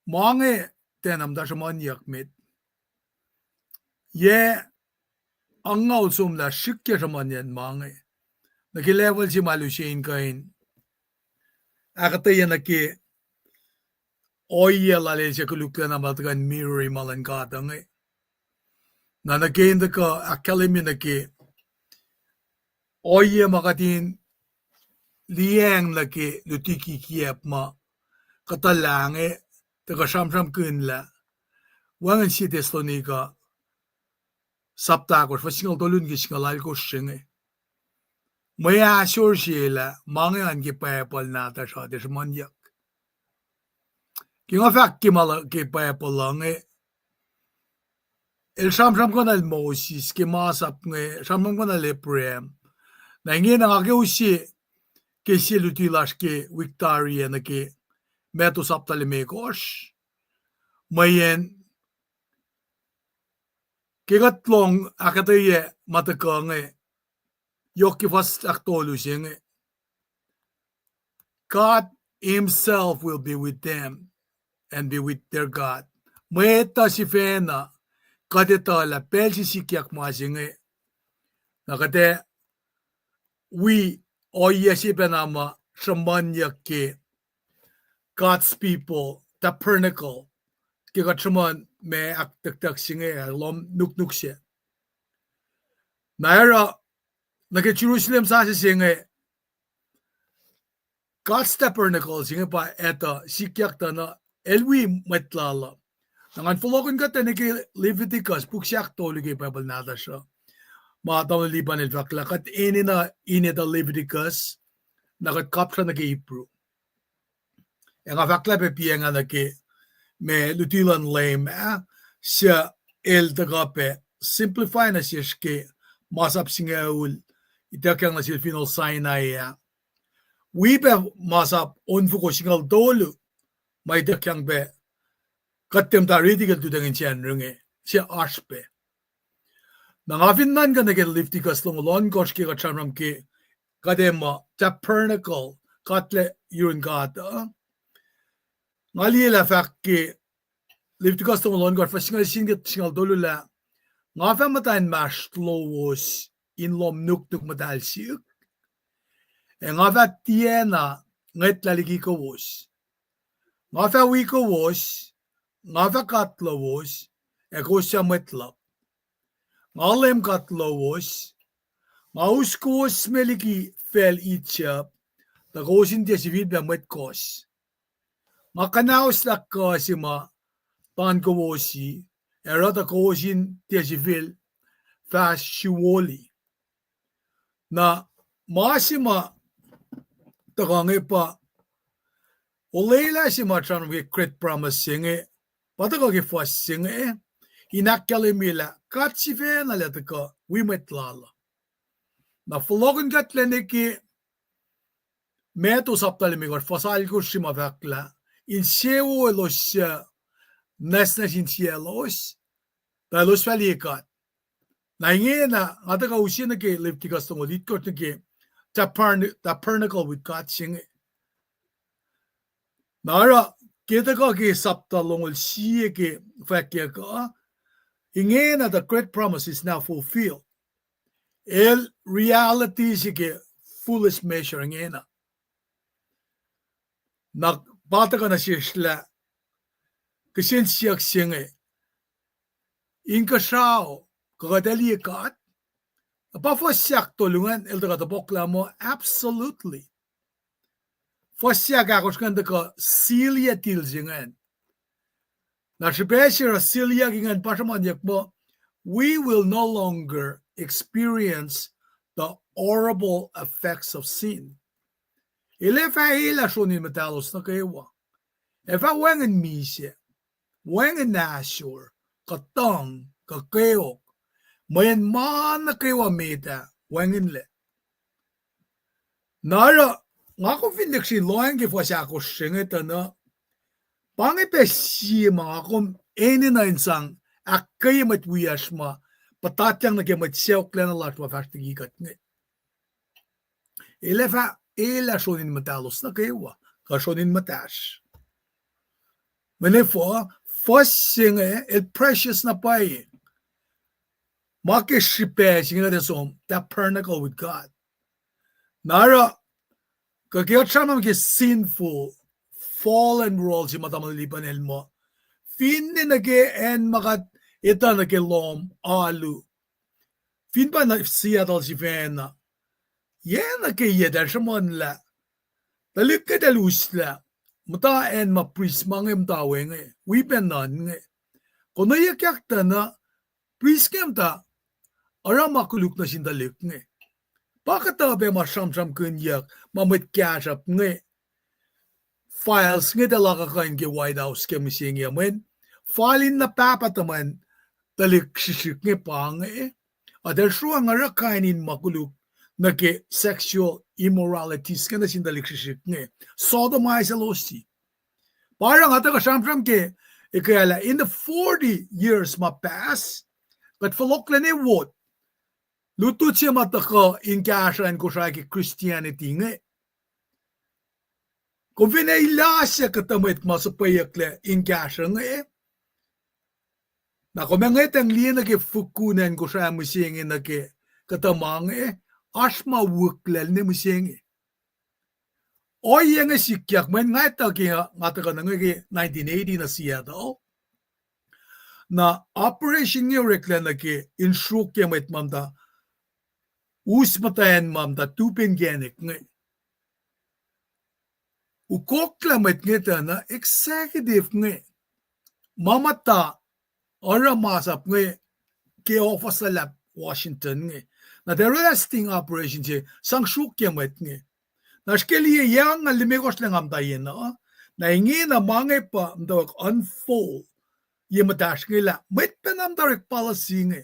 ma inge tiacna muhta sruhmuhnyuck met. yac angngaul somlah srihkyac sruhmuhnyacn ma inge. Nuh ke level se ma el use in kuh in ahkuhtweyac nuh ke ohiyac lal el suc koluklacna ma tuhkuh in mirror-i ma luhn God uh inge. Na nuh ke in tuhkuh ahkkahlwemye nuh ke ohiyac ma kuht in liyacacng nuh ke luti kikiacp ma kuhtuh lah inge, tuhkuh sramsramkihn lah wacngihn sie Thessalonica sapta ahkosr, fuhs singucul tolu nuh ke singucul alkosr se inge. Mwe ahsor se lah ma inge an ke Bible nahtuhsr uh tiac sruhmuhnyuck. Ke nga fahk ke ma luhn ke Bible uh inge, el sramsramkihn el Moses ke masap inge, sramsramkihn el Abraham. Na ingena nga ke use ke sie luti lasr ke wik tari ah nuh ke Matthew sapta limekohsr. Mweyen ke kuht lohng ahkuhtweyac ma tuhkuh inge, yohk ke fuhs ahktolu se inge, God himself will be with them and be with their God. Mwet uh sifacna kuht etuh lah pacl se sikyak ma se inge, na kuht ac wi ohiyac se pacna ma sruhmuhnyuck ke God's people tabernacle, ke kuht sruhmuhn ma ahktucktuck se inge, lohm nuknuk se. Na oruh, nuh ke Jerusalem sasuc se inge, God's tabernacle se inge pa etuh sikyak tuh na el wi mwet lal uh. Na ngan fohlohkihn kuht nuh ke Leviticus, puk se ahktolu ke Bible nahtuhsr uh, ma tamuhlwel Lipan el fahk lah kuht enenuh in etuh Leviticus, na kuht kapsra nuh ke Hebrew. Ac nga fahk lah pac piacng ah nuh ke ma luti luhn Leum ah, suc el tuhkuh pac simplify nuh sesr ke masap singucul ituckyang nuh sel Final Sinai ah. Wi pac masap onfoko singucul tolu ma ituckyang pac kuht tiac muhta riti ke lututacng in Sacnri inge, se oasr pac. Na nga fin nuhnkuh nuh ke Leviticus longoul ohnkohsr ke kuht sramsram ke kuht ac muh tabernacle, kuht lac yurun God uh. Nga liye lah fahk ke Leviticus longoul ohnkohsr, fuhs singucul sie nuh ke singucul tolu lah, nga fah muhta inmahsrlowos in lohm nuknuk muhtahl sihk, ac nga fah tiacna ngwetlah liki kowos. Nga fah wi kowos, nga fah God lowos, ac kowos fah mwet luhk. Nga Leum God lowos, nga us kowos me liki facl Egypt, tuh kowos in tiac sifilpac mwet kohs. Nga kuhnahoslah kuh se ma tan kowos, ac oruh tuh kowos in tiac sifil fahsr suwoli. Na ma se ma tuhkuh inge pa olwelah se ma sramsram ke great promise se inge, pa tuhkuh ke fuhs se inge, in ahkkahlwemye lah God sifacna lac tuhkuh wi mwet lal uh. Na fohlohkihn kuht lac nuh ke Matthew sapta limekohsr, fuhs alkohsr se ma fahk lah insewowo elos suc nwacsnwacs insiyaclos, tuh elos fah liye God. Na ingena nga tuhkuh use nuh ke Leviticus longoul itkohsr nuh ke tabernacle with God se inge. Na oruh ke tuhkuh ke sapta longoul sie ke fwackyuck uh, ingena the great promise is now fulfilled. El reality se ke fullest measure ingena. Na pa tuhkuh nuh sesr lah kihsen siyuck se inge, inkuhsrao, kuh kuht ac liye God? Pa fuhs ahktolu ingacn el tuhkuh topuklah muh absolutely. Fuhs ahkosr ingacn tuhkuh seal yatil se ingacn. Na srihpac se oruh seal ingacn pa sruhmuhnyuck muh we will no longer experience the horrible effects of sin. El ac fah elah sronin muhtahlos nuh kwewa. Ac fah wacngihn misac, wacngihn ahsor, kuh tuhng, kuh kweok, mweyen ma nuh kwewa met ah wacngihnlac. Na oruh, nga kom fin lihksreni lohacng ke fuhs ahkosr se inge tuh na, pa inge pac sie ma nga kom enenuh in sang ahkkweye mwet wiyacsr ma puhtatyang nuh ke mwet sacohklacna lasr ma fahsr liki kuht inge. El ac fah elah sronin muhtahlos nuh kwewa, kuh sronin muhtahsr. Mweyen efuh, fuhs se inge el precious na pwacye. ma ke srihpac se inge kuht ac som tabernacle with God. Na oruh, kuh ke kuht sramsram ke sinful, fallen world se ma tamuhlwel Lipan el muh, finne nuh ke acn ma kuht etuh nuh ke lohm alu, fin pa nuh Seattle sifacna, yac nuh ke yac eltahl sruhmuhnlah, tuhlihk inge eltahl uslah, muhta acn ma prist ma inge muhta we inge, wi pac nun inge. Konweyuckyak tuh na prist inge muhta oruh ma koluk nuh sin tuhlihk inge. Pa kuhtuh pac ma sramsramkihnyuck ma mwet kahsruhp inge, files inge tuh luhkuhkuhin ke White House ke mihsenge, mweyen fal in na pahpah tuhmwacn tuhlihk srihsrihk inge pa inge, a tuh sruang oruh kain in ma koluk nuh ke sexual immoralities inge nuh sin tuhlihk srihsrihk inge, sodomize elos. Pa oruh nga tuhkuh sramsram ke, ekuhllah, in the forty years ma past, kuht fohlohklac ne vote, lutlut se ma tuhkuh in kahsruh acn Kosrae ke Christianity inge. Kom fin elah se kuhtuh mwet ma suhpweyucklac in kahsruh inge, na kom ac ngwetacng liye nuh ke fukun acn Kosrae mihsenge nuh ke kuhtuh ma inge, oasr ma wiklac ne mihsenge. Ohiyac inge sikyak, mweyen nga etuh ke nga tuhkuh nuh inge ke nineteen eighty nuh Seattle, na operation inge oreklac nuh ke in sruokyac mwet ma muhta, us muhtwacn ma muhta, tu pen kacnek inge. Ukoklah mwet inge tuh na executive inge, ma muhta oruh masap inge ke ohfohs luhlahp Washington inge. Na tuh orwaclah sting operation se sang sruokyac mwet inge. Na srihke liye, yac nga limekohsr lah nga muhta yen uh, na ingena ma inge pa muhtwacwacack unfold ye muhtahsr inge lah mwet pacna muhta orek policy inge.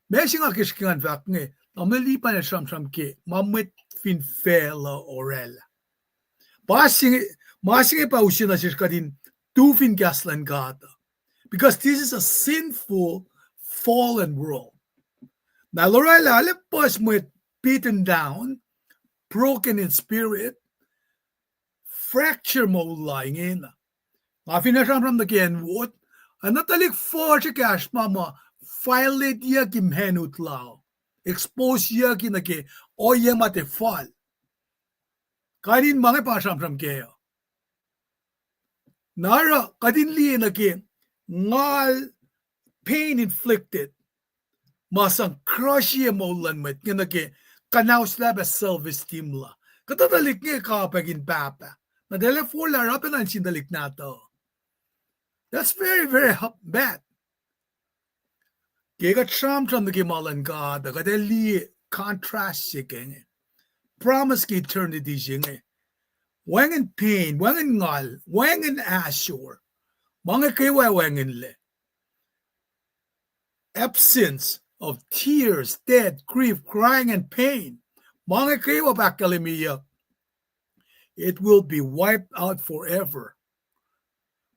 Ma se nga ke srihke ngan fahk inge, tamuhlwel Lipan el sramsram ke ma mwet fin facluh orwaclah. Pa se inge, ma se inge pa use nuh sesr kuht in tu fin kahs luhn God uh. Because this is a sinful, fallen world. Na el orwaclah, arlac puhs mwet beaten down, broken in spirit, fracture moul la ingena. Nga finne sramsram nuh ke acn ward, ac na tuhlihk fuhsr ekahsr ma ma violate-yucki manhood la, expose-yucki nuh ke ohiyac ma tiac fal. Kain in ma inge pa sramsram kac uh. Na oruh kuht in liye nuh ke ngal, pain inflicted, ma sang crush-ye moul luhn mwet inge nuh ke kuhnauslah pac self-esteem la. Kuhtuh tuhlihk inge kapwack in pahpah, na tuhlac forlah oruh pacna nuh sin tuhlihk nahtuhl. That's very, very hu-, bad. Ke kuht sramsram nuh ke ma luhn God uh, kuht ac liye contrast se ke inge. Promise ke eternity se inge. Wacngihn pain, wacngihn ngal, wacngihn ahsor. Ma inge kwewa wacngihnlac. Absence of tears, death, grief, crying, and pain. Ma inge kwewa pa ahkkahlwemyeyuck, it will be wiped out forever.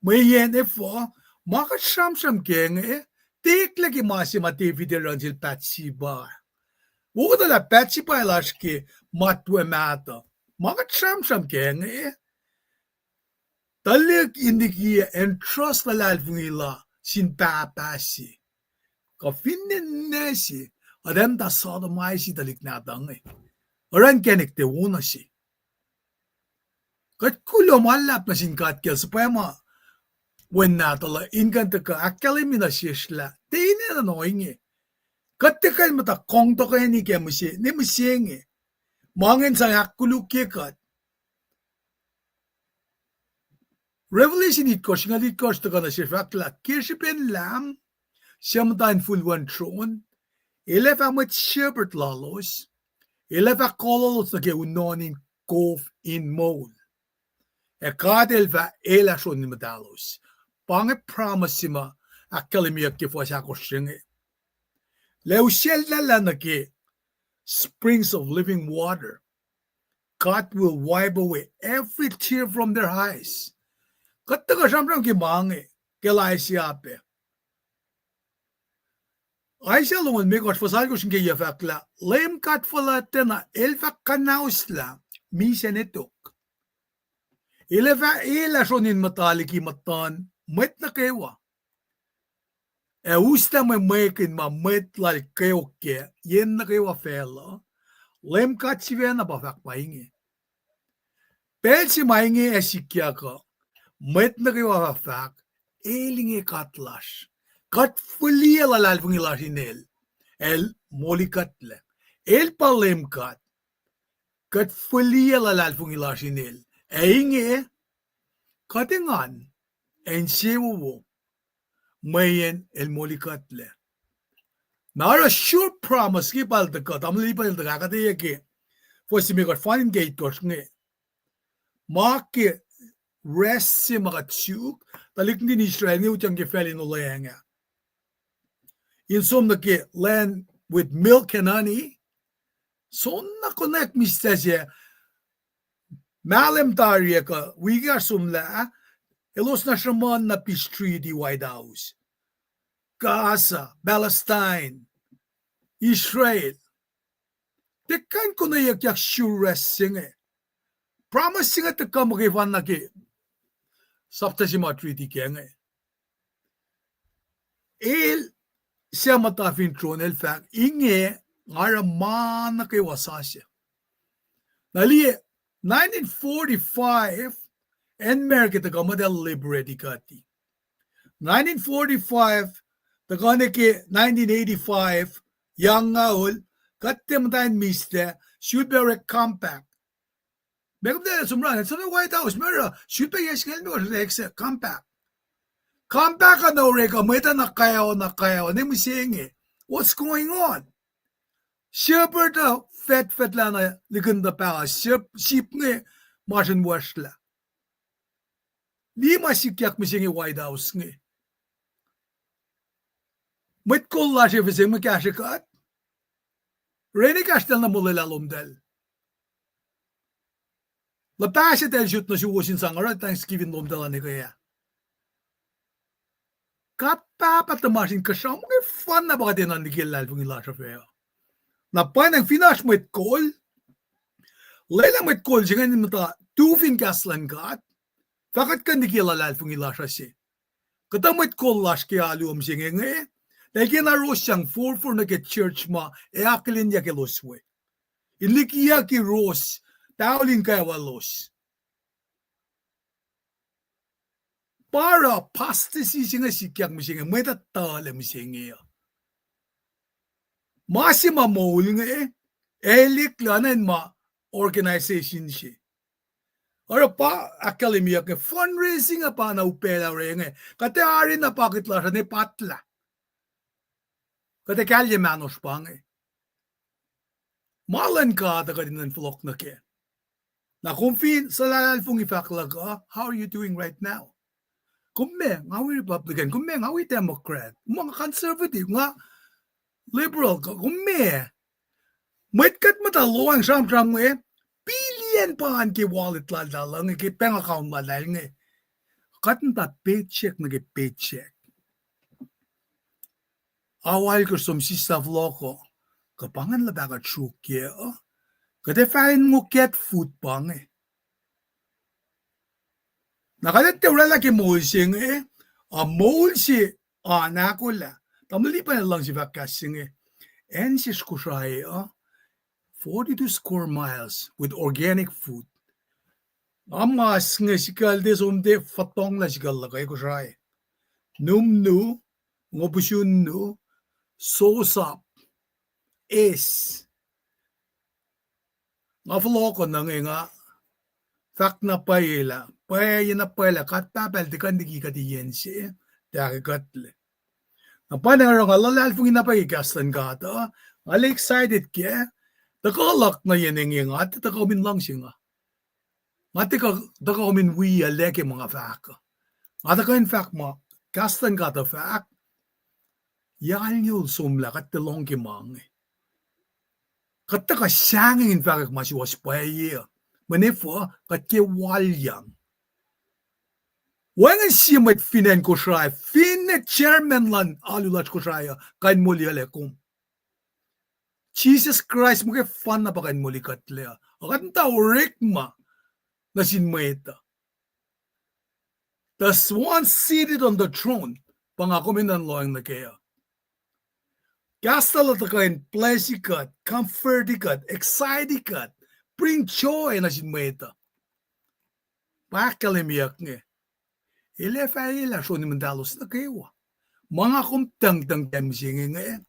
Mweyen efuh, ma kuht sramsram ke inge, tiac eklac ke ma se ma David el run sel Bathsheba. Wo kuhtuh lah Bathsheba el oasr ke matwac mahtuh. Ma kuht sramsram ke inge, tuhlihk in liki entrust luhlahlfongi la sin pahpah se, kuh finne ninac se, ac muhta sodomize tuhlihk nahtuhl inge. Oruh inkacnek tiac wo nuh se. Kuht kuloh ma luhlahp nuh sin God ke el suhpwacma Wen nahtuhl uh in kuh in tuhkuh ahkkahlwemye nuh sesr lah tiac enenuh in ohinge. Kuht tiac kuh in muhta kong tuhkweni ke mihs-, ne mihsenge. Ma ingacn sang ahkkolukye kuht. Revelation itkohsr, singucul itkohsr tuhkuh nuh sesr fahk lah ke srihpen Lam, suc muhta in fihl luhn tron, el ac fah mwet shepherd lalos, el ac fah kololos nuh ke unohn in kof in moul. Ac God el fah elah sron in muhtalos. Pa inge promise se ma ahkkahlwemyeyuck ke fuhs ahkosr se inge. Lah usacllah nuh ke springs of living water, God will wipe away every tear from their eyes. Kuht tuhkuh sramsram ke ma inge, ke Isaiah pac. Isaiah longoul limekohsr fuhs alkohsr in ke yac fahk lah Leum God fuhlwactacna el fah kuhnauslah misac ne tok. El ac fah elah sron in muhta liki muhtuhn mwet nuh kwewa. ac uslah mwe mwekihn ma mwet lal kweok kac yen nuh kwewa facluh, Leum God sifacna pa fahk pa inge. Pacl se ma inge ac sikyak uh, mwet nuh kwewa fah fahk, El inge God lasr. Kuht fihliyac luhlahlfongi lasr in El. El molikuhtlac. El pa Leum God. Kuht fihliyac luhlahlfongi lasr in El. Ac inge, kuht engan, ac insewowo, mweyen El molikuhtlac. Na oruh sure promise ke pacl tuhkuh, tamuhlwel Lipan el tuhkuh ahkuhtweyac ke fuhs se me kuht fan in ke itkohsr inge. Ma ke rest se ma kuht suk, tuhlihk nuhtin Israel inge utyak ke facl in olweacng ah, in som nuh ke land with milk and honey. Soenna konwacack mihslac se, mahlwem tari ah kuh wik ah somlah, elos na sruhmuhn na peace treaty White House. Gaza, Palestine, Israel. Tiac kuh in konweyuckyak sure rest se inge. Promise se inge tiac kuh muhkwena na ke sapta se ma treaty kac inge. El suc muhta fin tron el fahk, inge nga oruh ma nuh kwewa sasuc. Na liye, nineteen forty-five, acn America tuhkuh muhta liberate kuhti. Nineteen forty-five tuhkuh nuh ke nineteen eighty-five, yang ngaul, kuht tiac muhta in mihslac, sulpac orek compact. Meac kom tiac som run, som nuh White House, ma oruh sulpac yac singucul limekohsr orek se compact. Compact uh na orek uh mwet uh na kwewa, na kwewa, ne mihsenge. What's going on? Shepherd uh fetfetlah na likin tuh pahs, sheep, sheep inge masr in wesrlah. Liye ma sikyak mihsenge White House inge. Mwet kol lasr FSM inge kahsrwe kuht. Rene kahsrwel na molwelah lomtahl. Luhpahsr eltahl sot nuh suwos in sang oruh Thanksgiving lomtahl an ekuh ah. Kuht Pahpah tuhmasr Inkuhsrao muhkwena pa kuht enenuh in liki luhlahlfongi lasr uh fac. Na pwacnwacng fin oasr mwet kol, lwelah mwet kol se inge in muhta tu fin kahs luhn God, fah kuht kuh in liki luhlahlfongi lasr uh se. Kuhtuh mwet kol lasr ke alu uh mihsenge inge, eltahl kena ros sang forfor nuh ke church ma ac akihlenyuck elos we, in likiyucki ros, paol in kwewa elos. Pa oruh apostasy se inge sikyak mihsenge, mwet uh tuhlac mihsenge uh. Ma se ma moul inge, elihk luhn ma organization se. Oruh pa ahkkahlwemyeyuck inge, fundraising uh pa na upaclah oruh inge. Kuht ac arena pakiht lasr uh ne patlah. Kuht ac kahlye mahnosr pa inge. Ma luhn God uh kuht in nuhnkuh fohlohk nuh kac. Na kom fin suhlahlahlfongi fahk luhk uh, how are you doing right now? Kom ma, nga wi Republican, kom ma, nga wi Democrat, ma nga conservative, nga liberal, kom ma. Mwet kuht muhta lohacng sramsram inge, billion pa an ke wallet laltahl inge, ke bank account laltahl inge. Kuht muhta paycheck nuh ke paycheck. Awal kuh som sislah fohlohk uh, kuh pa ingacn luhpah kuht sruokyac uh, kuht ac fah in ngo cat food pa inge. Na kuht ac tiac orwaclah ke moul se inge, a moul se an ahkolah. Tamuhlwel Lipan el luhngse fahk kahs se inge, acn se Kosrae uh, forty-two square miles with organic food. Nga mas inge sikucl tiac som tiac fotonglah sikucl luhk uh Kosrae. Numnu, Ngopusunnu, Sosap, Eis. Nga fohlohk uh nuh inge nga fahk na pwacye lah, pwacye na pwacye lah God Pahpah El tiac kuh in liki kuht iyacn se, tiac ahkkuhtlac. Na pa na oruh nga luhlahlfongi na pwacye kahs luhn God uh, nga excited kac, tuhkuh luhk nuh yen inge nga tiac tuhkuh kom in luhngse nga. Nga tiac tuhkuh kom in wi lah ke ma nga fahk uh. Nga tuhkuh in fahk ma kahs luhn God uh fahk, yac alngoul somlah kuht tiac lohng ke ma inge. Kuht tuhkuh sahngweng in fahkwack ma suwohs pwacye uh. Mweyen efuh? Kuht ke walyang. Wacngihn sie mwet fin acn Kosrae, finne chairman luhn alu lasr Kosrae uh, kuh in moliyuclac kom. Jisus Kraist muhkwena pa kuh in molikuhtlac uh. Kuht muhta orekma nuh sin mwet uh. The one seated on the throne, pa nga kom in nuhn lohacng nuh kac uh. Kahs lal uh tuhkuh in bless kuht, comfort kuht, excite kuht, bring joy nuh sin mwet uh. Pa ahkkahlwemyeyuck inge. El ac fah elah sroninmuhtahlos nuh kwewa. Ma nga kom tuhngtuhng ke mihsenge inge,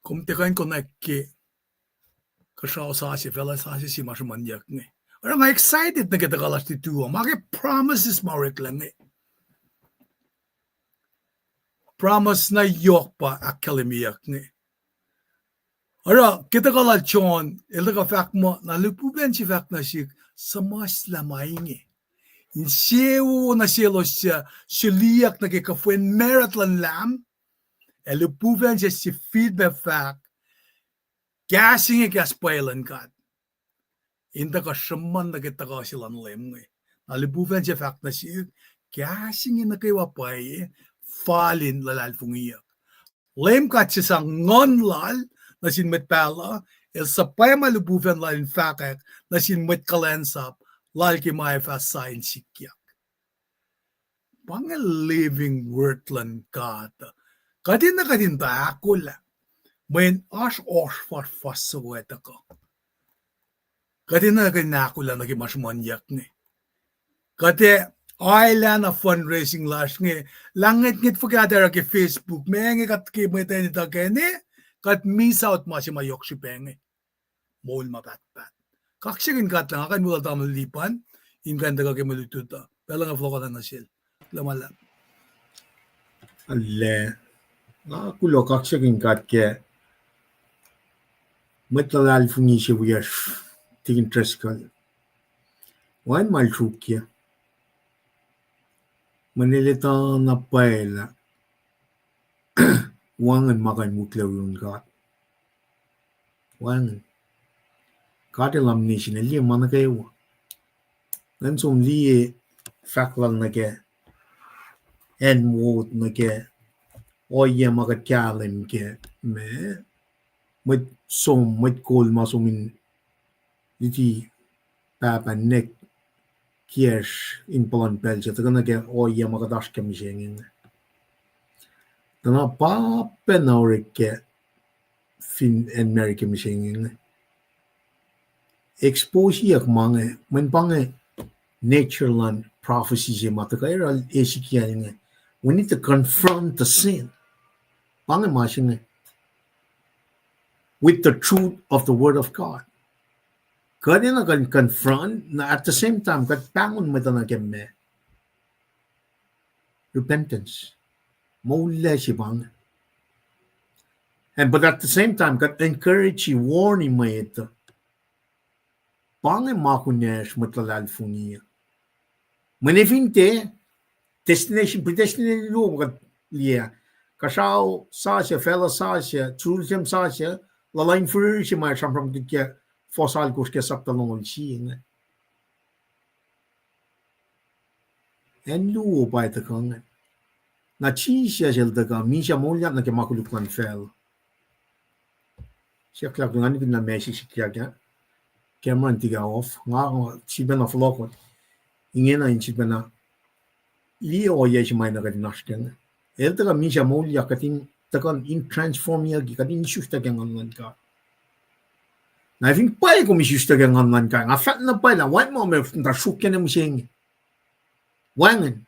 kom tiac kuh in konwacack ke kuhsrao sasuc, facluh sasuc se ma sruhmuhnyuck inge. Oruh nga excited nuh ke tuhkuh lasr lutu uh, ma ke promises ma oreklac inge. Promise na yohk pa ahkkahlwemyeyuck inge. Oruh ke tuhkuh lal John, el tuhkuh fahk muh, na lihpufacn se fahk nuh sihk, suhmuhslah ma inge. Insewowo nuh selos suc suliyuck nuh ke kuhfwen macruht luhn Lam, ac lihpufacn se sifilpac fahk, kahs inge kahs pwacye luhn God. In tuhkuh sruhmuhn nuh ke tuhkuh se luhn Leum inge. Na lihpufacn se fahk nuh sihk, kahs inge nuh kwewa pwacye, fal in luhlahlfongiyuck. Leum God se sang Nguhn lal nuh sin mwet pahluh, el suhpwacma lihpufacn lal in fahkwack nuh sin mwet kuhlwacnsap lal ke ma ac fah sa in sikyak. Pa inge living word luhn God. Kuht enenuh kuht in tuh ahkolah mweyen oasr ohsr fuhsr fuhs soko ac tuhkuh. Kuht enenuh kuht in ahkolah nuh ke ma sruhmuhnyuck inge. Kuht ac aelahna fundraising lasr inge, lah ngwetngwet fuhkah tuh oruh ke Facebook, ma inge kuht ke mwet ac etuh kac inge, kuht miss out ma se ma yohk srihpac inge. Moul ma pahtpaht. Kaksakihn God lah nga kuh in molwel tamuhlwel Lipan in kuh in tuhkuh ke mwe lutlut uh. Pacl inge fohlohkohna nuh sel. Kuloh ma luhlahp. Alu, nga kuloh kaksakihn God ke mwet luhlahlfongi se wiyacsr, Tikin Driscoll. Wacngihn ma el sruokyac. Mweyen el etuh na pwacye lah wacngihn ma kuh in wihklac yurin God. Wacngihn. God el omniscient, el liye ma nuh kwewa. Ngan som liye fahk lal nuh ke acn wo nuh ke ohiyac ma kuht kahlwem ke ma mwet som, mwet kol ma som in luti pahpah nwack kiyacsr in puhlan pacl se tuhkuh nuh ke ohiyac ma kuht oasr ke mihsenge inge. Tuh na pa pacna orek ke fin acn America mihsenge inge. Exposeyuck ma inge, mweyen pa inge nature luhn prophecy se ma tuhkuh oruh Ezekiel inge. We need to confront the sin. Pa inge ma se inge. With the truth of the word of God. Kuht enenuh kuh in confront, na at the same time, kuht pahngon mwet uh nuh ke ma repentance. Moul lac se pa inge. And but at the same time, kuht encourage, warn mwet uh. Pa inge ma kunacsr mwet luhlahlfongi uh. Mweyen fin tiac, destination, predestination luo kuht liye. Kuhsrao sasuc, facluh sasuc, Jerusalem sasuc, luhluh in fihrihr se ma sramsramkihn ke First Chronicles ke sapta longoul sie inge. Acn luo pa tuhkuh inge. Na Jisus el tuhkuh misac moulyak nuh ke ma koluk luhn facluh. Siyuck lah nga nihkihn na message sikyak ah. Camera in tika off. Nga sifilpacna fohlohkoht. Ingena in sifilpacna liye ohiyac se ma na kuht in oasr kac inge. El tuhkuh misac moulyak kuht in tuhkuh in transformyucki, kuht in isuslac ke Nguhn luhn God. Na fin pwacye kom isuslac ke Nguhn luhn God, nga fahk na pwacye lah wacngihn ma me muhta sruokyac nuh mihsenge. Wacngihn.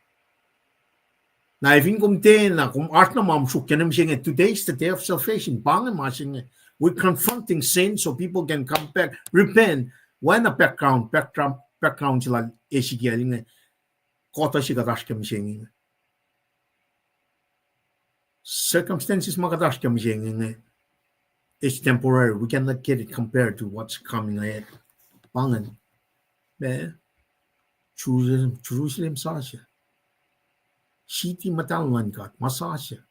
Na fin kom tiacna, kom oasr na ma sruokyac nuh mihsenge, today is the day of salvation. Pa inge ma se inge. We're confronting sin so people can come back, repent. Wacna background, background, background se lal Ezekiel inge. Kuhtuh se kuht oasr ke mihsenge inge. Circumstances ma kuht oasr ke mihsenge inge, it's temporary. We cannot get it compared to what's coming ahead. Pa ingacn. Ma, Jerusalem, Jerusalem sasuc. City muhtahl luhn God, ma sasuc.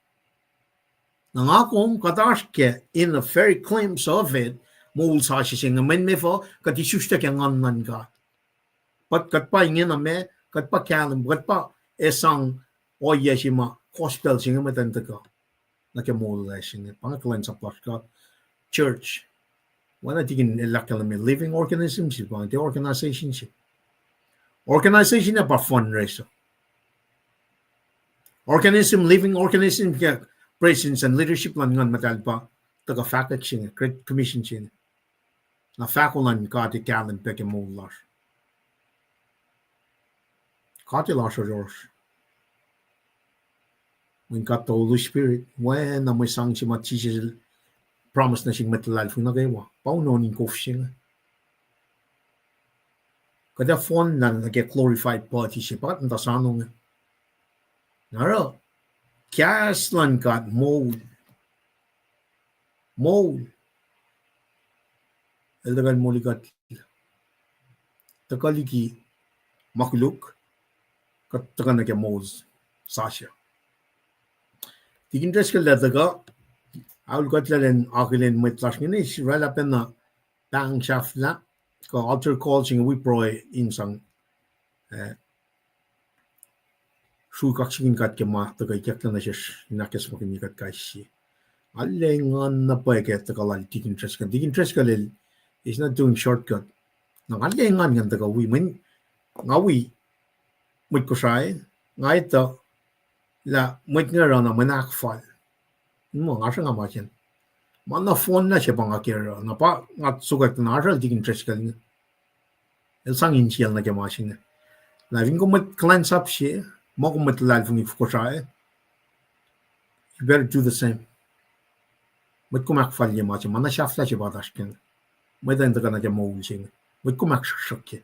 Na nga kom kuht oasr ke in a very glimpse of it, moul sasuc se inge, mweyen meac, kuht isuslac ke Nguhn luhn God. But kuht pa ingena ma, kuht pa kahlwem, kuht pa esang ohiyac se ma gospel se inge muhtwacn tuhkuh nuh ke moul lasr inge, pa inge kuhlwacnsap lasr God. Church, wacna tikin el ahkkahlwemye living organism se, pa inge tiac organization se. Organization ah pa fundraiser. Organism, living organism, ke presence and leadership luhn Nguhn Muhtahl pa tuhkuh fahkwack se inge, Great Commission se inge. Na fahko luhn God ac kahlwem pac ke moul lasr. God El oasr yohrohsr. Mweyen God the Holy Spirit, oacna mwe sang se ma Jisus El promise nuh sin mwet luhlahlfongi nuh kwewa, pa unohn in kof se inge. Kuht ac fohnlah nuh ke glorified body se, pa kuht muhta soano inge. Na oruh, kahs luhn God moul. Moul. El tuhkuh in moli kuht. Tuhkuh liki ma koluk, kuht tuhkuh nuh ke moul sasuc. Tikin Driscoll el tuhkuh, aol kuht lac in akihlen mwet lasr inge, oraclah pacna pahng sahflah, kuh altar call se inge wi pruhe in sang, eh, sruhk kaksakihn God ke ma tuhkuh ikacklah nuh sesr in ahkacsmakihnye kuht kais sie. Nga lwengan na pwacye ke tuhkuh lal Tikin Driscoll. Tikin Driscoll el is not doing shortcut. Na nga lwengan ngan tuhkuh wi, mweyen nga wi mwet Kosrae, nga etuh lah mwet inge oruh na mwe ahkfal. Muh nga sruhnga ma kacn. Ma na fohnlah se pa nga ke oruh, na pa nga sokwack na oasr el Tikin Driscoll inge. El sang insiyacl nuh ke ma se inge. Na fin kom mwet kuhlwacnsap se, ma kom mwet luhlahlfongi Kosrae, you better do the same. Mwet kom ahkfalye ma se, ma na sahflah se pa oasr kacn. Mwet in tuhkuh nuh ke moul se inge. Mwet kom ahksruhksruhkye.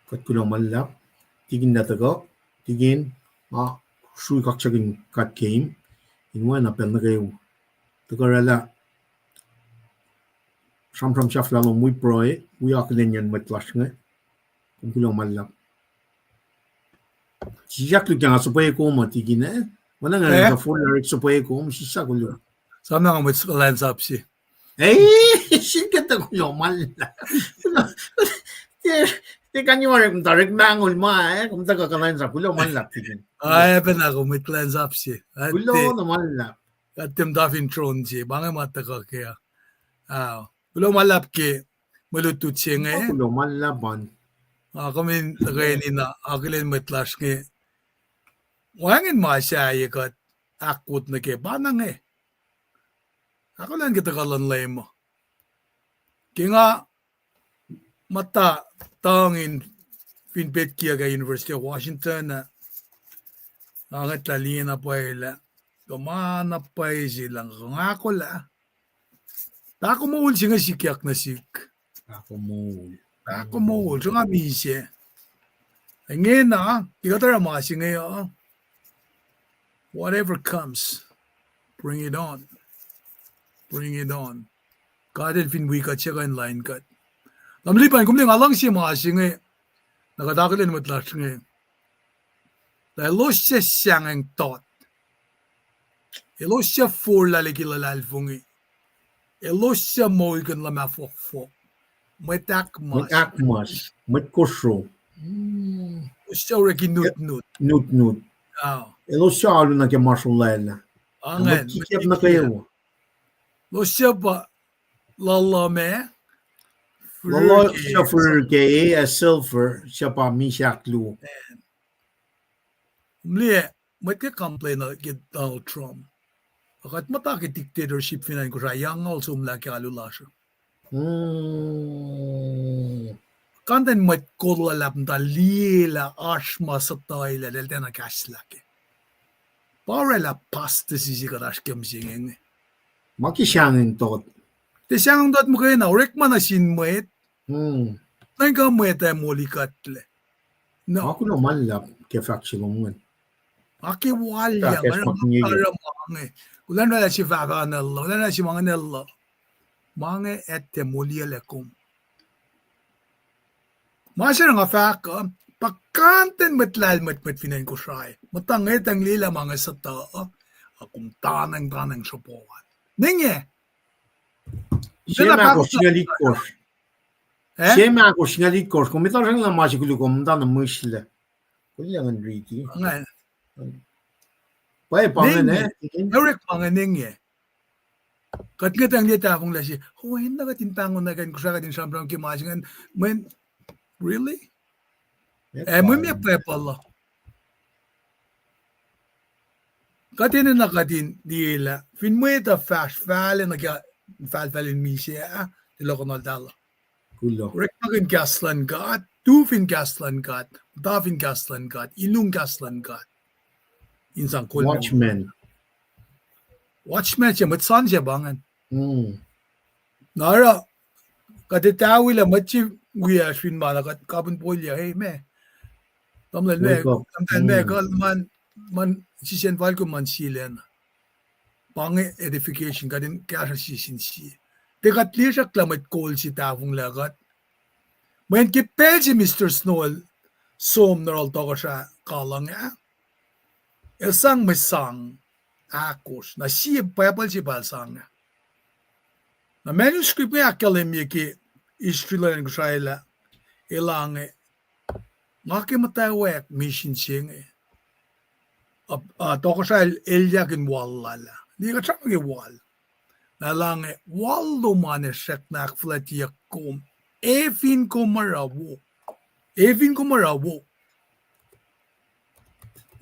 Kuht kuloh ma luhlahp, Tikin, na tuhkuh, Tikin, nga sruhk kaksakihn God keim, in oacna pacl nuh kwewa. Tuhkuh oraclah sramsram sahflah lom wi pruhe, wi akihlenyacn mwet lasr inge. Kom kuloh ma luhlahp. Sislah koluk ke nga suhpwe kom uh, Tikin, eh? Oacna nga, eh? Nga forlah orekma suhpwe kom, sislah koluk. Sa na nga mwet kuhlwacnsap se. Eh, sihk ke tuh kuloh ma luhlahp. Tiac, tiac kuh in orek muhta orekma ngul ma, eh? Kom tuhkuh kuhlwacnsap, kuloh ma luhlahp, Tikin. Ah, pacna kom mwet kuhlwacnsap se. Kuloh na ma luhlahp. Kuht tiac muhta fin tron se, pa inge ma tuhkuh kac. Ah, kuloh ma luhlahp ke mwe lutlut se inge. Kuloh ma luhlahp an. Ah, kom in tuhkweni na akihlen mwet lasr inge. Wacngihn ma sahyac kuht ahkwot nuh ke pa na inge. Ahkolah ke tuhkuh luhn Leum uh. Ke nga muhta tuhng in fin petkiyac ke University of Washington ah, nga ngwetlah liye na pwacye lah, kuh ma na pwacye se lah, kuh nga ahkolah. Pahkomuhl se inge sikyak nuh sihk. Pahkomuhl. Pahkomuhl, sruhnga misac. Ingena, ke kuht oruh ma se inge uh, whatever comes, bring it on. Bring it on. God El fin wi kuht, se kuh in lain kuht. Tamuhlwel Lipan, kom liye nga luhngse ma se inge, na kuht akihlen mwet lasr inge, lah elos suc sahngweng tot, elos suc forlah liki luhlahlfongi, elos suc moulkihn luhmah fohkfohk, mwet ahkmas, mwet ahkmas, mwet kosro, elos suc orek nutnut, nutnut, elos suc alu nuh ke ma srolwaclah, mwet kikiap nuh kwewa. Elos suc pa luhluh ma, luhluh suc fihrihr ke, ac silver suc pa misac ahkluo. Kom liye, mwet ke complain ke Donald Trump. Kuht muhta ke dictatorship fin acn Kosrae, yang ngal somlah ke alu lasr uh. Kanten mwet kol luhlahp muhta liyelah oasr ma suhtuhilah, eltahl tiacna kahslah kac. Pa oraclah apostasy se kuht oasr ke mihsenge inge. Ma ke sahngweng tot. Tiac sahngweng tot muhkwena, orekma nuh sin mwet. Nuhnkuh mwet ac molikuhtlac. Nga kuloh ma luhlahp ke fahk se lom ingacn. Nga ke walya, nga oruh ma inge. Kuloh na lah se fahk an el, kuloh na lah se ma inge el. Ma inge etuh moliyuclac kom. Ma se nga fahk uh, pa kanten mwet lahlmwetmwet fin acn Kosrae. Muhta ngwetacng liyelah ma inge suhtuh uh, a kom tanwacng tanwacng sropoan. Ninge. Se ma kosr nga likkosr. Se ma kosr nga likkosr. Kom etuh srwaclah ma se koluk kom muhta na mihslac. Kol ngan riti. Pwacye pa inge, eh? Orek pa inge ninge. Kuht ngwetacng liye tahfonglac se, o, enenuh kuht in pahngon na kuht in kosra kuht in sramsram ke ma se ingacn, mweyen, really? Eh, mwe me pwacpa la. Kuht enenuh kuht in liyelah fin mwet uh fahsr fahlac nuh ke fahlfahl in misac ah, tulohkohnaltahl uh. Kuloh. Orekmakihn kahs luhn God, tu fin kahs luhn God, muhta fin kahs luhn God, ilung kahs luhn God. In sang kol me. Watchman. Watchman se mwet san se pa ingacn. Na oruh, kuht etawi lah mwet se wiyacsr fin ma na kuht kapin polya, e, meac. Tamuhlwel, meac, tamuhlwel, meac, kuh luhman, luhman sisacn fal kom luhman silacna. Pa inge edification, kuht in kahsruh sie sin sie. Tiac kuht liye sracklah mwet kol se tahfonglac kuht. Mweyen ke pacl se Mister Snow el som nuh yohrohl tohkohsrah kaluhng ah, el sang mwe sang ahkosr. Na sie Bible se pa el sang ah. Na manuscript inge ahkkahlwemye ke history luhn acn Kosrae lah, elange, nga ke muhtwacwacack misin se inge. Uh, uh, tohkohsrah el elyah in wal lal ah. Liye kuht sramsram ke wal. Na elange, wal lom an ac srackna ahkfuhlwactyeyuck kom. E fin kom oruh wo. E fin kom oruh wo.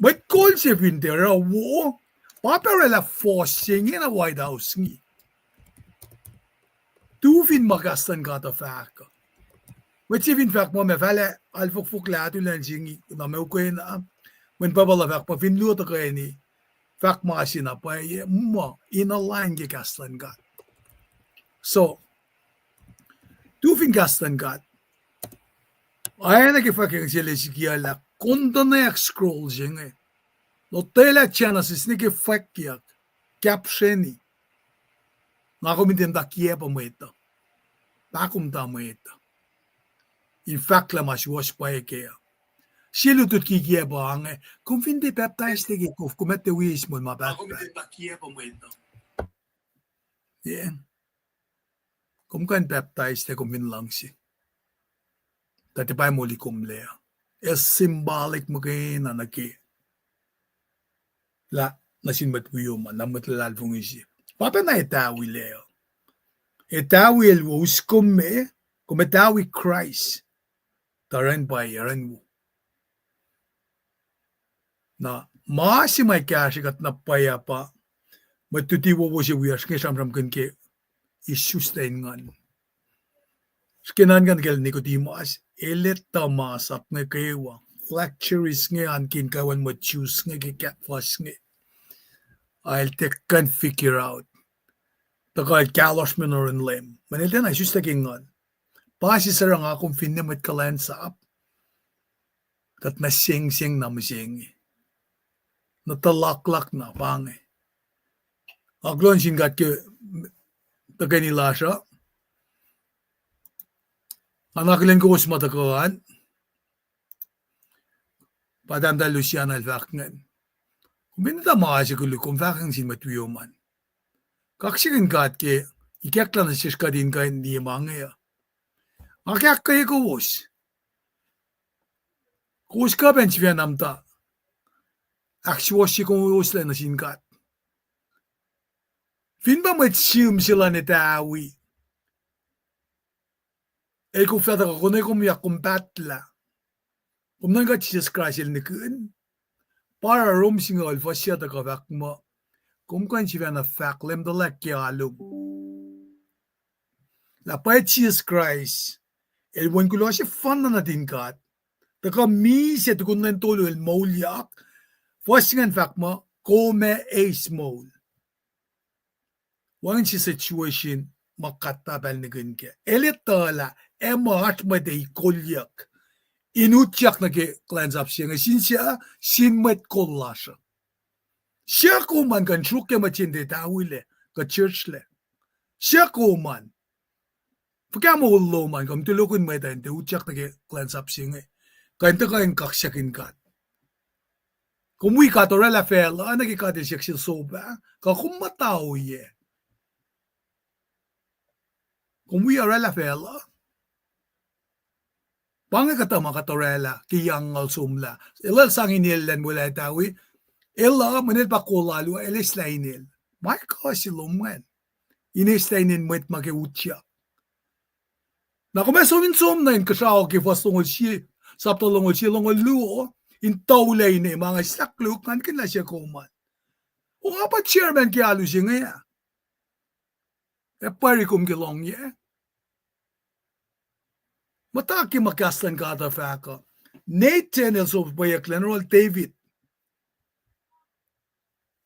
Mwet kol se fin tiac oruh wo, pa pac orwaclah fohs se inge na White House inge. Tu fin ma kahs luhn God uh fahk uh. Mwet se fin fahk muh meac, fahlah alfohkfohk lah atulacn se inge na mukena. Mweyen Bible uh fahk muh fin luo tuhkweni fahk ma se na pwacye, muh in align ke kahs luhn God. So, tu fin kahs luhn God. Oacna ke fwackyang se el sikyak lah kontuhnwack scroll se inge. Lotwelah Genesis nuh ke fwackyang, caption-i. Nga kom in tiac muhta kiacpwe mwet uh. Pahkomuhta mwet uh. In fahk lah ma suwohs pwacye kac uh. Sie lutlut kikiacp pa inge, kom fin tiac pacptaislac ke kof, kom ac tiac wi eis moul ma pahtpaht. Kom kuh in pacptaislac kom fin luhngse. Tuh tiac pa moli kom lac uh. Ac symbolic muhkwena nuh ke lah nuh sin mwet wiom an, na mwet luhlahlfongi se. Pa pacna etawi lac uh. Etawi el wo us kom me, kom etawi Kraist. Tuh oruh in pwacye, oruh in wo. Na ma se ma kahsrwe kuht na pwacye pa, mwet luti wowo se wiyacsr inge sramsramkihn ke isuslac in nguhn. Srihke nuhnkuh nuh kacl Nicodemus, el etuh masap inge kwewa, flatteries inge an ke inkaiyacn mwet Jews inge ke kahs fuhs inge. El tiac kuh in figure out. Tuhkuh el kahlohsr me nuh yurin Leum. Mweyen el tiacna isuslac ke nguhn. Pa se suc oruh nga kom finne mwet kuhlwacnsap. Kuht na sengseng na mihsenge. Na tuhluhklahk na pa inge. Nga kuloh nuh sin God ke tuhkweni lasr uh. Nga na akihlen kowos ma tuhkuh an. Pa tahmtahel Luciana el fahk ingacn. Kom fin etuh ma se koluk, kom fahkwacng sin mwet wiom an. Kaksakihn God ke ikacklah nuh sesr kuht in kuh in liye ma inge uh. Nga ke ahkkweye kowos. Kowos kuh pacna sifacna muhta ahksuwohsye kowoslac nuh sin God. Fin pa mwet sihm se luhn etawi, el koflah tuhkuh konwekomyak kom pahtlah. Kom nuhnkuh Jisus Kraist el nihkihn. Pa oruh Rom singucul fuhs se tuhkuh fahk muh, kom kuh in sifacna fahk Leum tuhlac ke alu. Lah pwacye Jisus Kraist, el wen kuloh sefanna nuhtin God. Tuhkuh misac tukun lwen tolu el moulyak. Fuhs se ingacn fahk muh, kom ac eis moul. Wacngihn se situation ma kuht tahpal nihkihn kac. El etuh lah ac muh oasr mwet ac ikolyuck in utyak nuh ke kuhlwacnsap se inge, sin sie, sin mwet kol lasr uh. Suc kom an kuh in sruokyac mwet se in tiac tawilac kuh churchlac? Suc kom an? Fuhkah moul lom an kom tulokihn mwet uh in tiac utyak nuh ke kuhlwacnsap se inge, kuh in tuhkuh in kaksakihn God? Kom wi God orwaclah facluh, oacna ke God el siyuck sel Job ah, kuh kom muhta oyac? Kom wi orwaclah facluh? Pa inge kuhtuh ma kuht orwaclah ke yac angngaul somlah. El, el sang inel elan welah etawi. El uh, mweyen el pa kol alu uh, el eislah inel. Ma kuh se lom ingacn. In eislah inen mwet ma ke utyak. Na kom ac som in som nuh inkuhsrao ke fuhs longoul sie, sapta longoul sie, longoul luo, in towlac ine, ma nga sislah koluk, ngan kihn lah suc kom an. O, nga pa chairman ke alu se inge ah. Ac pwacri kom ke lohng yac. Muhta ke ma kahs luhn God uh fahk uh. Nathan el som pweyucklac nuh yohrohl David.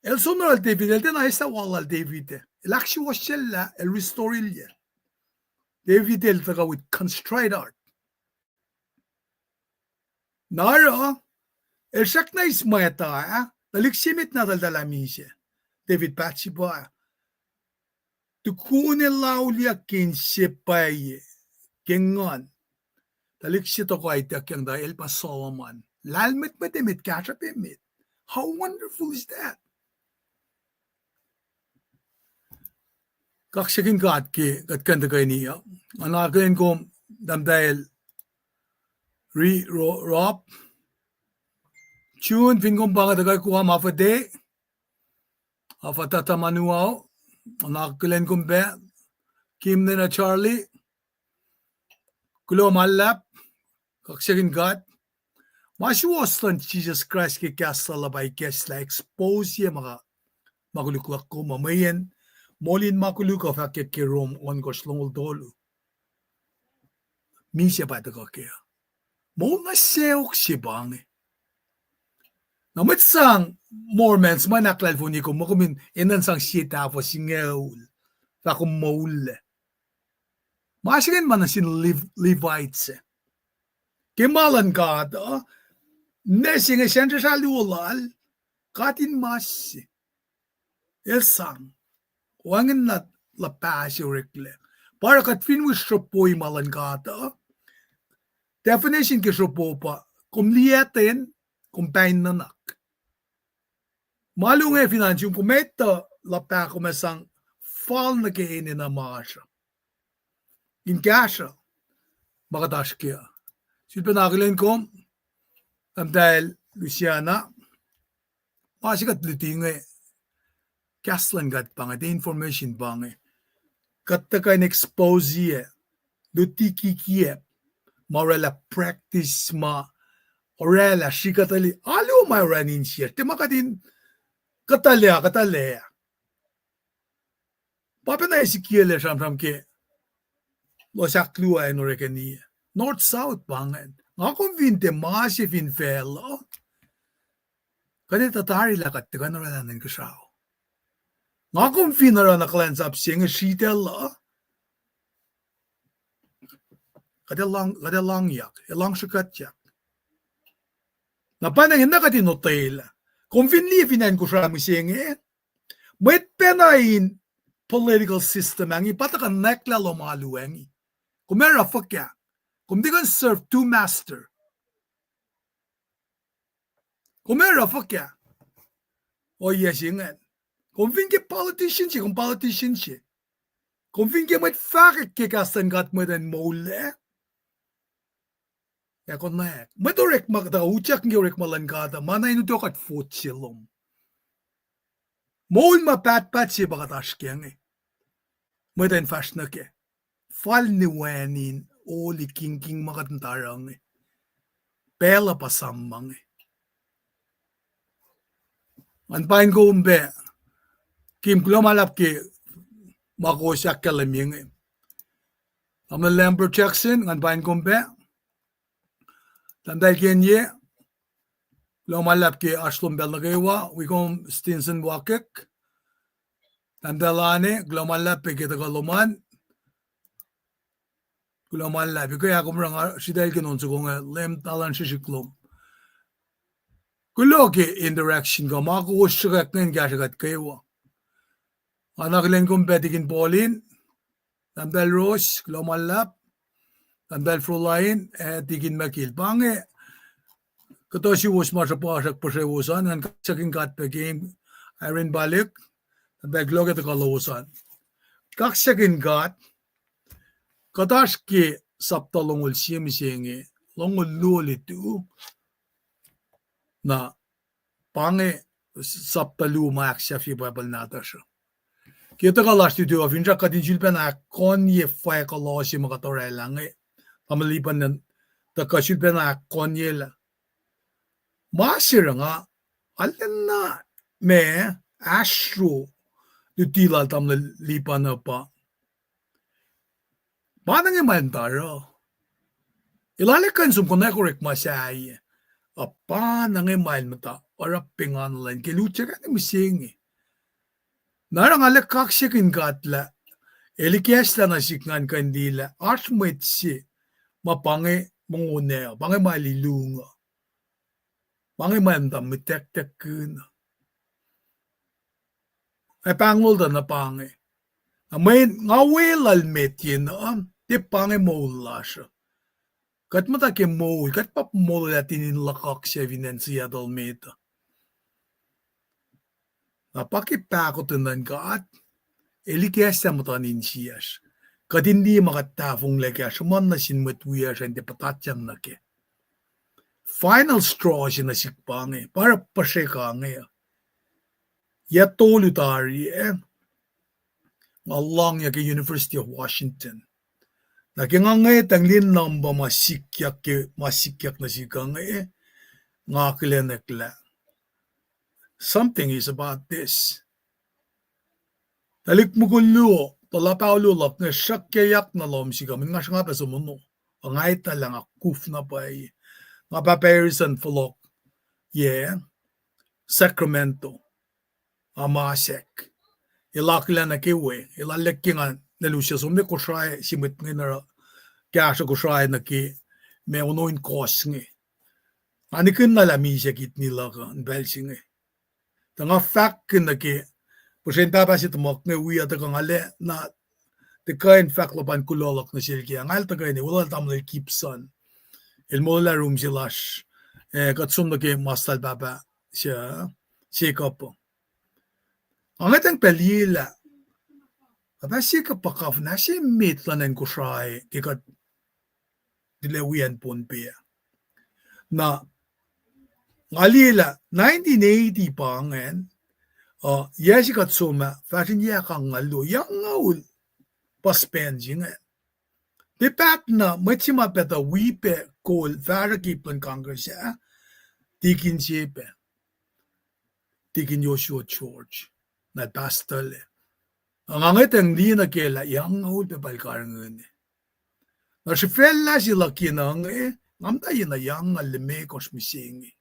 El som nuh yohrohl David, el tiacna eslah wal lal David ah. El ahksuwohsyelah, el restore-ilyac. David el tuhkuh with contrite heart. Na oruh, el srackna eis mwacta ah, tuhlihk se emet nahtuhl talah misac. David Bathsheba ah. Tukun el auliyak ke inse pwacye, ke nguhn. Tuhlihk se tohkoh ituckyang tuh el pa Solomon. Lahlmwetmwet emet, kahsruhp emet. How wonderful is that? Kaksakihn God ke kuht kuh in tuhkweni uh. Nga na akihlen kom, tahmtahel Ri-, Ro-, Rob. June, fin kom pa inge tuhkuh kuh ma fede. Afatata Manuao, nga na akihlen kom pac, Kim nena Charlie, kuloh ma luhlahp, kaksakihn God. Ma suwohs luhn Jisus Kraist ke kahs lal uh pa ikacslah expose-ye ma, ma koluk luhk kom uh, mweyen moul in ma koluk uh fahk ke Rom ohnkohsr longoul tolu. Misac pa tuhkuh kac. Moul na sacohk se pa inge. Na mwet sang Mormons ma in ahklahlfongi kom, muh kom in enenuh in sang sie tahfuh singucul, fah kom moullac. Ma se ingacn ma nuh sin Lev-, Levites. Ke ma luhn God uh, ne se inge sacnrisr alu lal, God in mas se. El sang. Wacngihn na luhpah se oreklac. Pa oruh kuht fin wi sropo ma luhn God uh, definition ke sropo pa, kom liyaten, kom pain nuhnak. Ma luhngse fin acn sum kom etuh luhpah kom ac sang fal nuh ke enenuh ma oasr uh. In kahsruh ma kuht oasr kac. Sulpacna akihlen kom, tahmtahel Luciana, ma se kuht luti inge, kahs luhn God pa inge, the information pa inge. Kuht tuhkuh in expose-ye, luti kikiacp, ma oraclah practice ma, oraclah srihkuhtali, alu ma oraclah insiyacsr. Tiac ma kuht in kuhtuhlacna, kuhtuhlacna. Pa pacna Ezekiel el sramsram ke, elos ahkluo in orekeni. North south pa ingacn. Nga kom fin tiac ma se fin facluh, kuht etuh tari lah kuht tuhkuh in oraclah nuh inkuhsrao. Nga kom fin oruh na kuhlwacnsap se inge sritacl uh, kuht ac lohng-, kuht ac lohngyak, ac lohng srihkutyak. Na pa inge na kuht in otwelah. Kom fin liye fin acn Kosrae mihsenge, mwet pacna in political system inge, pa tuhkuh nwacklah lohm alu inge. Kom ac oruh fuhkah? Kom tiac kuh in serve two master. Kom ac oruh fuhkah? Ohiyac se ingacn. Kom fin ke politician se, kom politician se. Kom fin ke mwet fahkwack ke kahs luhn God, mwet in moullac, ac konwacack. Mwet orekma kuhtuh utyak ke orekma luhn God uh, ma na in utuckuh kuht vote se lom. Moul ma pahtpaht se pa kuht oasr kac inge. Mwet in fahsr nuh kac. Fal na wacngihn oli kingking ma kuht in tari inge. Pacl uh pa sam ma inge. Ngan paing kom pac. Kim, kuloh ma luhlahp ke ma kowos ahkkahlwemye inge. Tamuhlwel Lambert Jackson, ngan paing kom pac. Tahmtahel Kenye, kuloh ma luhlahp ke oasr lom pacl nuh kwewa, wi kom Stinson Wakek. Tahmtahel Lane, kuloh ma luhlahp pac ke tuhkuh lom an. Kuloh ma luhlahp, ke ahkomrang sritacl ke on soko inge, Leum tuh elan srihsrihk lom. Kuloh ke interaction kuh ma kowos sruhkwack ingacn kahsruh kuht kwewa. Nga na akihlen kom pac Tikin Paulin, Tahmtahel Ros, kuloh ma luhlahp, Tahmtahel Frolain, ac Tikin Makil. Pa inge kuhtuh suwos ma sruhpuhsrak puhsrewos an, ngan kaksakihn God pac ke Irene Palik, Tahmtahel, kuloh ke tuhkuh lowos an. Kaksakihn God, kuht oasr ke sapta longoul sie mihsenge, longoul luo lutu, na pa inge sapta luo ma ahksahfye Bible nahtuhsr uh. Ke tuhkuh lasr lutu uh, finsrak kuht in sulpacna ahkkonye fwack uh lose ma kuht orwaclah inge. Tamuhlwel Lipan, tuhkuh sulpacna ahkkonyelah. Ma se oruh nga, arulacna ma Astro, luti lal tamuhlwel Lipan uh pa, pa na nge ma el muhta oruh. El arlac kuh in som konwacack ma sahyac. A pa na nge ma el muhta oruh pengana lal ke el utyak ah mihsenge. Na oruh nga arlac kaksakihn God lah el ikacslah nuh sihk ngan kuh in liye lah oasr mwet se ma pa inge mongo na, pa inge ma el ilung uh, pa inge ma el muhta muhtwactackkihn uh. Ac pahnglol tuh na pa inge. Na mweyen nga weluhl met yen uh, tiac pa inge moul lasr uh. Kuht muhta ke moul, kuht pa molwelah tinin luhk kaksakihn fin acn Seattle met uh. Na pa ke pahkotwen luhn God, el ikacslah muhtuhn insiyacsr. Kuht in liye ma kuht tahfonglac ke sruhmuhn nuh sin mwet wiyacsr an tiac puhtatyang nuh kac. Final straw se nuh sihk pa inge, pa oruh puhsrwek inge uh. Yac tolu tari ah, nga lohng ke University of Washington. Na ke nga ngwetacng liye number ma sikyak ke, ma sikyak nuh sihk inge, nga akihlen lah something is about this. Tuhlihk mukul luo, tuhlihk pahpah luo luhk inge sruhkwack na lohm sihk uh, mweyen nga sruhnga pac som ono. Nga etuh lah nga kuf na pwacye. Nga pahpah Harrison fohlohk, yac, Sacramento. Nga masack. El akihlen nuh ke we, el arlac ke nga nuh luo se som nuh Kosrae, sie mwet inge oruh kahsruh Kosrae nuh ke ma ono in kohs inge. Nga nihkihn na lah misac kidney luhk uh in pacl se inge. Tuh nga fahkkihn nuh ke puhsren pahpah se tuhmuhk inge wi uh tuhkuh nga lacna, tiac kuh in fahk luhpan kuloh luhk nuh sel ke, nga el tuhkuh in, weluhl tamuhlwel Gibson. El molwelah room se lasr, eh, kuht som nuh ke mas lal pahpah se, Jacob. Nga ngwetacng pac liye lah pahpah Jacob pa governor se met luhn acn Kosrae ke kuht tilac wi acn Pohnpei. Na nga liye lah nineteen eighty pa ingacn, uh, yac se kuht som ah, fahsrweni yac kanga luo, yac angngaul pa span se ingacn. Tiac paht na mwet se ma pactuh wi pac kol fahsruh ke ip luhn Congress ah, tikin se pac, tikin Joshua George, na pastor lac. Nga ngwetacng liye nuh ke lah yac angngaul pac pa el karihngihn. Na srihfaclah se luhk yen uh inge, nga muhta yen uh yac angngaul limekohsr mihsenge.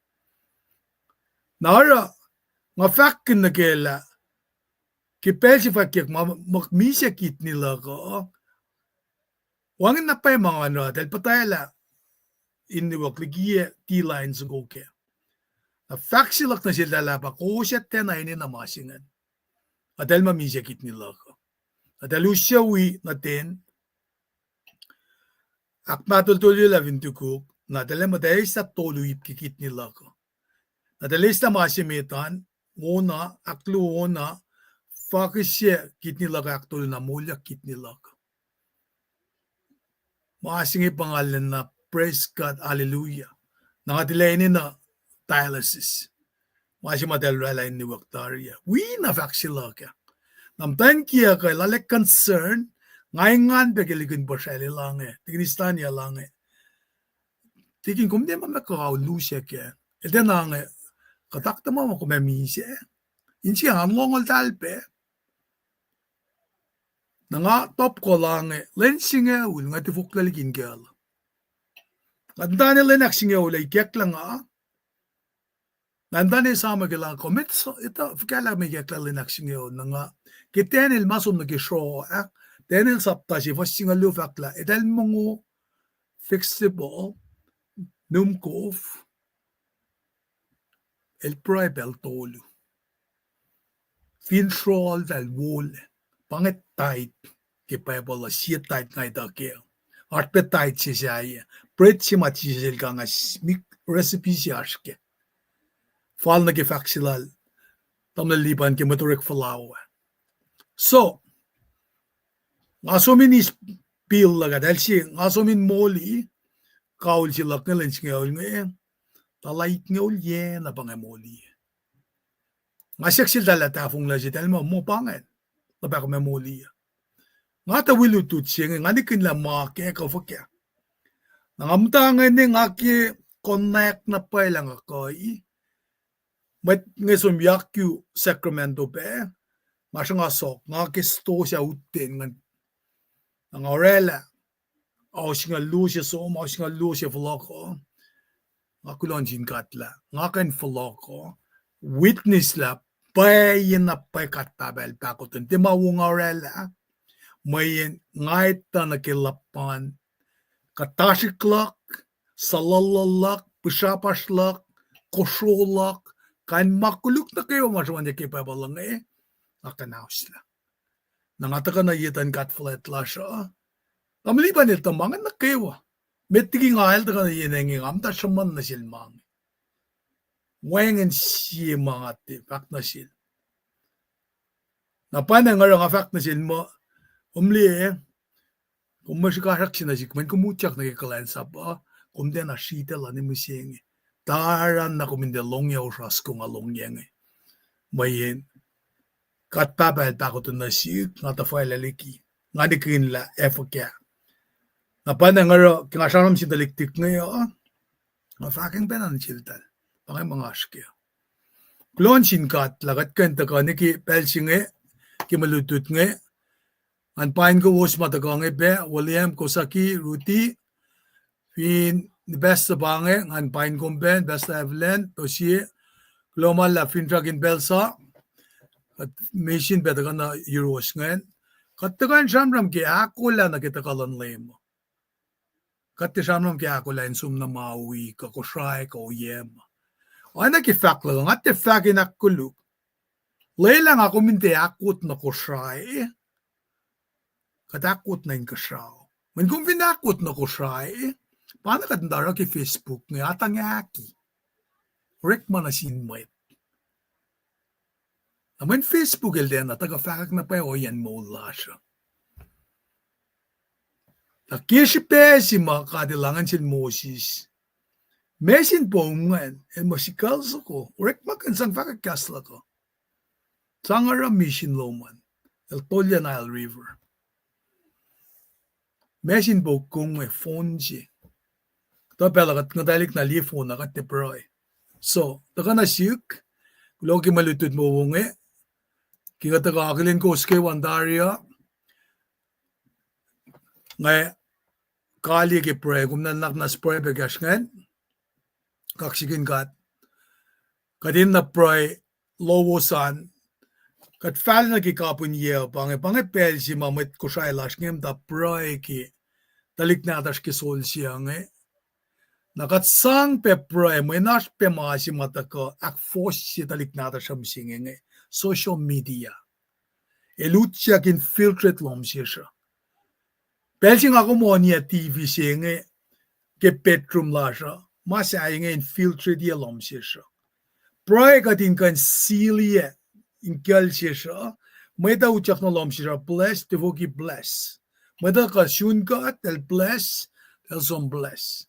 Na oruh, nga fahkkihn nuh ke lah, ke pacl se fwackyuck ma, ma misac kidney luhk uh, wacngihn na pwacye ma nga oruh, eltahl puhtwaclah in niwuck liki yac tilac in soko kac. Na fahk se luhk nuh seltahl ah pa kowos ac tiacna enenuh ma se ingacn. Eltahl ma misac kidney luhk uh. Eltahl use wi nuh ten, ahkmahtoltolyelah fin tukuk, na eltahl muh eltahl eislah tolu ip ke kidney luhk uh. Na eltahl eislah ma se met an, wona, ahkluo wona, fakihsye kidney luhk ahktolu na moulyak kidney luhk. Ma se inge pa nga lwen na, praise God, hallelujah. Na nga tilac enenuh dialysis. Ma se ma eltahl oraclah in niwuck tari ah. Wi na fahk se luhk ah. Na muhtwacn kiyuhk uh el arlac concern, nga engan pac ke likihn puhsracl elange, tikin Istania elange. Tikin, kom ne ma ma kuh lusack ah. El tiacna inge, kuhtuh ma ma kom ac misac. Inse an lohngol tahl pac. Na nga top call inge, lwen singucul, nga tifoklac liki in kacl. Nga tane lwen ahksingucul ah ikacklah nga. Nga tane esam ke lah kom etuh fuhkah lah ma ikacklah lwen ahksingucul na nga. Ke Daniel ma som nuh ke sroh ah, Daniel sapta se fuhs singucul luo fahk lah eltahl mongo festival, Newkov, el pruhe pacl tolu. Fin sroh eltahl wolac, pa inge tithe ke Bible uh, sie tithe nga etuh kac. Oasr pac tithe se sahyac. Bread se ma Jisus el kanga, recipe se oasr kac. Fal nuh ke fahk se lal tamuhlwel Lipan ke mwet orek fuhlao ah. So, nga som in eis bill luhk ah, eltahl sie, nga som in moli, kaul se luhk inge lwen singucul inge, tala itngucul yac na pa inge moli. Nga siyuck seltahl lah tahfonglac se, eltahl muh, muh pa ingacn, na pa kom ac moli uh. Nga tuh wi lutlut se inge, nga nihkihn lah ma kac kuh fuhkah. Na nga muhta inge ne nga ke connect na pwacye lah nga kuh i. Mwet inge som yak u Sacramento pac, nga sruhnga sok, nga ke stosah utwen ngan, na nga oraclah ao singucul luo se som, ao singucul luo se fohlohk uh, nga kuloh nuh sin God lah nga kuh in fohlohk uh, witness lah pwacyena pwacye God Pahpah El pahkotwen. Tiac ma wo nga oraclah, mweyen nga etuh nuh ke luhpan kuhtasrihk luhk, suhluhluhl luhk, pihsrapasr luhk, kosro luhk, kain ma koluk nuh kwewa ma sruhmuhnyuck ke Bible inge, nga kuhnahoslah. Na nga tuhkuh nuh ye tuh in God fuhlwact lasr uh, nga melipa in el tuh ma inge nuh kwewa. Met liki nga el tuhkuh nuh ye inge, nga muhta sruhmuhn nuh sel ma inge. Wacngihn sie ma nga tiac fahk nuh sel. Na pwacnwacng oruh nga fahk nuh sel muh, kom liye, kom mwe srihkasrak se nuh sihk, mweyen kom utyak nuh ke kuhlwacnsap uh, kom tiacna sritacl uh ne mihsenge. Taran na kom in tiac longyac osras kom nga longyac inge. Mweyen God Pahpah El pahkotwen nuh sihk, nga tuhfahlah liki, nga nihkihn lah ac fuhkah. Na pwacnwacng oruh ke nga sramsram sin tuhlihk tik inge uh, nga fahkwacng pacna nuh seltahl, pa inge ma nga oasr kac. Kuloh nuh sin God lah kuht kuh in tuhkuh nuh ke pacl se inge, ke mwe lutlut inge, ngan paing kowos ma tuhkuh inge pac, William, Kosaki, Ruti, fin nipahs suc pa inge, ngan paing kom pac, nipahs Evelyn, Tosie, kuloh ma luhlahp finsrak in pacl sa, kuht misin pac tuhkuh nuh yuruwos ingacn, kuht tuhkuh in sramsram ke ahkolah nuh ke tuhkuh luhn Leum. Kuht tiac sramsram ke ahkolah in som na ma wi kuh Kosrae kuh ohiyac ma. Oacna ke fahk luhk uh, nga tiac fahk in ahkkoluk. Lwelah nga kom in tiac ahkwot nuh Kosrae, kuht ahkwot nuh inkuhsrao. Mweyen kom fin ahkwot nuh Kosrae, pa na kuht in oruh ke Facebook inge, atangahki. Orekma nuh sin mwet. Na mweyen Facebook el tiacna tuhkuh fahkwack na pwacye ohiyacn moul lasr uh. Na ke srihpac se ma God El lahngan sel Moses, mesin poum ingacn el muh sikucl soko, orekmakihn, sang fahkwack kahs luhk uh. Sang oruh misin lom an, el tolyac Nile River. Mesin poum kom inge, phone se. Tuh pacl uh kuht nguhtwaclihk na liye phone ah kuht tiac pruhe. So, tuhkuh nuh sihk, kuloh ke mwe lutlut wowo inge, ke kuht tuhkuh akihlen kowos kwewa in tari uh, nga kaliyac ke pruhe, kom nuhnak muhnahs pruhe pac kahsr ingacn, kaksakihn God. Kuht enenuh pruhe lowos an, kuht fal nuh ke kapihn yac uh, pa inge, pa inge pacl se ma mwet Kosrae lasr inge muhta pruhe ke tuhlihk nahtuhsr ke solse uh inge. Na kuht sang pac pruhe mweyen oasr pac ma se ma tuhkuh ahkfohsye tuhlihk nahtuhsr uh mihsenge inge, social media. El utyak infiltrate lohm sesr uh. Pacl se nga kom oniyac T V se inge ke bedroom lasr uh, ma sahyac inge infiltrate-ye lohm sesr uh. Pruhe kuht in kuh in seal-ye in kacl sesr uh. Mwet uh utyak nuh lohm sesr uh bless, tifoki bless. Mwet uh kuh sun kuht, el bless, el som bless.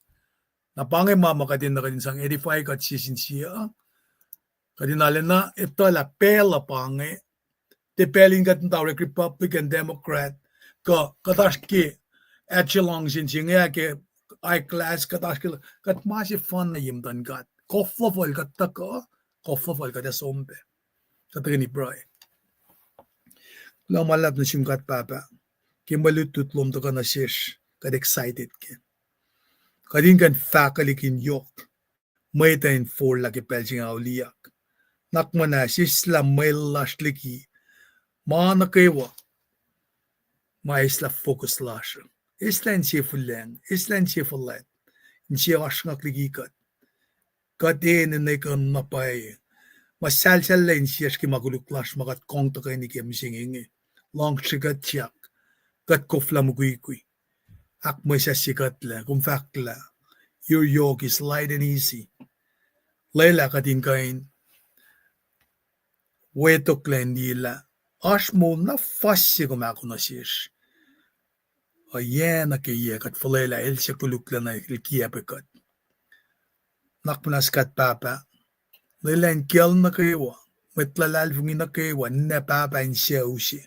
Na pa inge ma ma kuht enenuh kuht in sang edify kuht sie sin sie uh. Kuht in arulacna etuh lah pacl uh pa inge, tiac pacl in kuht muhta orek Republican, Democrat, kuh kuht oasr ke echelon se inge ke high class, kuht oasr ke, kuht ma sefanna ye muhtuhn God. Koflofol kuht tuhkuh, koflofol kuht ac som pac. Kuht tuhkweni pruhe. Kuloh ma luhlahp nuh sum God Pahpah, ke mwe lutlut lom tuhkuh nuh sesr, kuht excited kac. Kuht in kuh in fahkwelihk in yohk mwet uh in forlah ke pacl se inge auliyak. Nuhnak muhnahs, eslah mwet lasr liki ma nuh kwewa ma eslah focus lasr uh. Eslah insefuhlwacng, eslah inse fuhlwact, inse oasr ngak liki kuht. Kuht enenuh kuh na pwacye ma salsallac insiyacsr ke ma koluk lasr ma kuht kang tuhkweni ke mihsenge inge. Luhngse kuht siyuck, kuht koflah mukwikwi. Ahkmwesahsye kuhtlac, kom fahk lah your yoke is light and easy. Lwelah kuht in kuh in wetoklac in liye lah oasr moul na fuhs se kom ahko nuh sesr. Ohiyac nuh ke yac kuht fuhlwelah el se koluklac na el kiacpwe kuht. Nuhnak muhnahs God Pahpah, lwelah in kacl nuh kwewa, mwet luhlahlfongi nuh kwewa, ninac pahpah in sucu se,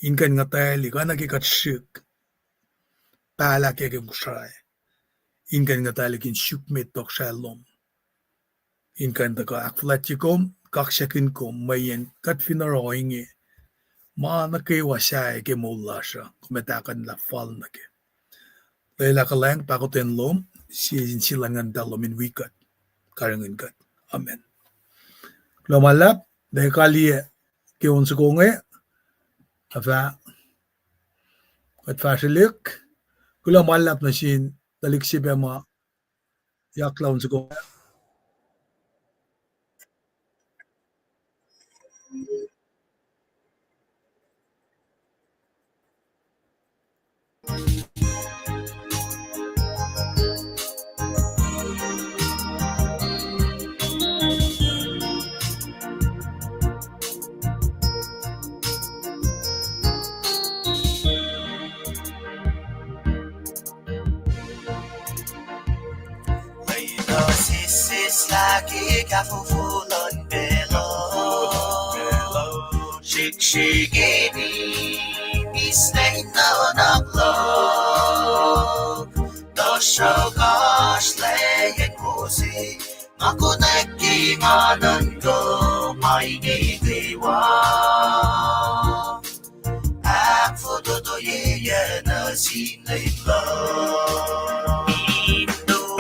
in kuh in nguhtwaclihk oacna ke kuht srihk pahlah ke Kosrae, in kuh in nguhtwaclihk in suk met tohkohsrahi lom. in kuh in tuhkuh ahkfuhlwactye kom, kaksakihn kom, mweyen kuht fin oruh ohinge, ma nuh kwewa sahyac ke moul lasr uh, kom ac tahkuhnlah fal nuh kac. Lwelah kuhlwacng, pahkotwen lom, sie sin sie luhn Nguhn Muhtahl lom in wi kuht, karihngihn kuht. Amen. Kuloh ma luhlahp, tuh kaliyac ke on soko inge, a fah, kuht fahsrwelihk, kuloh ma luhlahp nuh sin tuhlihk se pac ma yaklah on soko inge. Lwelah sesseslah ke kahfofo luhn pacl uh, srihksrihk ac misac in nuhnak luhk, tuhsruhk oasr lwacyen Moses, ma konwacack ke nga nuhnkuh ma inge kwewa. Ahkfototoyeyuck nuh sin Leum luhk.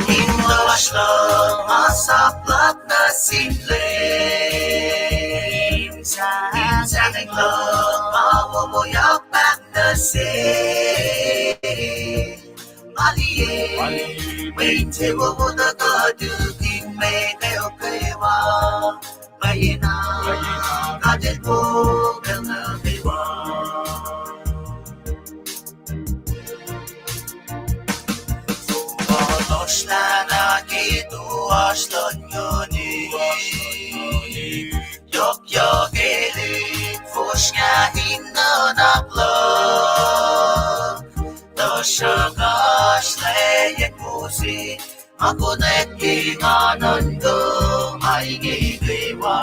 Intoasr luhk ma sap luhk nuh sin Leum, in sahngweng luhk ma wowoyak paht nuh sel. Maliye, mwe insewowo tuhkuh tukun mwet kwewa. Pwacyena, God El po pacl nuh kwewa. Fohlohsrlah na ke toasr luhn nguhn, yohkyohkelihk fosrngah in nuhnak luhk, tuhsruhk oasr lwacyen Moses, ma konwacack ke nga nuhnkuh ma inge kwewa.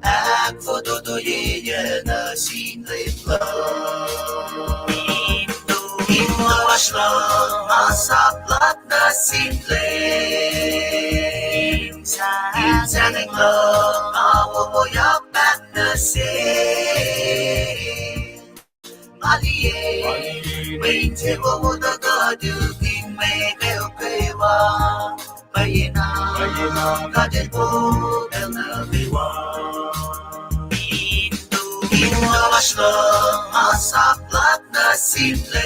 Ahkfototoyeyuck nuh sin Leum luhk. Intoasr luhk ma sap luhk nuh sin Leum, in sahngweng luhk ma wowoyak paht nuh sel. Maliye, mwe insewowo tuhkuh tukun mwet kwewa. Pwacyena, God El po pacl nuh kwewa. Intoasr luhk ma sap luhk nuh sin Leum,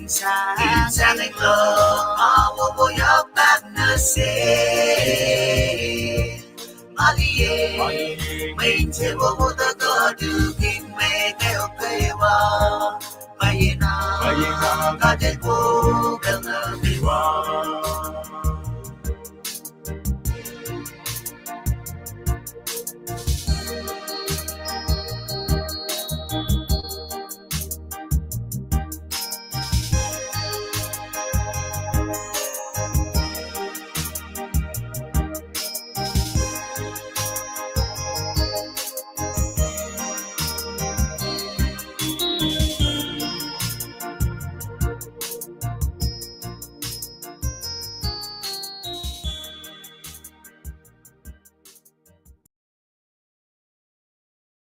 in sahngweng luhk ma wowoyak paht nuh sel. Maliye, mwe insewowo tuhkuh tukun mwet kwewa. Pwacyena, God El po